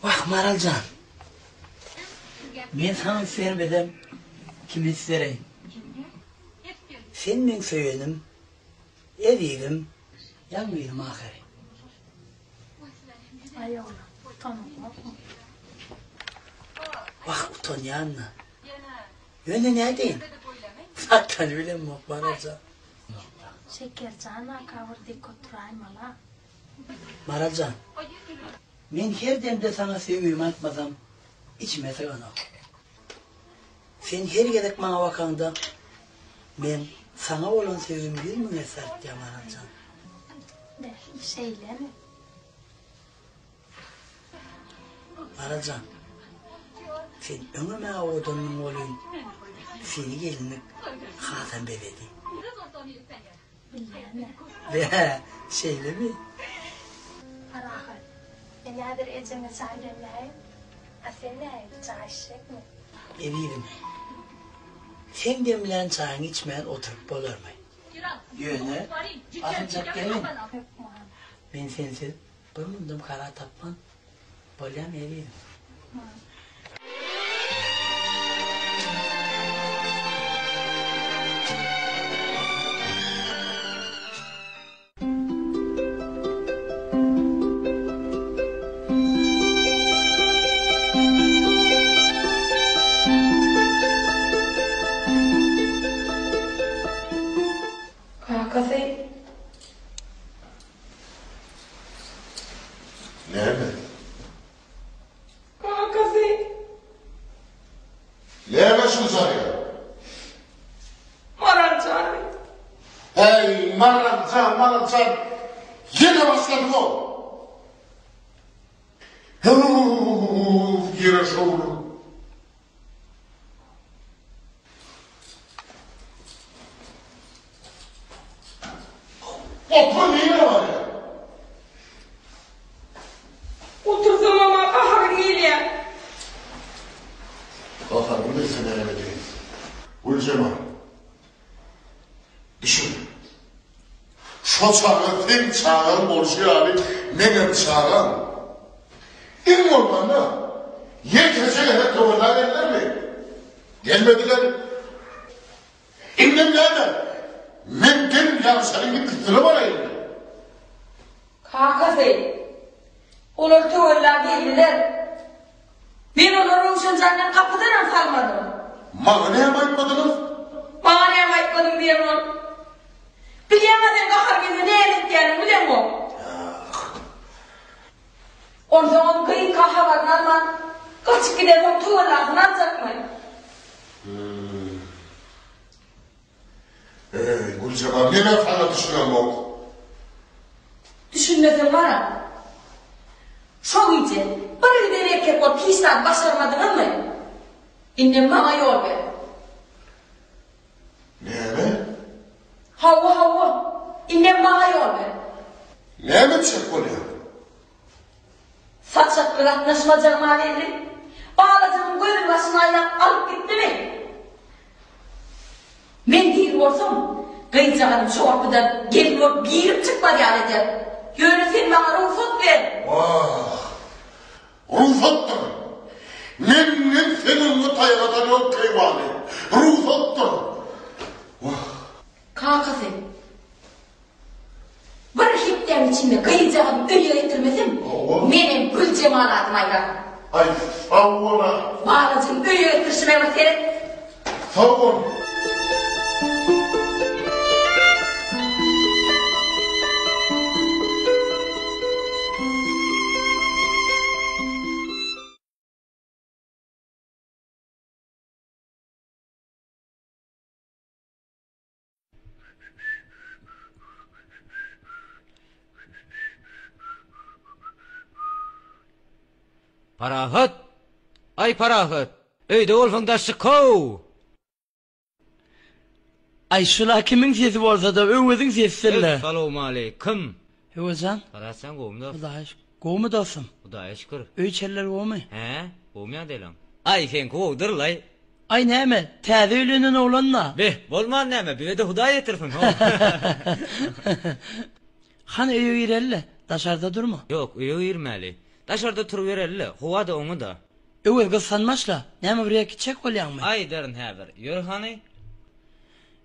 Wah, Maral jan. Men saňa üns bermesem, kime üns bereýin? Sen meň söýenim, ezizim, ýalňyzym ahyry. Aý oglan, utanyňokmy? Wah, utanýan-da. Ýöne nädeýin? Saklanyp bilemok, Maraljan. Şekerjan aka bir dek oturaýmaly-a. Maraljan, men her demde saňa söýgimi aýtmasam, içime syganok. Sen her gezek maňa bakaňda, meň saňa bolan söýgim 100000 esse artýar, Maraljan. Beh, şeýlemi? Maraljan, sen öňem-ä owadandyň welin, seni gelinlik hasam bezedi. Bilýän-ä. Bä, şeýlemi? Parahat, men häzir ejeňe çaý demläýin. A sen nähili, çaý içjekmi? Ezizim, seň demlän çaýyňy içmän oturyp bolarmy? Ýöne, asyljak gelin. Hökman. Men sensiz bir mundam karar tapman. Bolýamy ezizim? Hökman. Kakasy. Näme? Kakasy. Näme şunçalyk? Maral jany. Äý, Maral jan, Maral jan. Ýene başladyň-ow. Hüw, ýere şowlum. Otur nirä barýaň? Düşün. Şo çaga seň çagaň bolşy ýaly meňem çagam. Iň bolmanda ýekeje gezek töwella geldilermi? Gelmediler. Indem näme? Men gelin ýagşalyň üstüne baraýynmy? Kakasy, Olar töwella geldiler. Men olary Röwşen jandan gapydanam salmadym. Maňa näme aýtmadyňyz? Maňa näme aýtmadyň diýen ol. Bilýäň-ä sen gahar gelse näme etýäniňi bileňok. Onsoňam gyzka habaryny alman, gaçyp gidensoň töwellasyny aljakmy? Eý, Güljemal, men-ä saňa düşünemok. Düşünmeseň gara. Şo gije bir giden erkek bolup hiç zat başarmadyňyzmy? Indem maňa ýol ber. Näme? Hawa, hawa. Indem maňa ýol ber. Näme etjek bolýaň? Saçakly gatnaşmajagyma belli. Balajygymyň gözüni başyny aýlap alyp gitdimi? Men diri bolsam, gyzjagazym şo gapydan gelin bolup girip çykmaz ýaly ederin. Ýöne sen maňa rugsat ber. Wah, rugsatdyr. Menden sen öňňe taýak atan ýok, keýwany. Rugsatdyr. Wah. Kakasy. Bir hepdäň içinde gyzjagazymy öýe getirmesem, menem Güljemal adymy aýraryn. Aý, sag bol-a. Balajygymy öýe getirişime bir seret. Sag bol. Parahat! Aý Parahat! Öýde bolsaň daş çyk-how! Aý şula kimiň sesi bolsada Öweziň sesidirle. Essalowmaleýkim. Öwezjan. Parahatjan gowumy dost? Hudaýa şükür. Gowumy dostum? Hudaýa şükür. Öý içeriler gowumy? Hä, gowumy ýagdaýlaň? Aý seňki gowudyr-laý. Aý näme, täze öýlenen oglan-da. Beh, bolman näme, bize-de Hudaý ýetirsin, how. Hany öýe gireli-le, daşarda durma. Ýok, öýe girmäli. Daşarda turubereli-le, howa-da oňa-da. Öwez, gyssanmaç-la, näme bir ýere gitjek bolýaňmy? Aýdaryn häzir, ýör hany.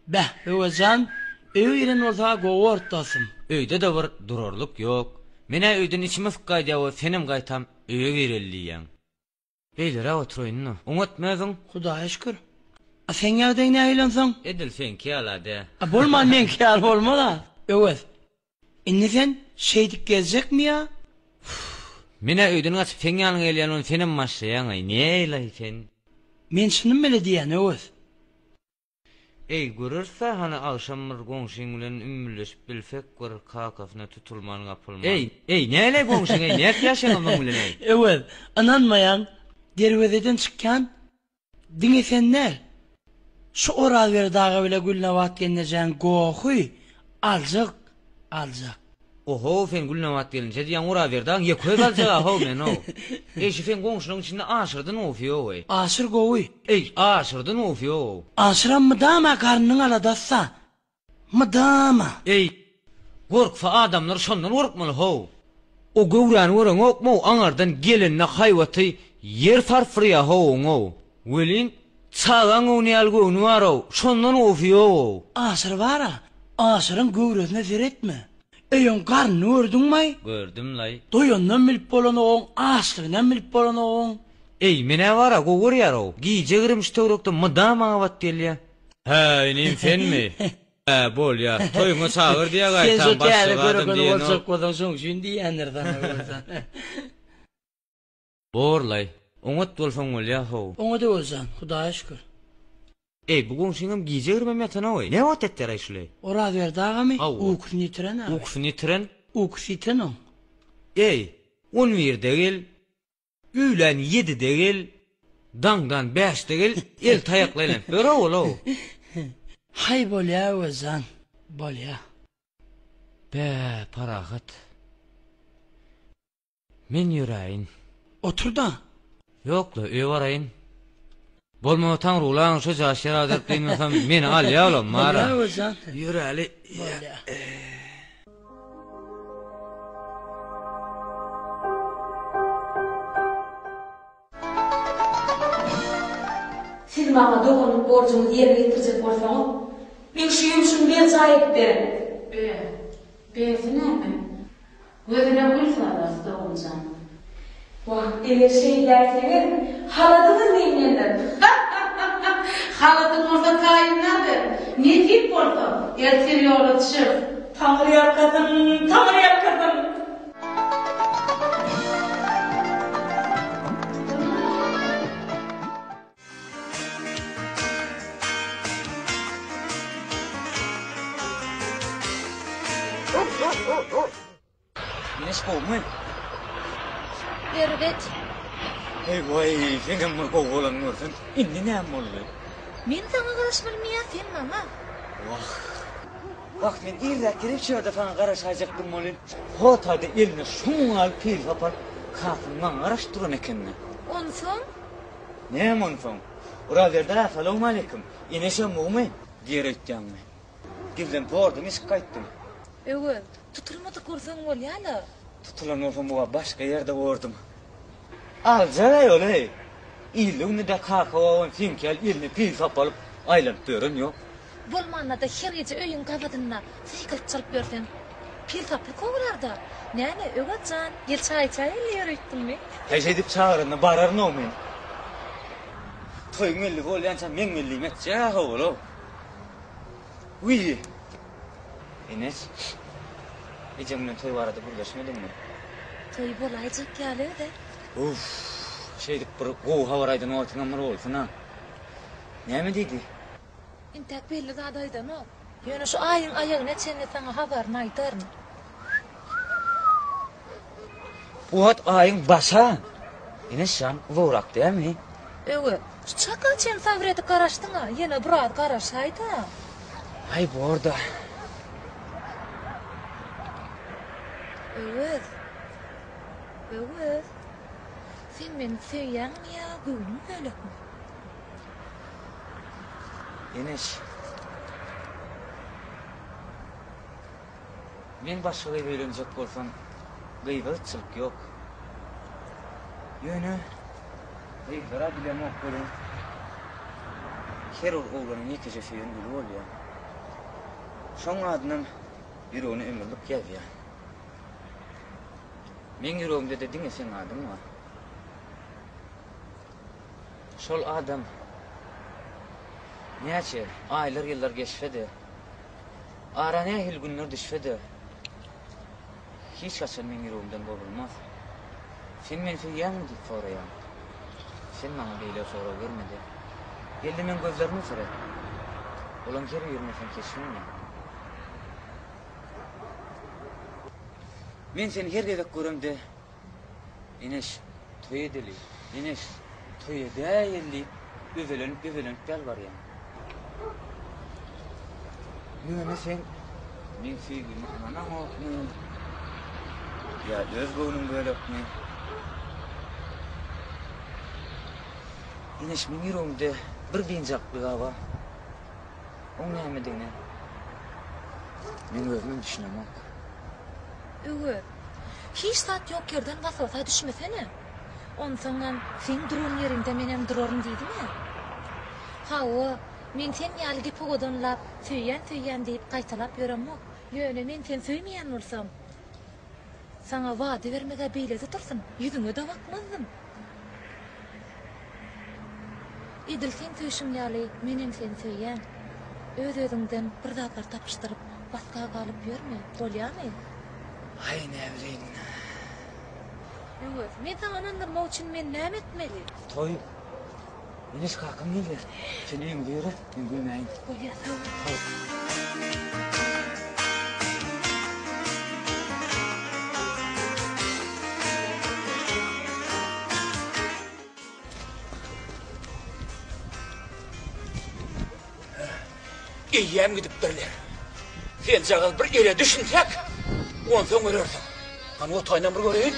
Beh, Öwez jan, öýe giren bolsa-a gowy bordy dostum. Öýde-de bir durarlyk ýok. Men-ä öýden içim ysyk gaýdýa we senem gaýtam öýe gireli diýýäň. Beýleräk oturaýyn-da. Oňatmy özüň? Hudaýa şükür. A seň ýagdaýyň nähili onsoň? Edil seňki ýaly-a dä. A bolman meňki ýaly bolmaz-a. Öwez, indi sen şeýdip gezjekmi ýa? Men-ä öýden gaçyp seň ýanyňa gelýän ony senem başlaýaň-aý. Nälaý sen? Men çynym bile diýýän, Öwez. Eý, göreris-dä, hany agşam bir goňşyň bilen ümmülleşip bilsek bir kakasyna tutulman gapylman. Eý, eý, näleý goňşyň, eý, nädip ýaşaýaň onuň bilen, eý? Öwez, ynanmaýaň, derwezeden çykýan diňe sen däl. Şu Orazberdi aga bile Gülnabat gelnejäň gohy aljak, aljak. Ohow sen Gülnabat gelinje diýýäň Orazberdi agaň ýeke özi aljaga how men how. Eý şu seň goňşulaň içinde Aşyrdan gowusy ýok eý. Aşyr gowy. Eý Aşyrdan gowusy ýok. Aşyram mydama garnynyň aladasy-da. Mydama. Eý gorksa adamlar şondan gorkmaly how. O göwräni göreňokmy-ow aňardan gelende haýbaty ýer sarsdyrýa how oň-ow. Welin çagaň göwni ýaly göwni bar-ow, şondan gowusy ýog-ow. Aşyr bar-a, Aşyryň göwresine seretme. Öýüň garnyny gördüňmi-aý? Gördüm-laý. Doýanynam bilip bolanogyň, açlygynam bilip bolanogyň. Eý, men-ä bar-a, gowy görýär-ow. Gije girim şu töwerekde mydama gabat gelýä. Hä, inim senmi? Hä, bolýa. Toýuňa çagyr diýýä Sen gaýtam, şo täze başlyk adam körekeni diýenok. boljak bolsaň şoň üçin diýýändir saňa görseň. Borlaý. Oňat bolsaň bolýa how. Oňat Öwezjan, Hudaýa şükür. Eý, bu goňşyňam gije girmem ýatanogy. Näme wagt ýatýaraý şuly? Orazberdi agamy? Hawa. Ukusyny ýitiren aga. Ukusyny ýitiren? Ukusy ýiten oň. Eý, on birde gel, öýlän ýedide gel, daňdan bäşde gel, el taýakly aýlanyp ýör-ow ol-ow. Haý, bolýa Öwezjan, bolýa. Bä, Parahat. Men ýöräýin. Otur-da. Ýok-la, öýe baraýyn. Bolmasa Taňrygulaň şo jaş ýer agdaryp dynmasam meni alýa olam mara. Bolýa Öwezjan. Ýöräli. Bolýa. Siz maňa doganlyk borjuňyzy ýerine ýetirjek bolsaňyz, meň şu ýumşumy berjaý edip beriň. Be, besi näme? Gözüne gül salarys, doganjan. Wah, eger şeýdäýseňiz, haladyňyz mendendir. Ha-ha-ha-ha! Haladyň bolsa taýynlardyr. Nesip bolsa, ertir ýola düşeris. Taňry ýalkasyn, Taňry ýalkasyn! Eneş gowumy? Erbet. Heý waý, seňem bir gowy bolanyňy görsem, indi näme boldy? Men saňa garaşmalymy ýa sen maňa? Wah. Wah, men irräk gelip şu ýerde saňa garaşaýjakdym welin, hotaýda eline şuň ýaly pil sapan kakam maňa garaşyp duran ekeni. Onsoň? Näme onsoň? Orazberdi aga, salowmaleýkim. Eneşem gowumy? Diýer öýtýäňmi? Gizlin tordan eşik gaýtdym. Öwez, tutulmadyk bolsaň bolýa-la. Tutulan bolsam bu başga ýerde bordum. Aljak-aý ol-eý. Ilde-günde-de kaka-babam seňki ýaly eline pil sap alyp aýlanyp ýören ýok. Bolmanda-da her gije öýüň gabadynda sykylyk çalyp ýörseň, pil saply kowular-da. Näme, Öwez jan, gel çaý içäýeli ýör öýtdüňmi? Häý, şeýdip çagyranda bararyn-ow men. Toýuň melligi bolýança meň melligimi etjek-ä ho-ol-ow. Wiý! Eneş, ejeň bilen toý barada gürleşmediňmi? Toý bolaýjak ýaly öz-ä. Uff, şeýdip bir gowy habar aýdan wagtyňam bir bolsun-a. Näme diýdi? Intäk belli zat aýdanok. Ýöne şu aýyň aýagyna çenli saňa habaryny aýdaryn. Bu wagt aýyň başa. Eneş jan, uzagrak dälmi? Öwez, şu çaka çenli sabyr edip garaşdyň-a, ýene biraz garaşaý-da. Aý, bor-da. Öwez, Öwez, sen meni söýýäňmi ýa göwnüň bölekmi? Eneş. Men başga gyza öýlenjek bolsam, gyza gytçylyk ýok. Ýöne gyzlara bilemok welin, her bir oglanyň ýekeje söýen güli bolýar. Şoň adynam ýüregine ömürlik ýazýar. Meň ýüregimde-de diňe seň adyň bar. Şol adam näçe aýlar-ýyllar geçse-de, ara nähili günler düşse-de, hiç haçan meň ýüregimden bozulmaz. Sen meni söýýäňmi diýip soraýan. Sen maňa beýle sorag berme-de, gel-de meň gözlerime seret. Olaň her birinde seň keşbiň bar. Men seni her gezek göremde, Eneş, toý edeli, Eneş, toý edäýeli diýip, özelenip-özelenip ýalbarýaň. Ýöne sen meň söýgime ynanaňokmy ýa öz göwnüň bölekmi? Eneş, meň ýüregimde bir biynjaklyk-a bar. Oň nämedigine men özümem düşünemok. Öwez, hiç zat ýok ýerden waswasa düşmesene. Onsoňam seň duran ýeriňde menem duraryn diýdim-ä. Hawa, men sen ýaly gepi owadanlap, söýýän-söýýän diýip gaýtalap ýöremok. Ýöne men seni söýmeýän bolsam, saňa wada bermeg-ä beýlede dursun, ýüzüňe-de bakmazdym. Edil seň söýşüň ýaly menem seni söýýän. Öz-özüňden bir zatlar tapyşdyryp, basga galyp ýörme, bolýamy? Aý, näbileýin. Öwez, men saňa ynandyrmak üçin men näme etmeli? Toý. Eneş kakam gelýär. Sen öýüňize ýöre, men gömäýin. Bolýar, sag bol. Eýýäm gidipdirler. Senjagaz bir ele düşünsek, onsoň görersiň. Hany o taýynam bir göreýin.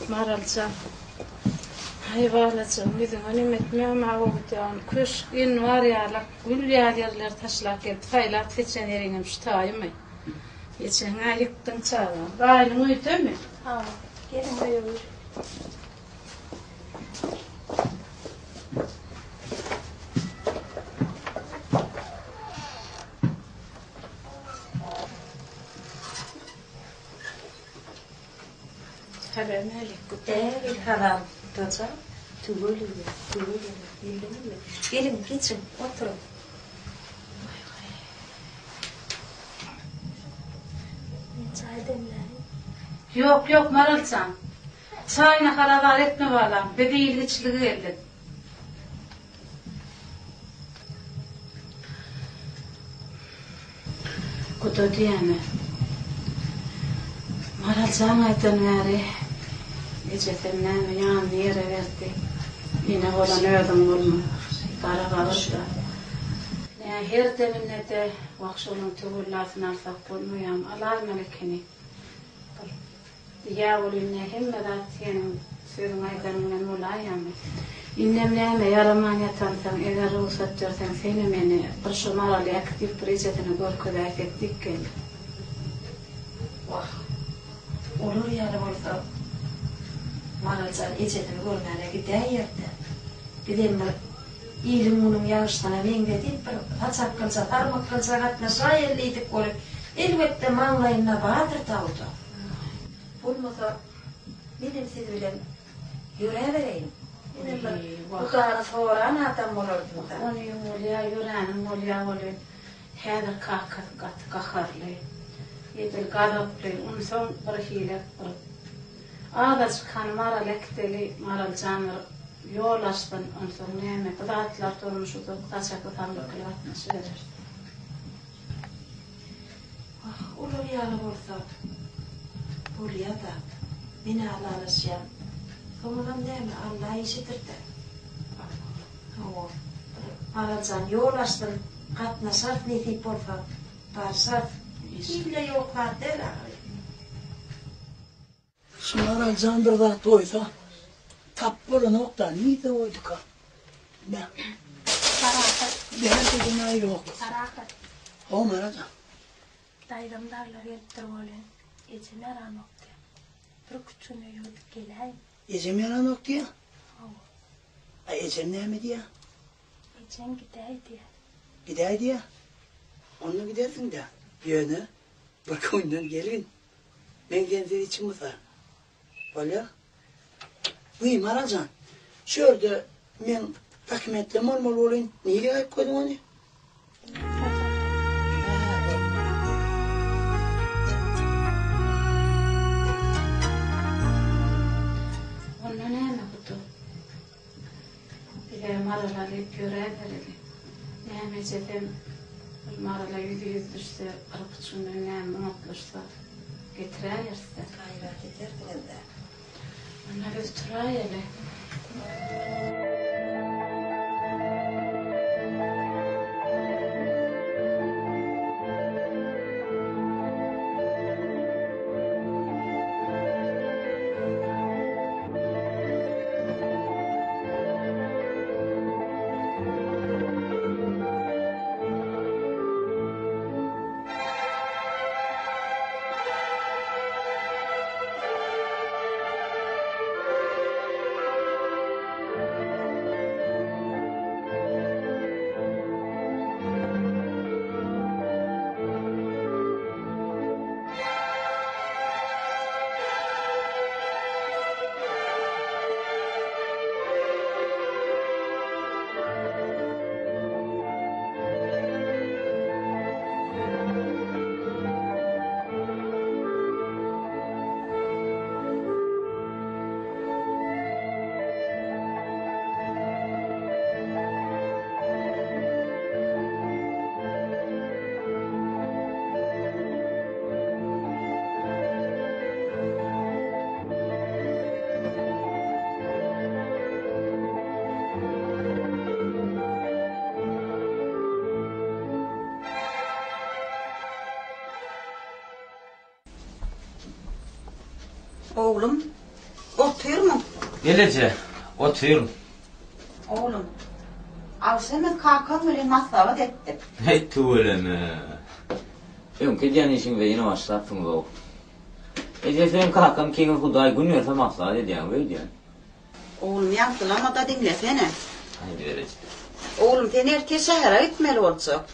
Maraljan. Haý balajygym, ýüzüňe nem etmegem-ä gowy däl. Köşk, enbar ýalak, gül ýaly ýerleri taşlap gelip, saýlap-seçen ýeriňem şu taýymy? Ejeň-ä ýykdyň çagam. Gaýnyň öýdemi? Hawa, geliň öýe buyruň. Salam-aleýkum. Äý, salam, Dajan. Tüweleme, tüweleme. Geldiňizmi? Geliň, geçiň, oturyň. Men çaý demläýin. Ýok, ýok, Maral jan. Çaý-nahar azar etme balam, biz ilgiçlige geldik. Guda diýýäne. Maral jan aýdan bäri ejesem näme ýanyny ýere berdi. Ene bolan özüň bolma. Gara bagyr-da. Nä her deminde-de wah şolaň töwellasyny alsak bolmaýamy, alaýmaly ekeni. Bir Diýýä ol indi hemme zat seniň sözüň aýdanyň bilen bolaýýamy? Indem näme, ýaraman ýatansoň, eger rugsat berseň, seni meni bir şo Maraly äkidip bir ejesine görkezäýsek diýip geldim. Wah, olar ýaly bolsa, Maral jan ejesini görmäne gidäýerdi. Bizem bir iliň-günüň ýagşysyna meňzedip bir saçakgylja, sarmykgylja gatnaşaýaly diýdik weli, elbetde maňlaýynda bardyr daw-da. Bolmasa, menem siz bilen ýöräbereýin. Menem bir gudany soran adam bolardym-da. Onyň bolýa, ýöräniň bolýa welin, häzir kakasy gaty gaharly, edil gazaply. Onsoň birhili bir azajyk hany Maral äkideli, Maral jan bir ýol açsyn, onsoň näme, bu zatlar durmuş uzak, saçakly sarmykly gatnaşybereris. Wah, olar ýaly bolsa, bolýa-da. Men-ä ylalaşýan. Soňunam näme, Alla işidir-dä. Hawa, bir Maral jan ýol açsyn, gatnaşarys nesip bolsa, barşarys. Hile ýok zat däl ahyry. Şu Maraljan bir zat goýsa, tap bolanok-da, nirde goýduka? Bä. Parahat. Bärde günä ýok. Parahat. Ho, Maraljan. Daýzam daglar gelipdir welin, ejem ýaranok diýýär. Bir-iki gün öýe gidip geläýin. Ejem ýaranok diýýär? Hawa. A ejem näme diýýär? Ejem gidäý diýýär. Gidäý diýýär? Onda gidersiň-dä. Ýöne, bir günden gelgin. Men sensiz içim gysar. Bolýa. Wiý, Maral jan, şu ýerde meň dokumentlem bolmaly welin, nirä goýup goýduň ony? Onda näme, Gudu? Bize Marala diýip ýöräbereli. Näme ejesem bir Marala ýüzi-ýüz düşse, 43 günden näme oňatlaşsa getiräýeris-dä. Gaýrat edersiňiz-dä. Onda biz turaýaly. Oglum. Otyrmyň? Gel eje, otyryn. Oglum, agşam biz kakaň bilen maslahat etdik. Heý, tüweleme. Öňki edýän işiňize ýene başlapsyňyz-ow. Eje, seň kakaň ikiňiz Hudaý gün berse maslahat edýäňiz öýdýän. Oglum, ýaňsylama-da diňlesene. Aýdyber eje. Oglum, sen ertir şähere gitmeli boljak.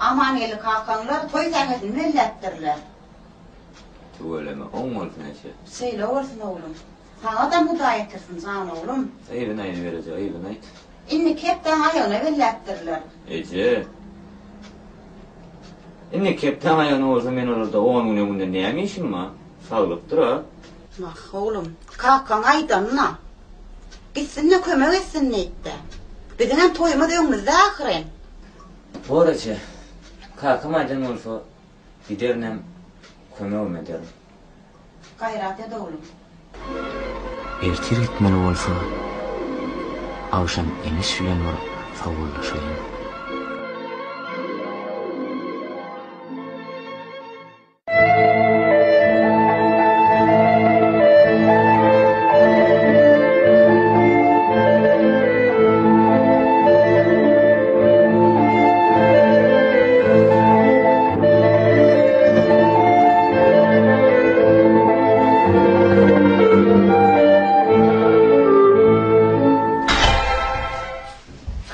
Amangeldi kakaňlar toý sähedini belläpdirler. Tüweleme, oň bolsun eje. Şeýle bolsun oglum. Saňadam Hudaý ýetirsin jan oglum. Yzyny aýdyber eje, yzyny aýt. Indiki hepdäň aýagyna belläpdirler. Eje. Indiki hepdäň aýagyna bolsa men olarda on gün öňünden näme işim bar? Saglykdyr-a. Wah, oglum, kakaň aýdanyna. Gitsin-de kömek etsin diýipdi. Biziňem toýumyz öňümizde ahyryn. Bor eje. Kakam aýdan bolsa, giderinem, kömegem ederin. Gaýrat et oglum. Ertir gitmeli bolsa, agşam Eneş bilen bir sawullaşaýyn.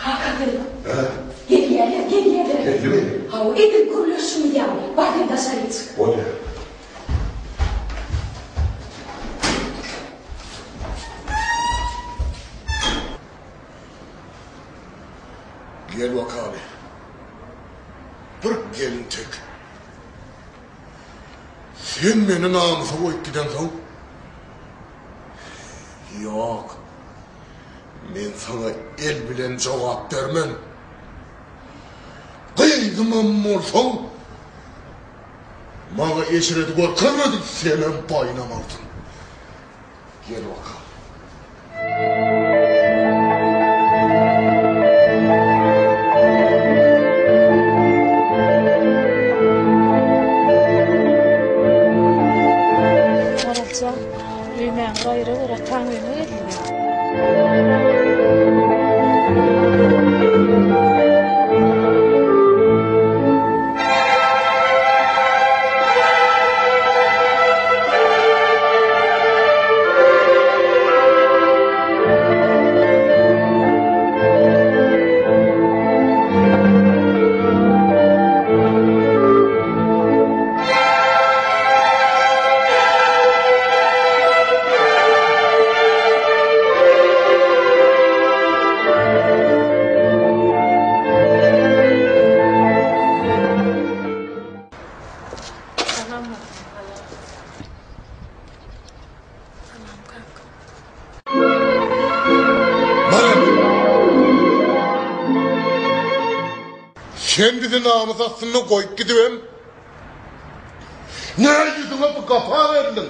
Kaka gyz. Gelýärler, gelýärler. Geldimi? Hawa, edil gürleşişimiz ýaly. Bar sen daşary çyk. Bolýar. Gel bakaly. Bir gelintek. Sen meni namysa goýup gidensoň. Ýok. Men saňa el bilen jogap bermen. Gyzymam bolsaň, maňa eşredi görkezmedik, senem baýnamarsyň. Gel bakalym. Maral jan, öýmäň gaýra gör, ataň öýüne geldiňmi? Salam Salam kaka. Sen bizi namys astynda goýup gidibem, nä ýüzüňe bu gapa geldiň?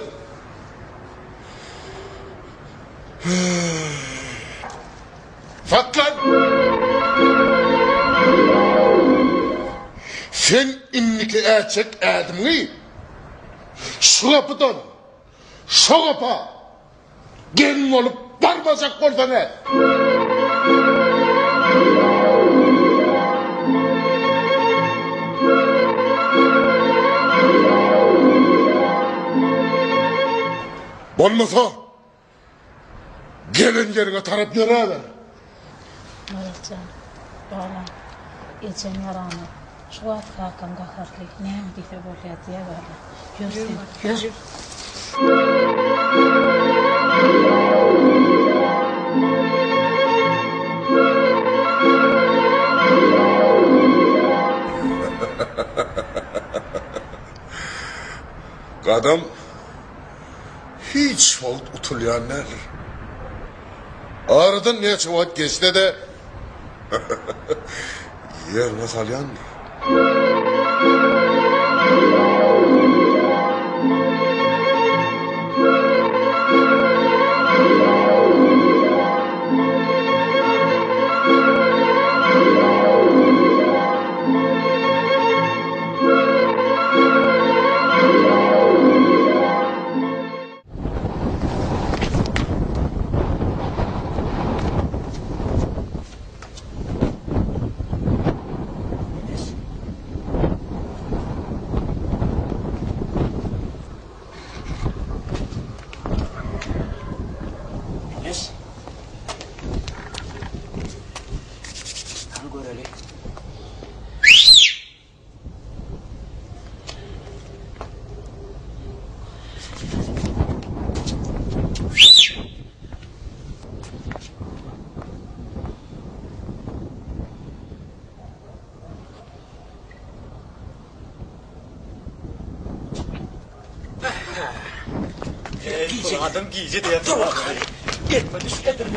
Saklan! Sen indiki ätjek ädimiňi şu gapydan şo gapa gelin bolup barmajak bolsaň ät. Bolmasa, Gelen ýeriňe tarap ýöräber. Maral jan, balam, ejeň ýaranok. Şu wagt kakaň gaharly, näme diýse bolýar diýä bala. Ýör sen, ýör. Gadam Hiç wagt utulýan däldir. Aradan näçe wagt geçse-de, ýerine salýandyr. Gije. Adam gije diýen. Dur bakaly. Elime düşmedir.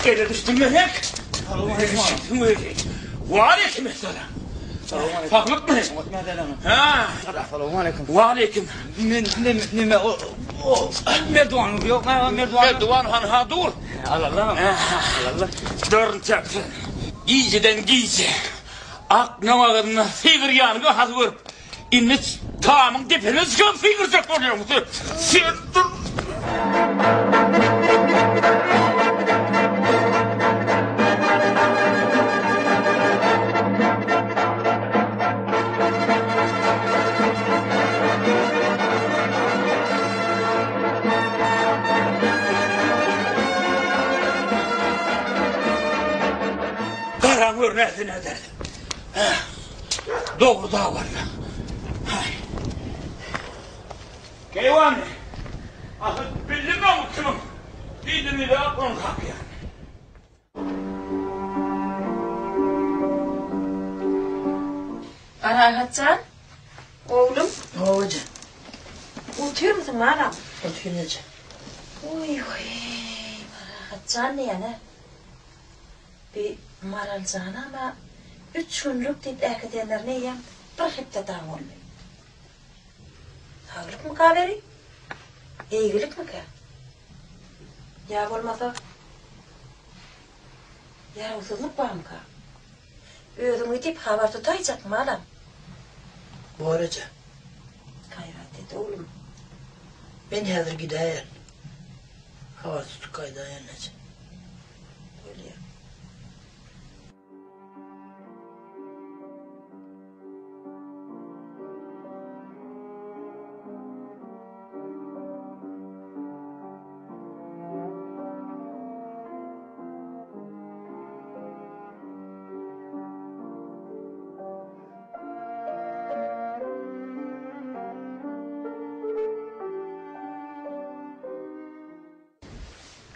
Ele düşdüm melek. Waleýkim essalam. Saglykmy? Ha. Salowmaleýkim. Waleýkim. Men neme neme o merdiwan ýok, merdiwan. Merdiwan han ha dur. Alalla. Alalla. Dörn çapsyn. Gijeden gije. Ak namagyna sygyr ýanyga has görüp. Indi tamyň depesine çykyp sygyrjak bolýaň. Sen dur. Garaň gör näsini edersin. Dogry dabarda. Keýwany, asyl bildim oň kimiň diýdimi-de ony kakýan. Parahat jan, oglum. Hawa eje. Otyrmysyň balam? Otyryn eje. Oý-oý, Parahat jan diýýän-ä. Bi Maral janam-a üç günlük diýip äkidenlerine eýýäm bir hepde dagy boldy. Saglykmyka beri? Eýgilikmikä? Ýa bolmasa ýarawsyzlyk barmyka? Özüň gidip habar tutaýjakmy balam? Bor eje. Gaýrat et oglum. Men häzir gidäýerin. Habar tutup gaýdaýaryn eje. Bolýar.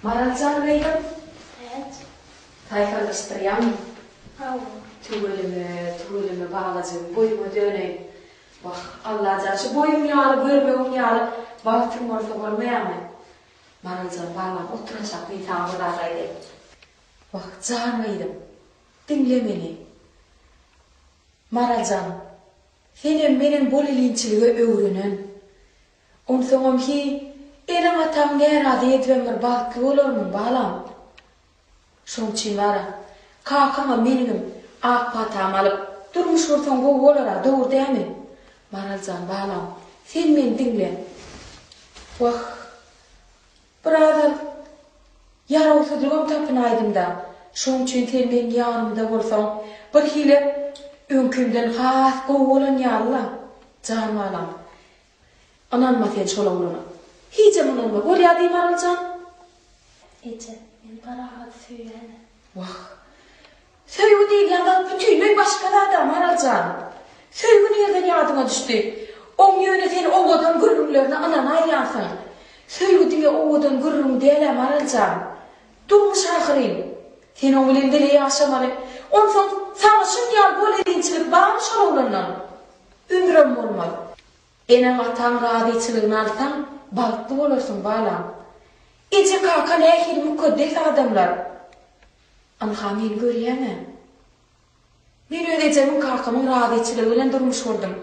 Maral jan gyzym. Hä? Saýhallaşdyrýaňmy? Hawa. Tüweleme, tüweleme balajygym, boýuňa döneýin. Wah, Allajan, şu boýuň ýaly, görmegiň ýaly bagtyň bolsa bolmaýarmy? Maral jan, balam, otur aşak, men saňa bir zat aýdaýyn. Wah, jan gyzym, diňle meni. Maral jan, senem menem bolelinçilige öwrenen. Onsoňam hi, eneň-ataň närazy edibem bir bagtly bolarmyň, balam? Şoň üçin bar-a, kakaňam, meniňem ak patamy alyp, durmuş gursaň gowy bolar-a, dogry dämi? Maral jan, balam, sen meni diňle. Wah, biraz-a ýarawsyzlygam tapynaýdym-da. Şoň üçin sen meň ýanymda bolsaň, birhili öňkimden has gowy bolan ýaly-la, jan balam. Ynanma sen şol oglana. Hijem ynanma. Bolýa diý Maral jan. Eje, men Parahaty söýýän-ä. Wah. Söýgi diýilýän zat bütinleý başga zat-a, Maral jan. Söýgi nirden ýadyňa düşdi? Oň ýöne sen owadan gürrüňlerine ynanaýýansyň. Söýgi diňe owadan gürrüň däl-ä, Maral jan. Durmuş ahyryn. Sen oň bilen bile ýaşamaly. Onsoň saňa şun ýaly bolelinçilik barmy şol oglandan? Ömürem bolmaz. Eneň-ataň razyçylygyny alsaň, bagtly bolarsyň, balam. Eje-kaka nähili mukaddes adamlar. Ynha, meni görýäň-ä. Men öz ejemiň, kakamyň razyçylygy bilen durmuş gurdum.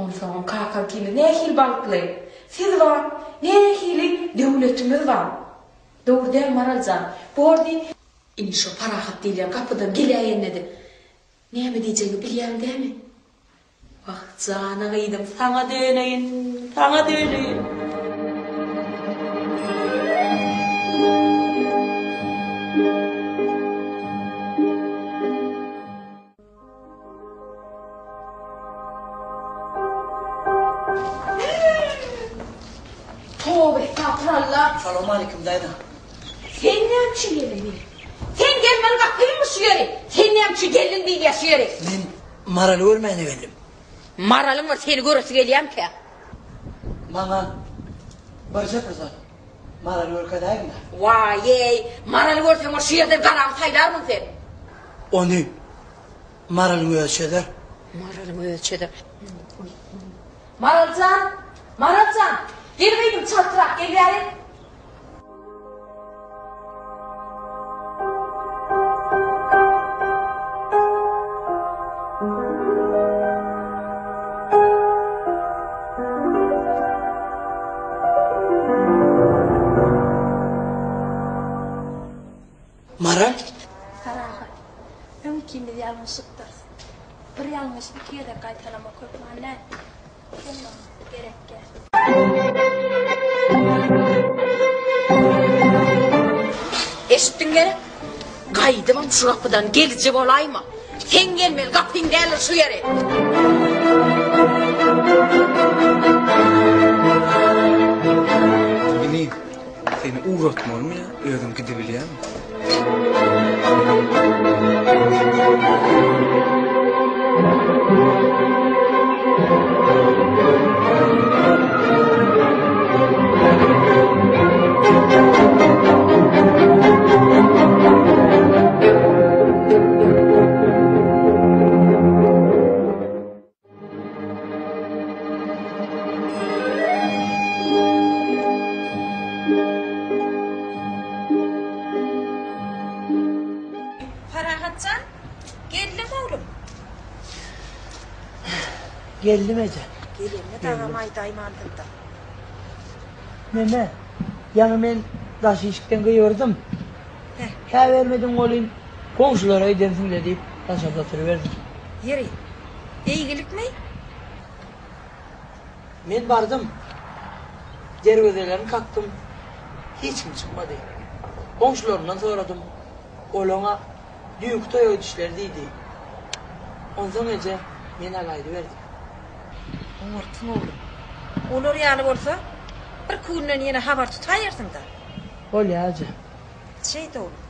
Onsoňam kakam ikimiz nähili bagtly. Siz bar, nähili döwletimiz bar. Dogry däl, Maral jan. Bor diý. Indi şo Parahat diýilýän gapydan geläýende-de, näme diýjegiňi bilýäň dämi? Wah, jana gyzym, saňa döneýin, saňa döneýin. Toba estagfurallah. Salowmaleýkim daýza. Sen näme üçin geldiň? Sen gelmeli gapyňmy şu ýeri? Sen näme üçin geldiň diýýär şu ýeri? Men Maraly görmäne geldim. Maralyň bir seni göresi gelýämikä? Maňa birje pursat Maraly görkezäýiň-dä. Waý-eý, Maraly görseň ol şu ýerden galaňy saýlarmyň sen? Ony Maralyň özi çözer. Maralyň özi çözer. Maral jan, Maral jan, gel gyzym çaltrak gel bäri. Maral? Parahat. Öň ikimiz ýalňyşypdyrys. Bir ýalňyşy iki gezek gaýtalamak hökman däl. Sen maňa gerek däl. Eşitdiň gerek? Gaýdybam şu gapydan geliji bolaýma. Seň gelmeli gapyň däldir şu ýeri. Inim, seni ugratmalymy ýa özüň gidibilýäňmi? Parahatjan, geldiň oglum. Geldim eje. Gelende dagam aýdaýmandyň-da. Neme, ýaňy men daş işikden gygyrdym. Hä bermediň welin, goňşulara gidensiň-le diýip, daşarda oturyberdim. Ýeri, eýgilikmi? Men bardym. Derwezelerini kakdym. Hiç kim çykmady. Goňşularyndan soradym. Olaň-a düýnki toýa gidişleri diýdi. Onsoň eje, men alaýdyberdim. Oňartsyň oglum. Olar ýaly bolsa, birki günden ýene habar tutaýarsyň-da. Bolýa eje. Şeýt oglum.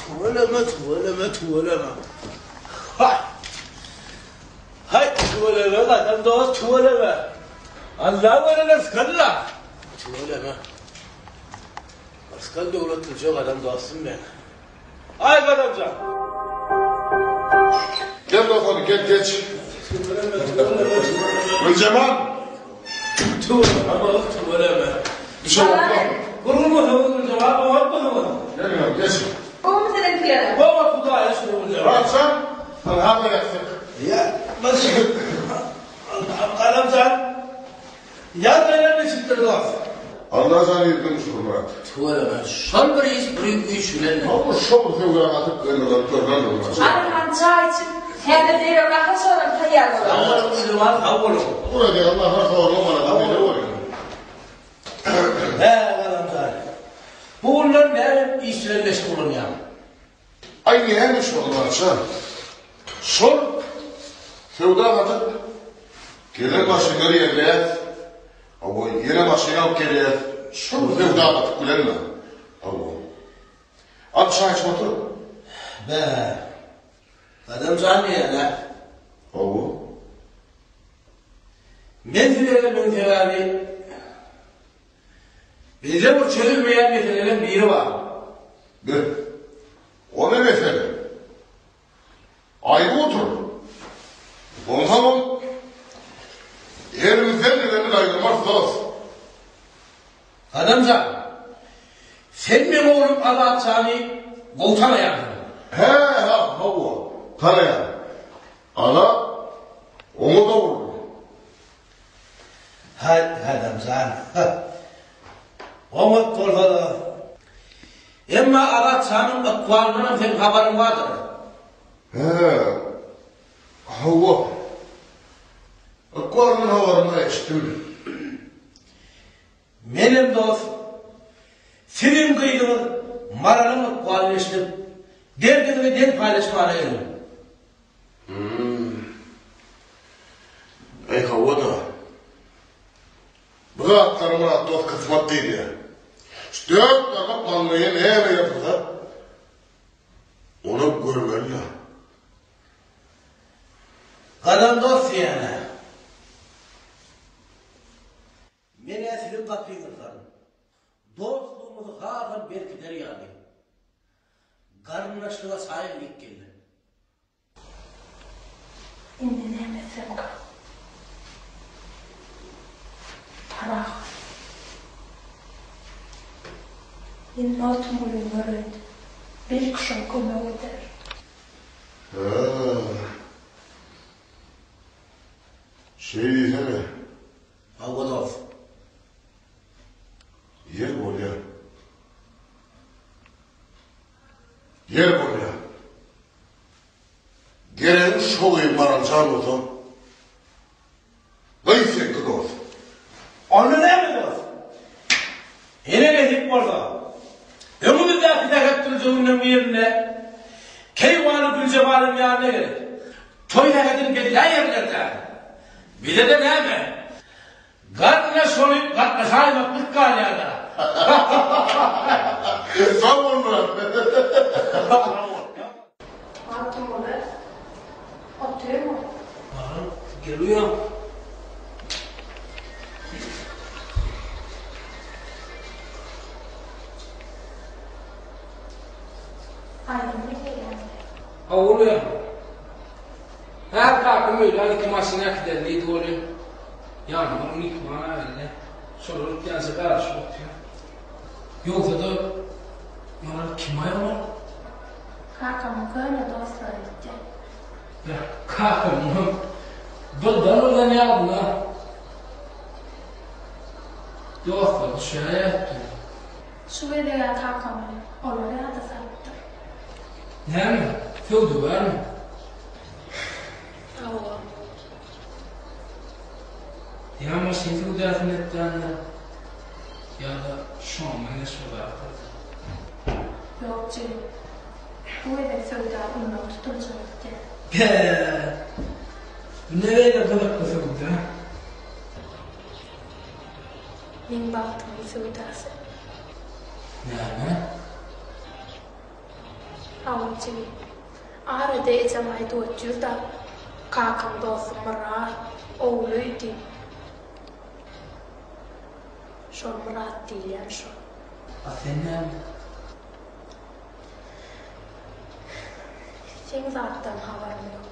Tüweleme, tüweleme, tüweleme. Hay! Hay, tüweleme, gadam dost, tüweleme. Allah weren rysgalla. Tüweleme. Rysgal döwletlice gadam dostum men. Ay gadamjan. Gel dostum, gel geç. Güljemal. Tüweleme, tüweleme. Düşe okla. Gurulmasın Güljemal, oňatmasyň. Gel gel geç. Gowmy siziňkiler? Gowy Hudaýa şükür Güljemal. Rahatsan, ynha bir ýassyk. Ya, nasıl? Gadamjan. Ýaz neler nesipdir dost. Alla jan ýüzüň şükür Myrat. Tüweleme şol bir iş bir güýç bilen. Hawa şo bir söwda gatyp gynalap görlen Myrat. Arman çaý içip. Häzir derrew nahar çoram taýýar bolar. Sag boluň Güljemal, sag boluň. Uradýan nahar sorlamana beýle bolýar. Hä, Galamjan. Bu günler näme iş bilen meşgullanýaň? Aý näme şol Gaça? Şol söwda gatyk gelen maşynlary ýerleýäs. Hawa, ýene maşyn alyp gelýäs. Şol söwda gatyk bilenmi? Hawa. Al çaý içip otur. Bä. Gadam jan diýýän-ä. Hawa. Men size gelmegiň sebäbi bizde bir çözülmeýän meseleleň biri bar. Bir. O ne mesele? Aýyp otur. Onsoňam elimizden geleni gaýgyrmarys dost. Gadam jan, sen meň oglum Azat jany gowy tanaýarsyň. Hä, hä, hawa, tanaýan. Azat oňa dogruly. Haý, Gadam jan, oňat bolsa-da. Emma Azat janyň ykbalyndanam seň habaryň bardyr. Hä, hawa. Ykbalyndan habarym bar, eşitdim. Menem dost, siziň gyzyňyz Maralyň ykbalyny eşidip, derdiňizi deň paýlaşmana geldim. Hum. Eý, hawa-da. Bu zatlara Myrat dost kysmat diýilýär. Şu dört barmak maňlaýa näme ýazylsa, onam görmeli-dä. Gadam dost diýýän-ä. Men-ä siziň gapyňyzdan dostlugymyzy hasam berkider ýaly, garyndaşlyga çaý diýip geldim. Indi näme etsemkä? Parahat. Men Magtymgulyny göreýin. Belki şol kömek eder. Hä. Şeý diýsene. Hawa dost. Ýer bolýar. Ýer bolýar. Geregiň şo gyz Maraljan bolsa, gyz seňki dost. Onda näme dost? Ene nesip bolsa, öňümizdäki sähet dürje gününiň birinde keýwany Güljemalyň ýanyna gelip, toý sähedini belläýerler-dä. Bize-de näme? Garyndaş bolup gatnaşaýmaklyk galýar-da. Sag bol Myrat. Magtymguly, otyrmy? Baran, gel uýam. Aýdymly gelýäňmi? Hawa uýam. Hä kakam öýlän iki maşyn äkider diýdi welin, ýanyma bir myhman-a geldi. Şolar ötýänçä garaşyp otyryn. Ýogsa-da, Maral kim-aý olar? Kakamyň köne dostlary diýdi. Beh, kakamyňam birden-birden ýadyna dostlary düşäýäpdir. Şu gezeg-ä kakamy olar ýada salypdyr. Näme, söwdagärmi? Hawa. Ýa maşyn söwdasyny etýändir, ýa-da şoňa meňzeş bir zatdyr. Ýok, jigim. Bu gezek söwda ullan tutuljak öýdýän. Bä, bu ne beýle gyzykly söwda? Meň bagtymyň söwdasy. Näme? Hawa, jigim. Arada ejem aýdyp otyr-da, kakaň dosty Myrat, ogly diýip. Şol Myrat diýilýän şol. A sen näme? Seň zatdan habarym ýok.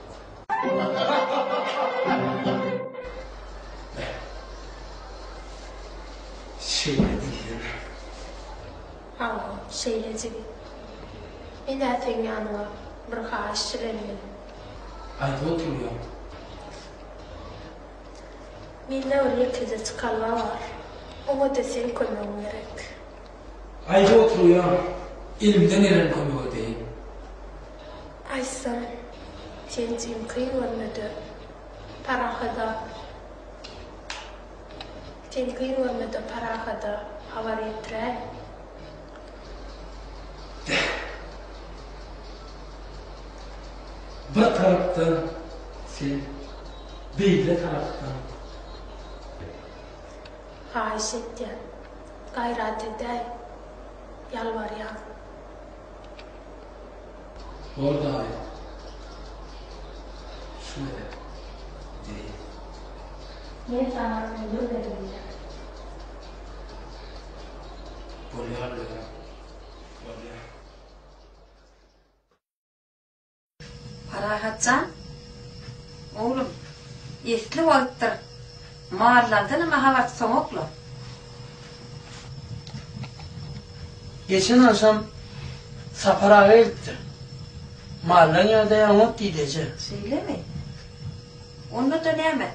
Şeýle diýsene. Hawa, şeýle jigim. Men-ä seň ýanyňa bir haýyş bilen geldim. Aýdyp otur uýam. Mende bir ýekeje çykalga bar. Oňa-da seň kömegiň gerek. Aýdyp otur uýam. Elimden gelen kömegi edeýin. Aýtsam, sen jigim. görmede Parahada Seni kyn görmede Parahada habar ýetiräý. Bir tarapdan sen, beýle tarapdan. Haýyş etýän, gaýrat edäý, ýalbarýan. Bor daýy. Şu gezek deý. Men saňa ömür berdim. Bolýar özem. Bolýar. Parahat jan, oglum, esli wagtdyr mallardanam-a habar tutaňok-la. Geçen agşam Sapar aga gelipdir. Mallaň ýagdaýy oňat diýdi eje. Şeýlemi? Onda-da näme?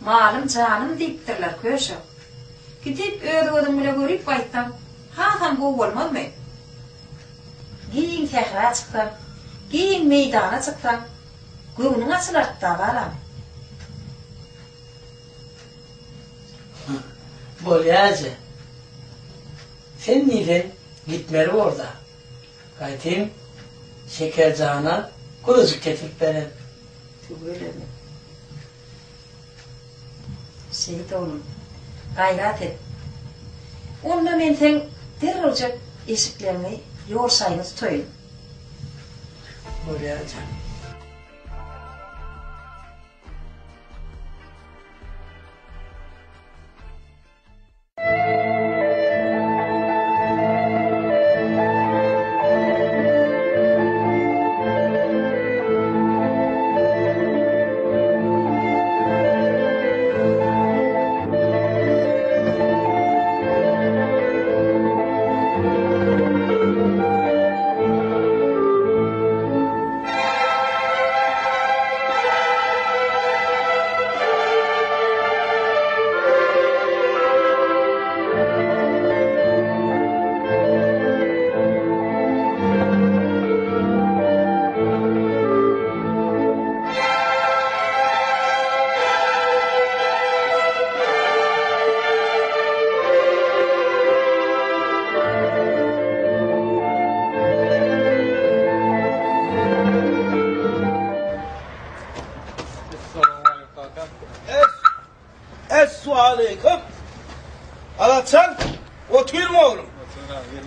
Malym janym diýipdirler, köşek. Gidip öz gözüň bile görüp gaýtsaň, hasam gowy bolmazmy? Giň sähra çyksaň, giň meýdana çyksaň, göwnüň açylartda, balam. Bolýa eje. Sen diýseň gitmeli borda. Gaýtym Şeker jana guzujyk getirip berer. Tüweleme. Şeýt oglum, gaýrat et. Onda men seň derrewjek eşikleriňi, ýol şaýyňy tutaýyn. Bolýar eje. Essualeýkum. Alatjan, otyrmy oglum?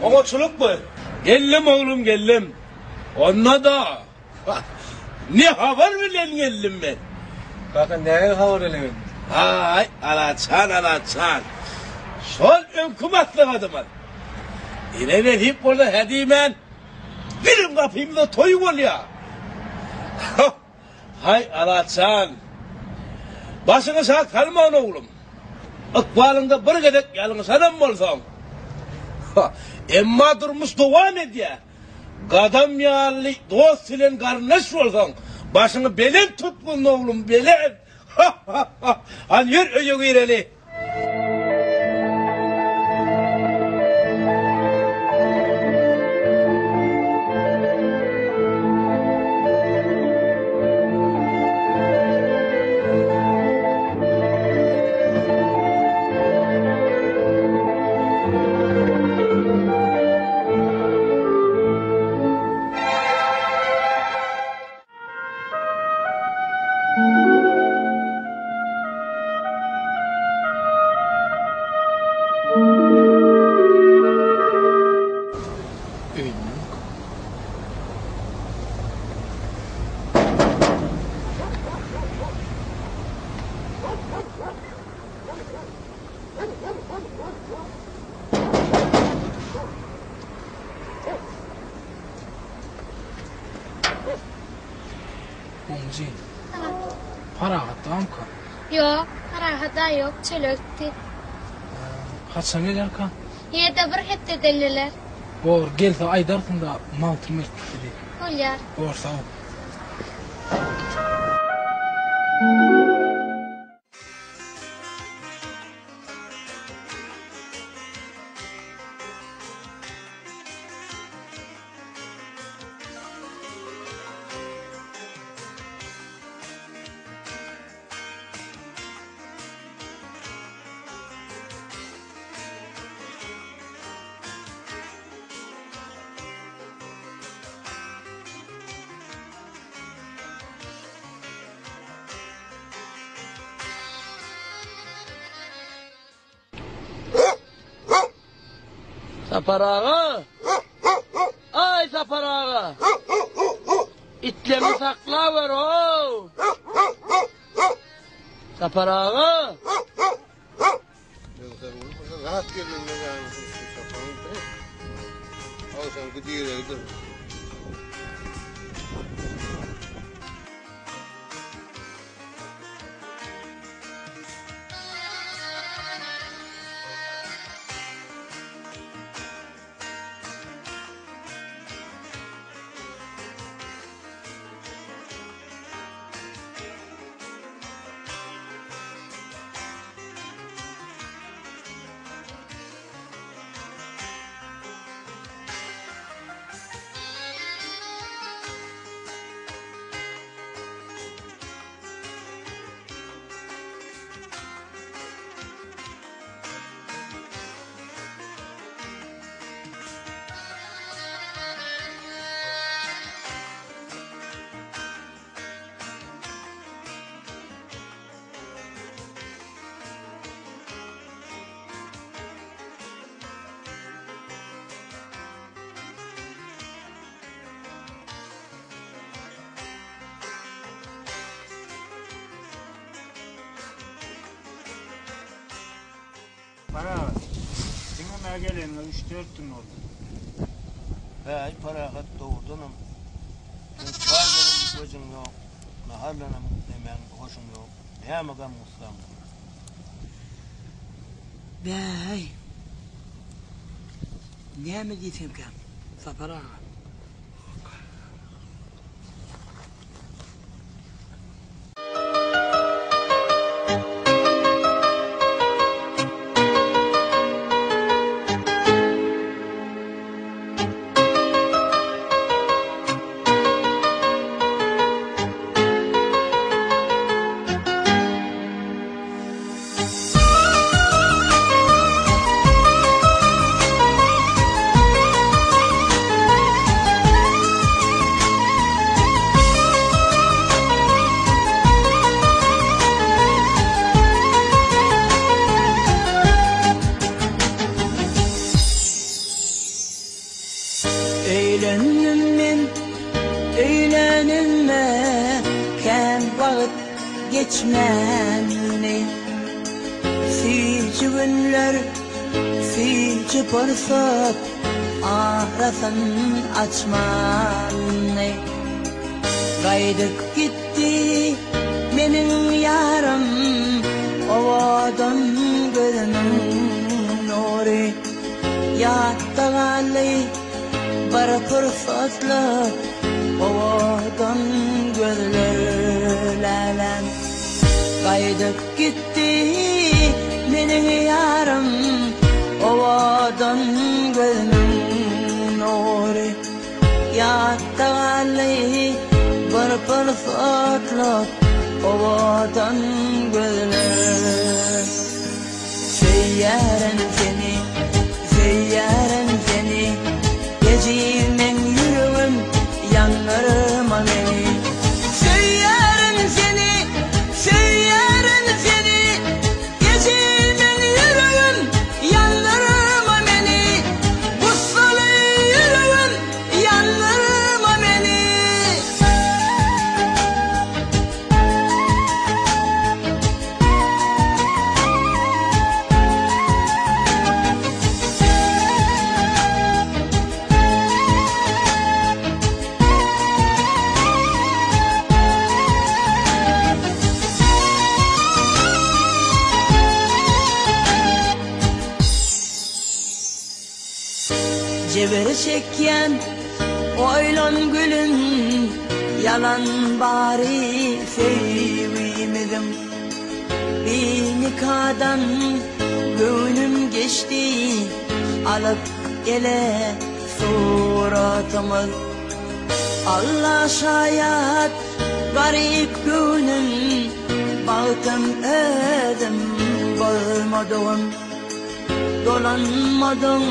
Oňaçylykmy? Geldim oglum, geldim. Onda-da ne habar bilen geldim men? Kaka, nähili habar bilen geldiň? Aý, Alatjan, Alatjan. Şol öňki maslahatymyz. Ine nesip bolsa hä diýmän, biziň gapymyzda toý bolýar. Haý, Alatjan! Başyňy şat salmagyn, oglum. Ykbalyňda bir gezek ýalňyşanam bolsaň. Emma durmuş dowam edýär. Gadam ýaly dost bilen garyndaş bolsaň, başyňy belent tutgyn, oglum, belent! Hany, ýör, öýe gireli. Goňjy. Parahat damka? Ýok, Parahat-a ýok, çöle gitdi. Haçan gelerka? Ýene-de bir hepdeden geler. Bor, gelse aýdarsyň-da, Magtym gelip gitdi diý. Bolýar. Bor, sag bol. Sapar aga! Aý, Sapar aga! Itlemi saklawer-ow! Sapar aga! Zat gelende ýaňy çapaň Agşamky diregidir. Parahat, diňe-mä geleniňe üç-dört gün boldy. Häý, Parahat, dogrudanam, sen çaý bilenem gözüň ýok, nahar bilenem nemäň hoşuň ýok. Näme gam-gussaň bar? Bäý, näme diýsemkäm, Sapar aga? Öýlendim men, öýlenenme kän wagt geçmändi. Süýji günler, süýji pursat arasyn açmandy. Gaýdyp gitdi meniň ýarym, owadan gözümiň nury. Ýatda galdy bir pursatlyk owadan gözler läläm. Gaýdyp gitdi meniň ýarym, owadan gözümiň nury. Ýatda galdy bir pursatlyk owadan gözler. Söýýärin seni, söýýärin seni, Ejiz meň ýüregim, ýandyrma meni. Söýýärin seni, söýýärin seni, Ejiz meň ýüregim, ýandyrma meni. Gussaly ýüregim, ýandyrma meni. Jebir çekýän oýlan gülüm Ýalan bary söýgimiziň Bir nikadan göwnüm geçdi Alyp ele suratyňyz Alla şaýat garyp göwnüm Bagtym özüm bolmadygym Dolanmadyň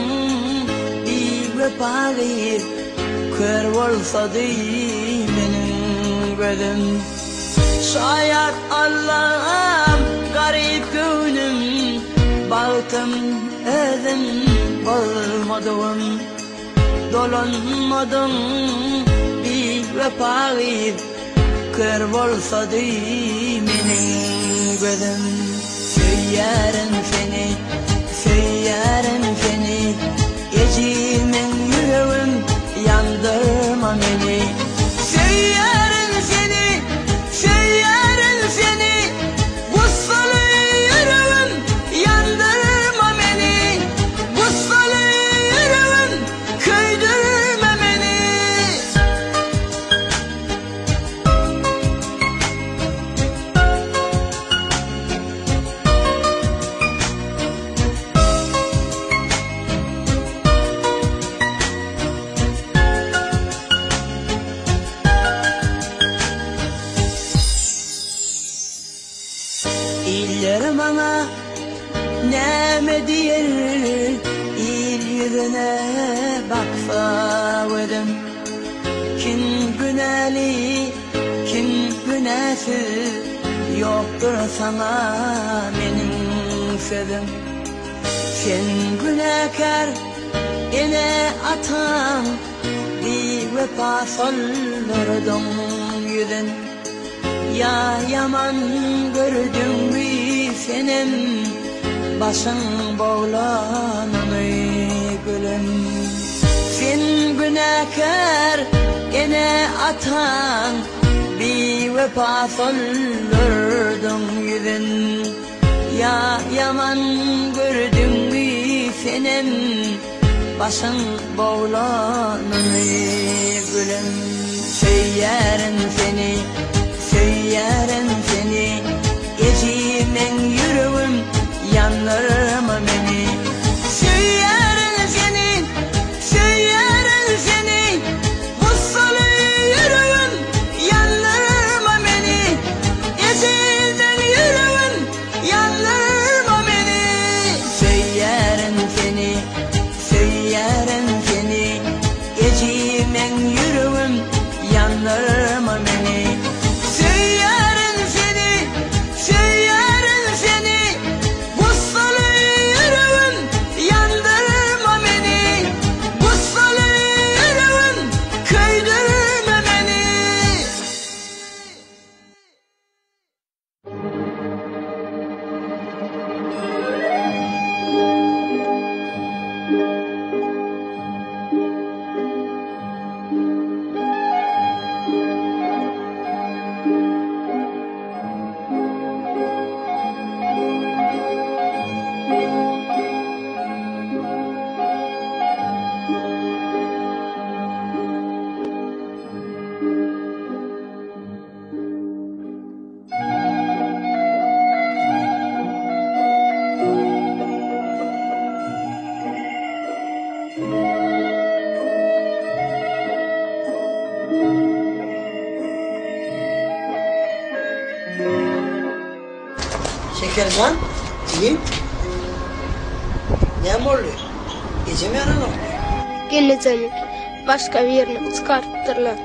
biwepa gyz, Kör bolsady meniň gözüm. Şaýat Allam garyp göwnüm, Bagtym özüm. Bolmadygym dolanmadyň Biwepa gyz kör bolsady meniň gözüm Söýýärin seni, söýýärin seni Ejiz meň ýüregim ýandyrma meni Söýýärin seni, söýýärin seni Gussaly ýüregim ýandyrma meni Gussaly ýüregim köýdürme meni. Iller maňa näme diýer, il ýüzüne baksa gözüm. Kim günäli, kim günäsiz, ýokdur saňa meniň sözüm. Sen günäkär ene-ataň, biwepa soldurdyň ýüzün. Ýa ýaman gördüňmi senem başyň boglanyny gülüm. Sen günäkär ene-ataň biwepa soldurdyň ýüzün. Ýa ýaman gördüňmi senem başyň boglanyny gülüm. Söýýärin seni, söýýärin seni, ejiz meň ýüregim ýandyrma meni. Söýýärin seni, söýýärin seni, gussaly ýüregim ýandyrma meni. Ejiz meň ýüregim ýandyrma meni. Söýýärin seni, söýýärin seni, Ejiz meň ýüregim ýandyrma meni. Söýýärin seni, söýýärin seni, Gussaly ýüregim ýandyrma meni. Gussaly ýüregim köýdürme meni. Şekerjan, jigim. Näme boldy? Ejem ýaranokmy? Gelnejemi başga birine çykarypdyrlar.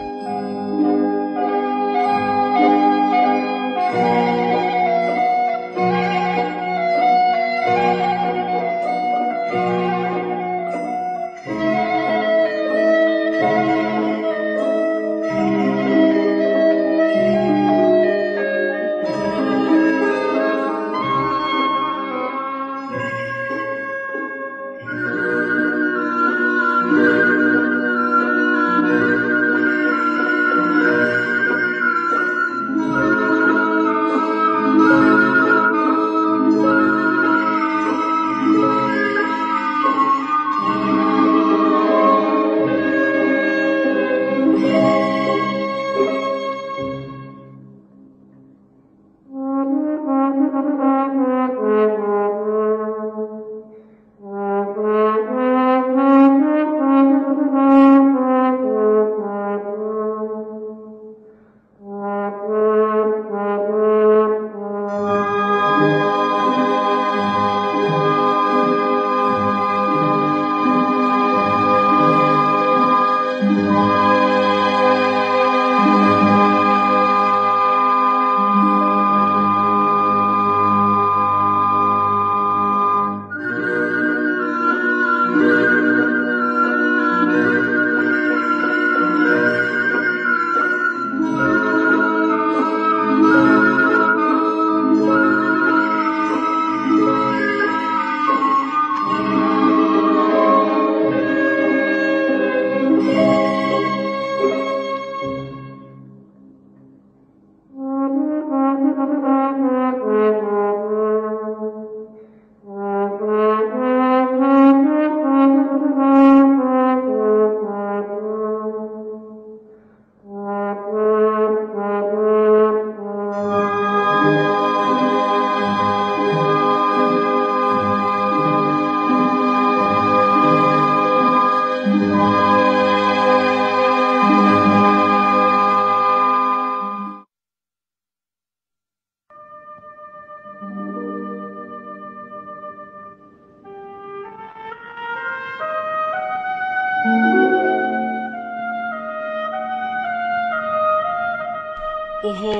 Oho,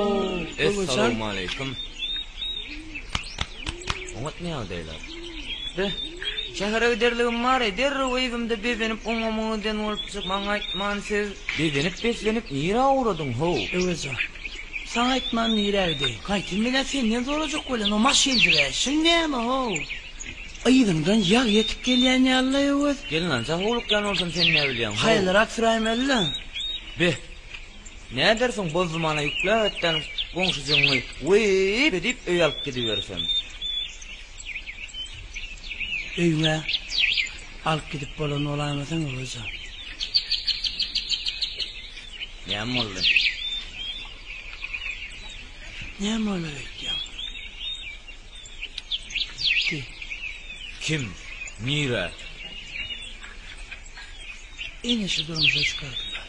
Öwezjan. Essalawmaleýkim. Oňatmy ýagdaýlar? Be, şähere giderligim bar-eý, derrew yzymda bezenip oňa-muňa giden bolupjyk, maňa aýtman siz. Bezenip-beslenip nirä ugradyň, how? Öwezjan, saňa aýtman nirä gideýin? Gaýtam men-ä senden sorajak bolýan, o maşyn süräýşiň näme, how? Yzyňdan ýag ýetip gelýän ýaly-la, Öwez. Gelnalyja howlukýan bolsam sen näbilýäň, how? Haýalrak süräýmeli-le. Be, Nädersiň bozdumana ýükläp etdän goňşujygyňy wiý-p diýip öýe alyp gidibersem. Öýüňe alyp gidip bolan bolaýmasaň Öwezjan. Näme boldy? Näme bolar öýtýäň? Gitdi. Kim? Nirä? Eneşi durmuşa çykardylar.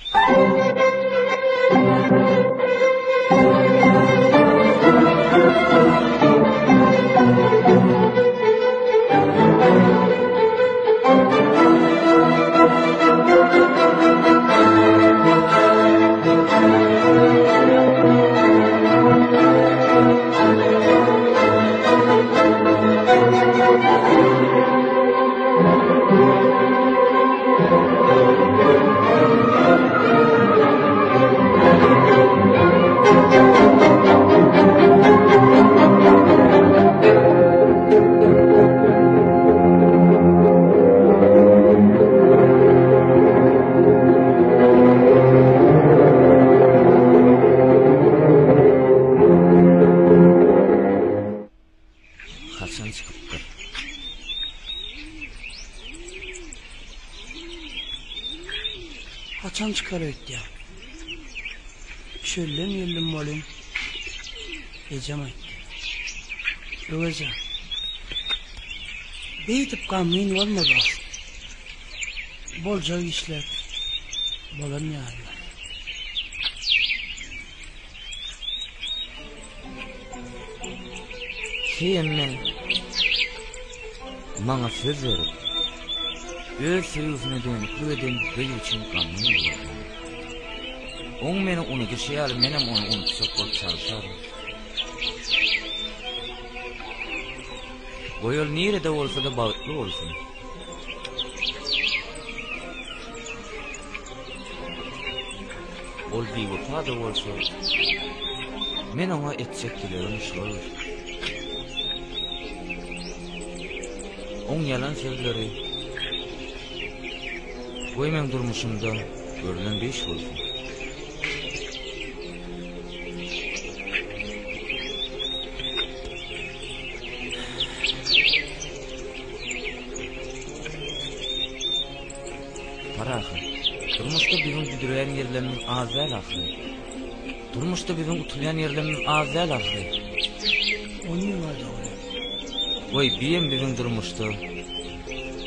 Haçan çykypdyr? Haçan çykar öýtýäň? Çölden geldim welin, ejem aýtdy. Öwezjan, beýdip gamgyn bolma dost. Boljak işler bolan ýaly. Heýem men maňa söz berip, öz söýgüsine dönüklik eden gyz üçin gamgyn bolardym. Oň meni unudyşy ýaly menem ony unutjak bolup çalşaryn. Goý ol nirede bolsa-da bagtly bolsun. Ol biwepa-da bolsa, men oňa etjek dilegim şoldur. Oň ýalan sözleri goý meň durmuşymda görlen düýş bolsun. Parahat. Durmuşda biziň büdreýän ýerlerimiz az däl ahyry. Durmuşda biziň utulýan ýerlerimiz az däl ahyry. Onyň-a dogry. Goý, biem biziň durmuşda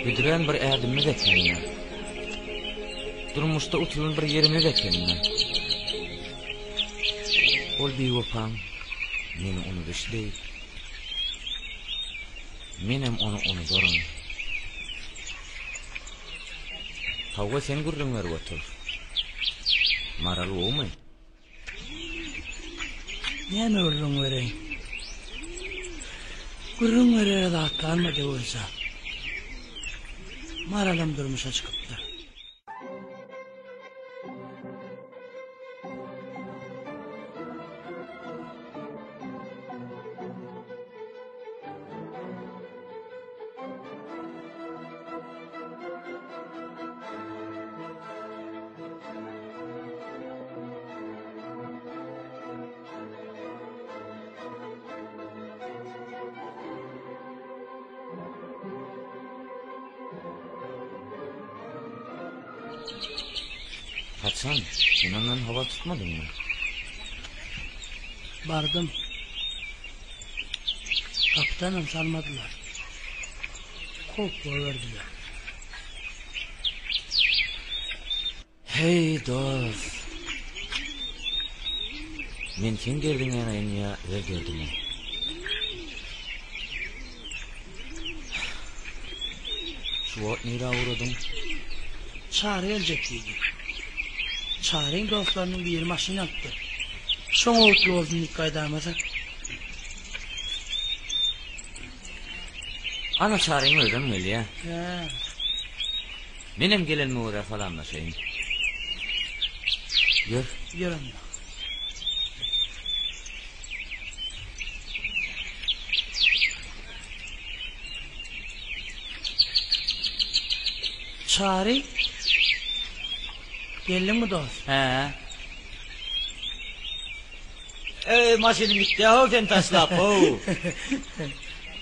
büdrän bir ädimimiz eken-dä. Durmuşda utulan bir ýerimiz eken-dä. Ol biwepaň meni unudyşy deý, menem ony unudaryn. Hawa sen gürrüň berip otur. Maral gowumy? Näme gürrüň bereýin? Gürrüň berere zat galmady Öwezjan. Maralam durmuşa çykypdyr. Haçan? Sen ondan habar tutmadyňmy? Bardym. Gapydanam salmadylar. Kowup goýberdiler. Heý, dost! Men seň derdiňe ýanaýyn ýa öz derdime? Şu wagt nirä ugradyň? Çary geljek diýdi. Çaryň dostlarynyň biri maşyn alypdyr. Şoňa gutly bolsun diýip gaýdamasak. Ana Çaryň özem gelýä. Hä. Menem gelenime görä salamlaşaýyn. Ýör. Ýör onda. Çary, geldiňmi dost? Hä. Eý, maşynym gitýä-how seni taşlap-how.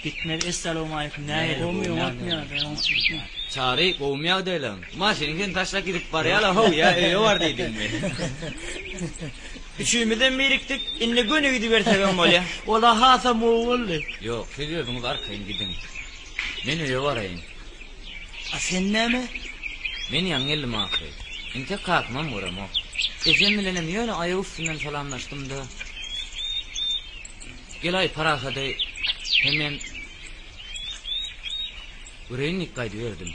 Gitmez, essalawmaleýkim, nähili? Gowmy, oňatmy ýagdaý, oňatmy? Çary, gowumy ýagdaýlaň? Maşynyň seni taşlap gidip barýa-la-how, ýa öýe bar diýdiňmi? Üçümizem birikdik, indi göni gidibersegem bolýa. Ol-a hasam gowy boldy. Ýok, siz özüňiz arkaýyn gidiň. Men öýe baraýyn. A sen näme? Men ýaňy geldim ahyry. Entek kakamam göremok. Ejem bilenem ýöne aýak üstünden salamlaşdym-da. Gel-aý, Parahady hemem göreýin diýip gaýdyberdim.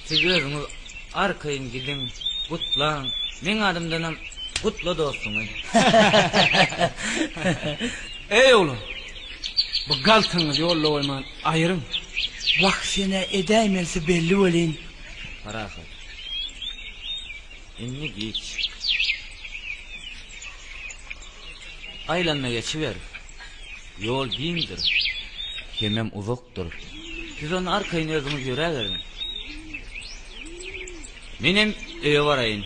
Siz özüňiz arkaýyn gidiň, gutlaň. Meň adymdanam gutla dostuňy. Eý oglan, bu galtaňyzy ýolda goýman aýyryň. Wah sen-ä edäýmelisi belli welin. Parahat. Indi giç. Aýlanma geçiber. Ýol giňdir. Hemem uzakdyr. Siz onda arkaýyn özüňiz ýöräberiň. Menem öýe baraýyn.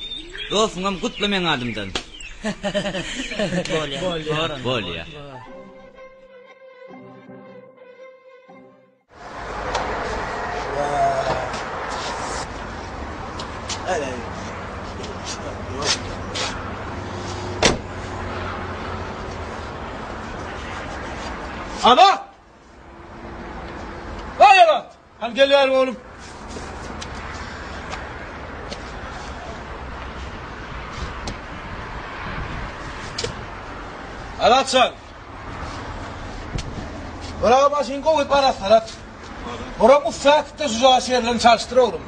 Dostuňam gutla meň adymdan. Bolýa. Bolýa. Azat! Aý Azat! Hany gel bäri oglum. Azat jan. Biraga maşyn gowy edip arassalat. Buram ussa äkitde şu jaş ýerlerini çalyşdyr oglum.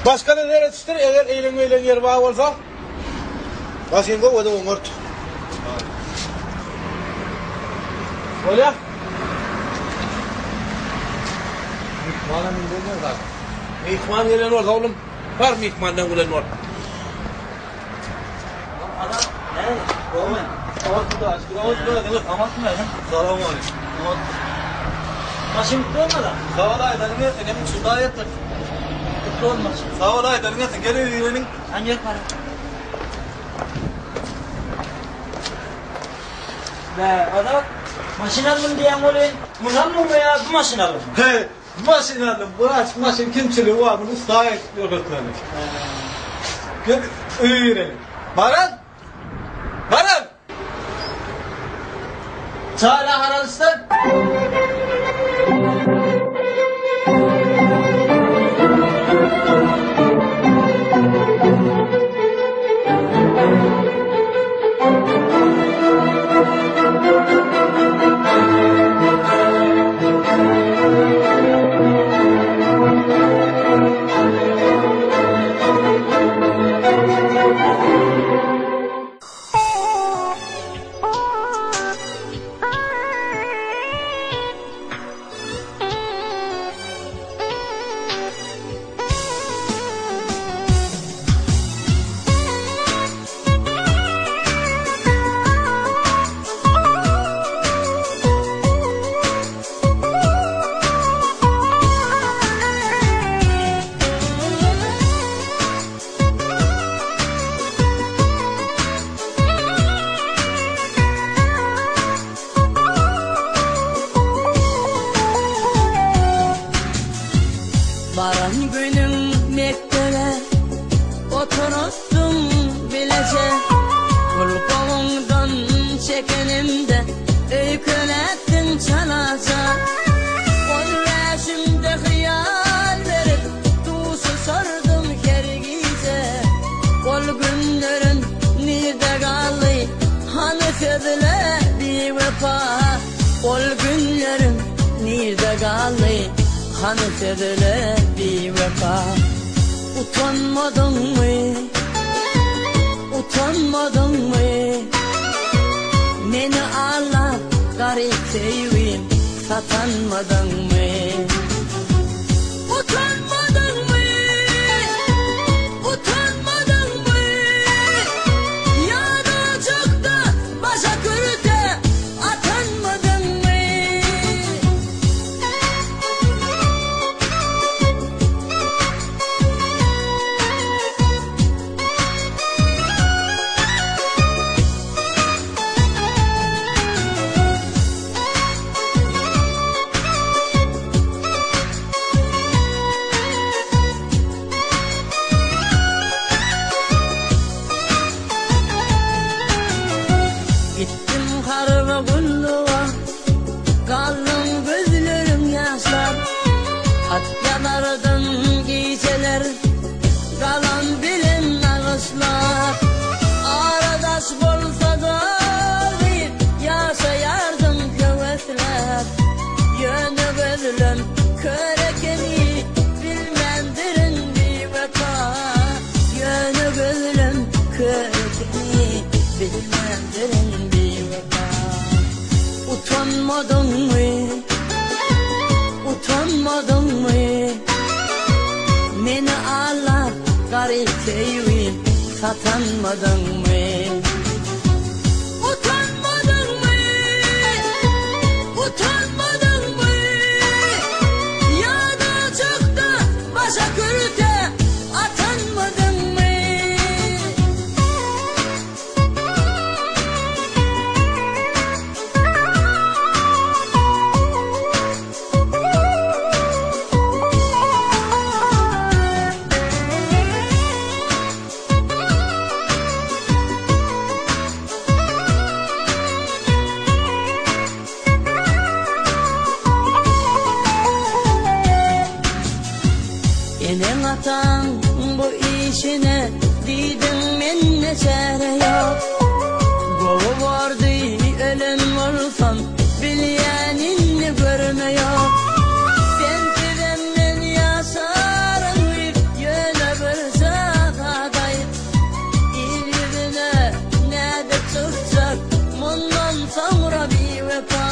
Başga-da seredişdir, eger eýleň-beýleň ýeri bar bolsa, maşyn gowy edip oňart. Bolýa. Myhmanam indi gelmez zat. Myhman gelen bolsa oglum, bar myhmandan gülen bol. Maşyn aldym diýýäň welin, muny aldyňmy ýa bu maşyny aldyňmy? Maşyn aldym. Birazjyk maşyn kemçiligi bar, muny ussa aýdyp ýöretmeli. Gel öýe gireliň. Baran! Baran! Çaý nahar alyşdan. Baran günüm mekdebe oturutdum bileje Gulpagyňdan çekenimde öýkeläpdiň çalaja On bäşimde hyýal berip duşuşardym her gije Ol günlerim nirde galdy hany sözle biwepa Ol günlerim nirde galdy hany sözle biwepa Utanmadyňmy? Utanmadyňmy? Meni aldap garyp söýgim satanmadyňmy? Utanmadyňmy? Utanmadyňmy? Ýa-da ojakda başa kürte atanmadyňmy? Gitdim harby gulluga, Galdyň gözlerim ýaşlap. Hat ýazardym gijeler, Galam bilen nagyşlap. Ara daş bolsa-da diýip, Ýaşaýardym höwesläp. Ýöne gözlem kör ekeni, Bilmändirin biwepa. Ýöne gözlem kör ekeni, Bilmändirin biwepa. Utanmadyňmy? Utanmadyňmy? Meni aldap garyp söýgim satanmadyňmy? Utanmadyňmy? Utanmadyňmy? Ýa-da ojakda başa kürte atanmadyňmy? Eneň-ataň bu işine diýdiň mende çäre ýok. Gowy bordy ölen bolsam bilýän indi görme ýok. Sensizem men ýaşaryn diýip ýöne bir zat aýt. Il ýüzüne nädip çykjak mundan soňra biwepa.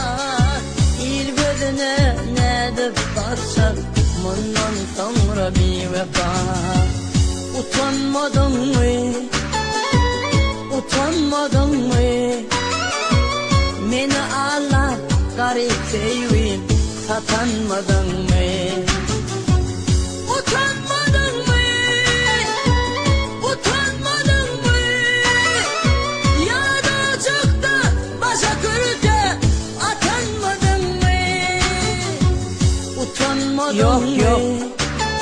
Il gözüne nädip bakjak mundan soňra biwepa. Utanmadyňmy? Utanmadyňmy? Meni aldap garyp söýgim satanmadyňmy? Utanmadyňmy? Utanmadyňmy? Ýa-da ojakda başa kürte atanmadyňmy? Utanmadyňmy? Ýok, ýok,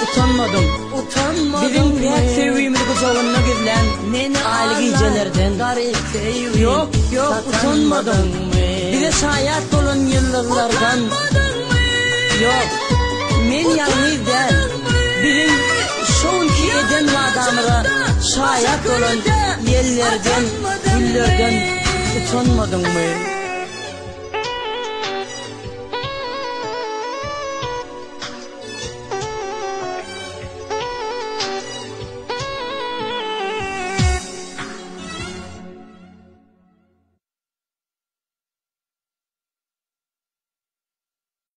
utanmadym. Utanmadyňmy? Biziň päk söýgimizi gujagynda gizlän aýly gijelerden. Ýok, ýok, utanmadym. Bize şaýat bolan ýyldyzlardan. Ýok, men ýalňyz däl. Biziň şo günki eden wadamyza şaýat bolan ýellerden, güllerden utanmadyňmy?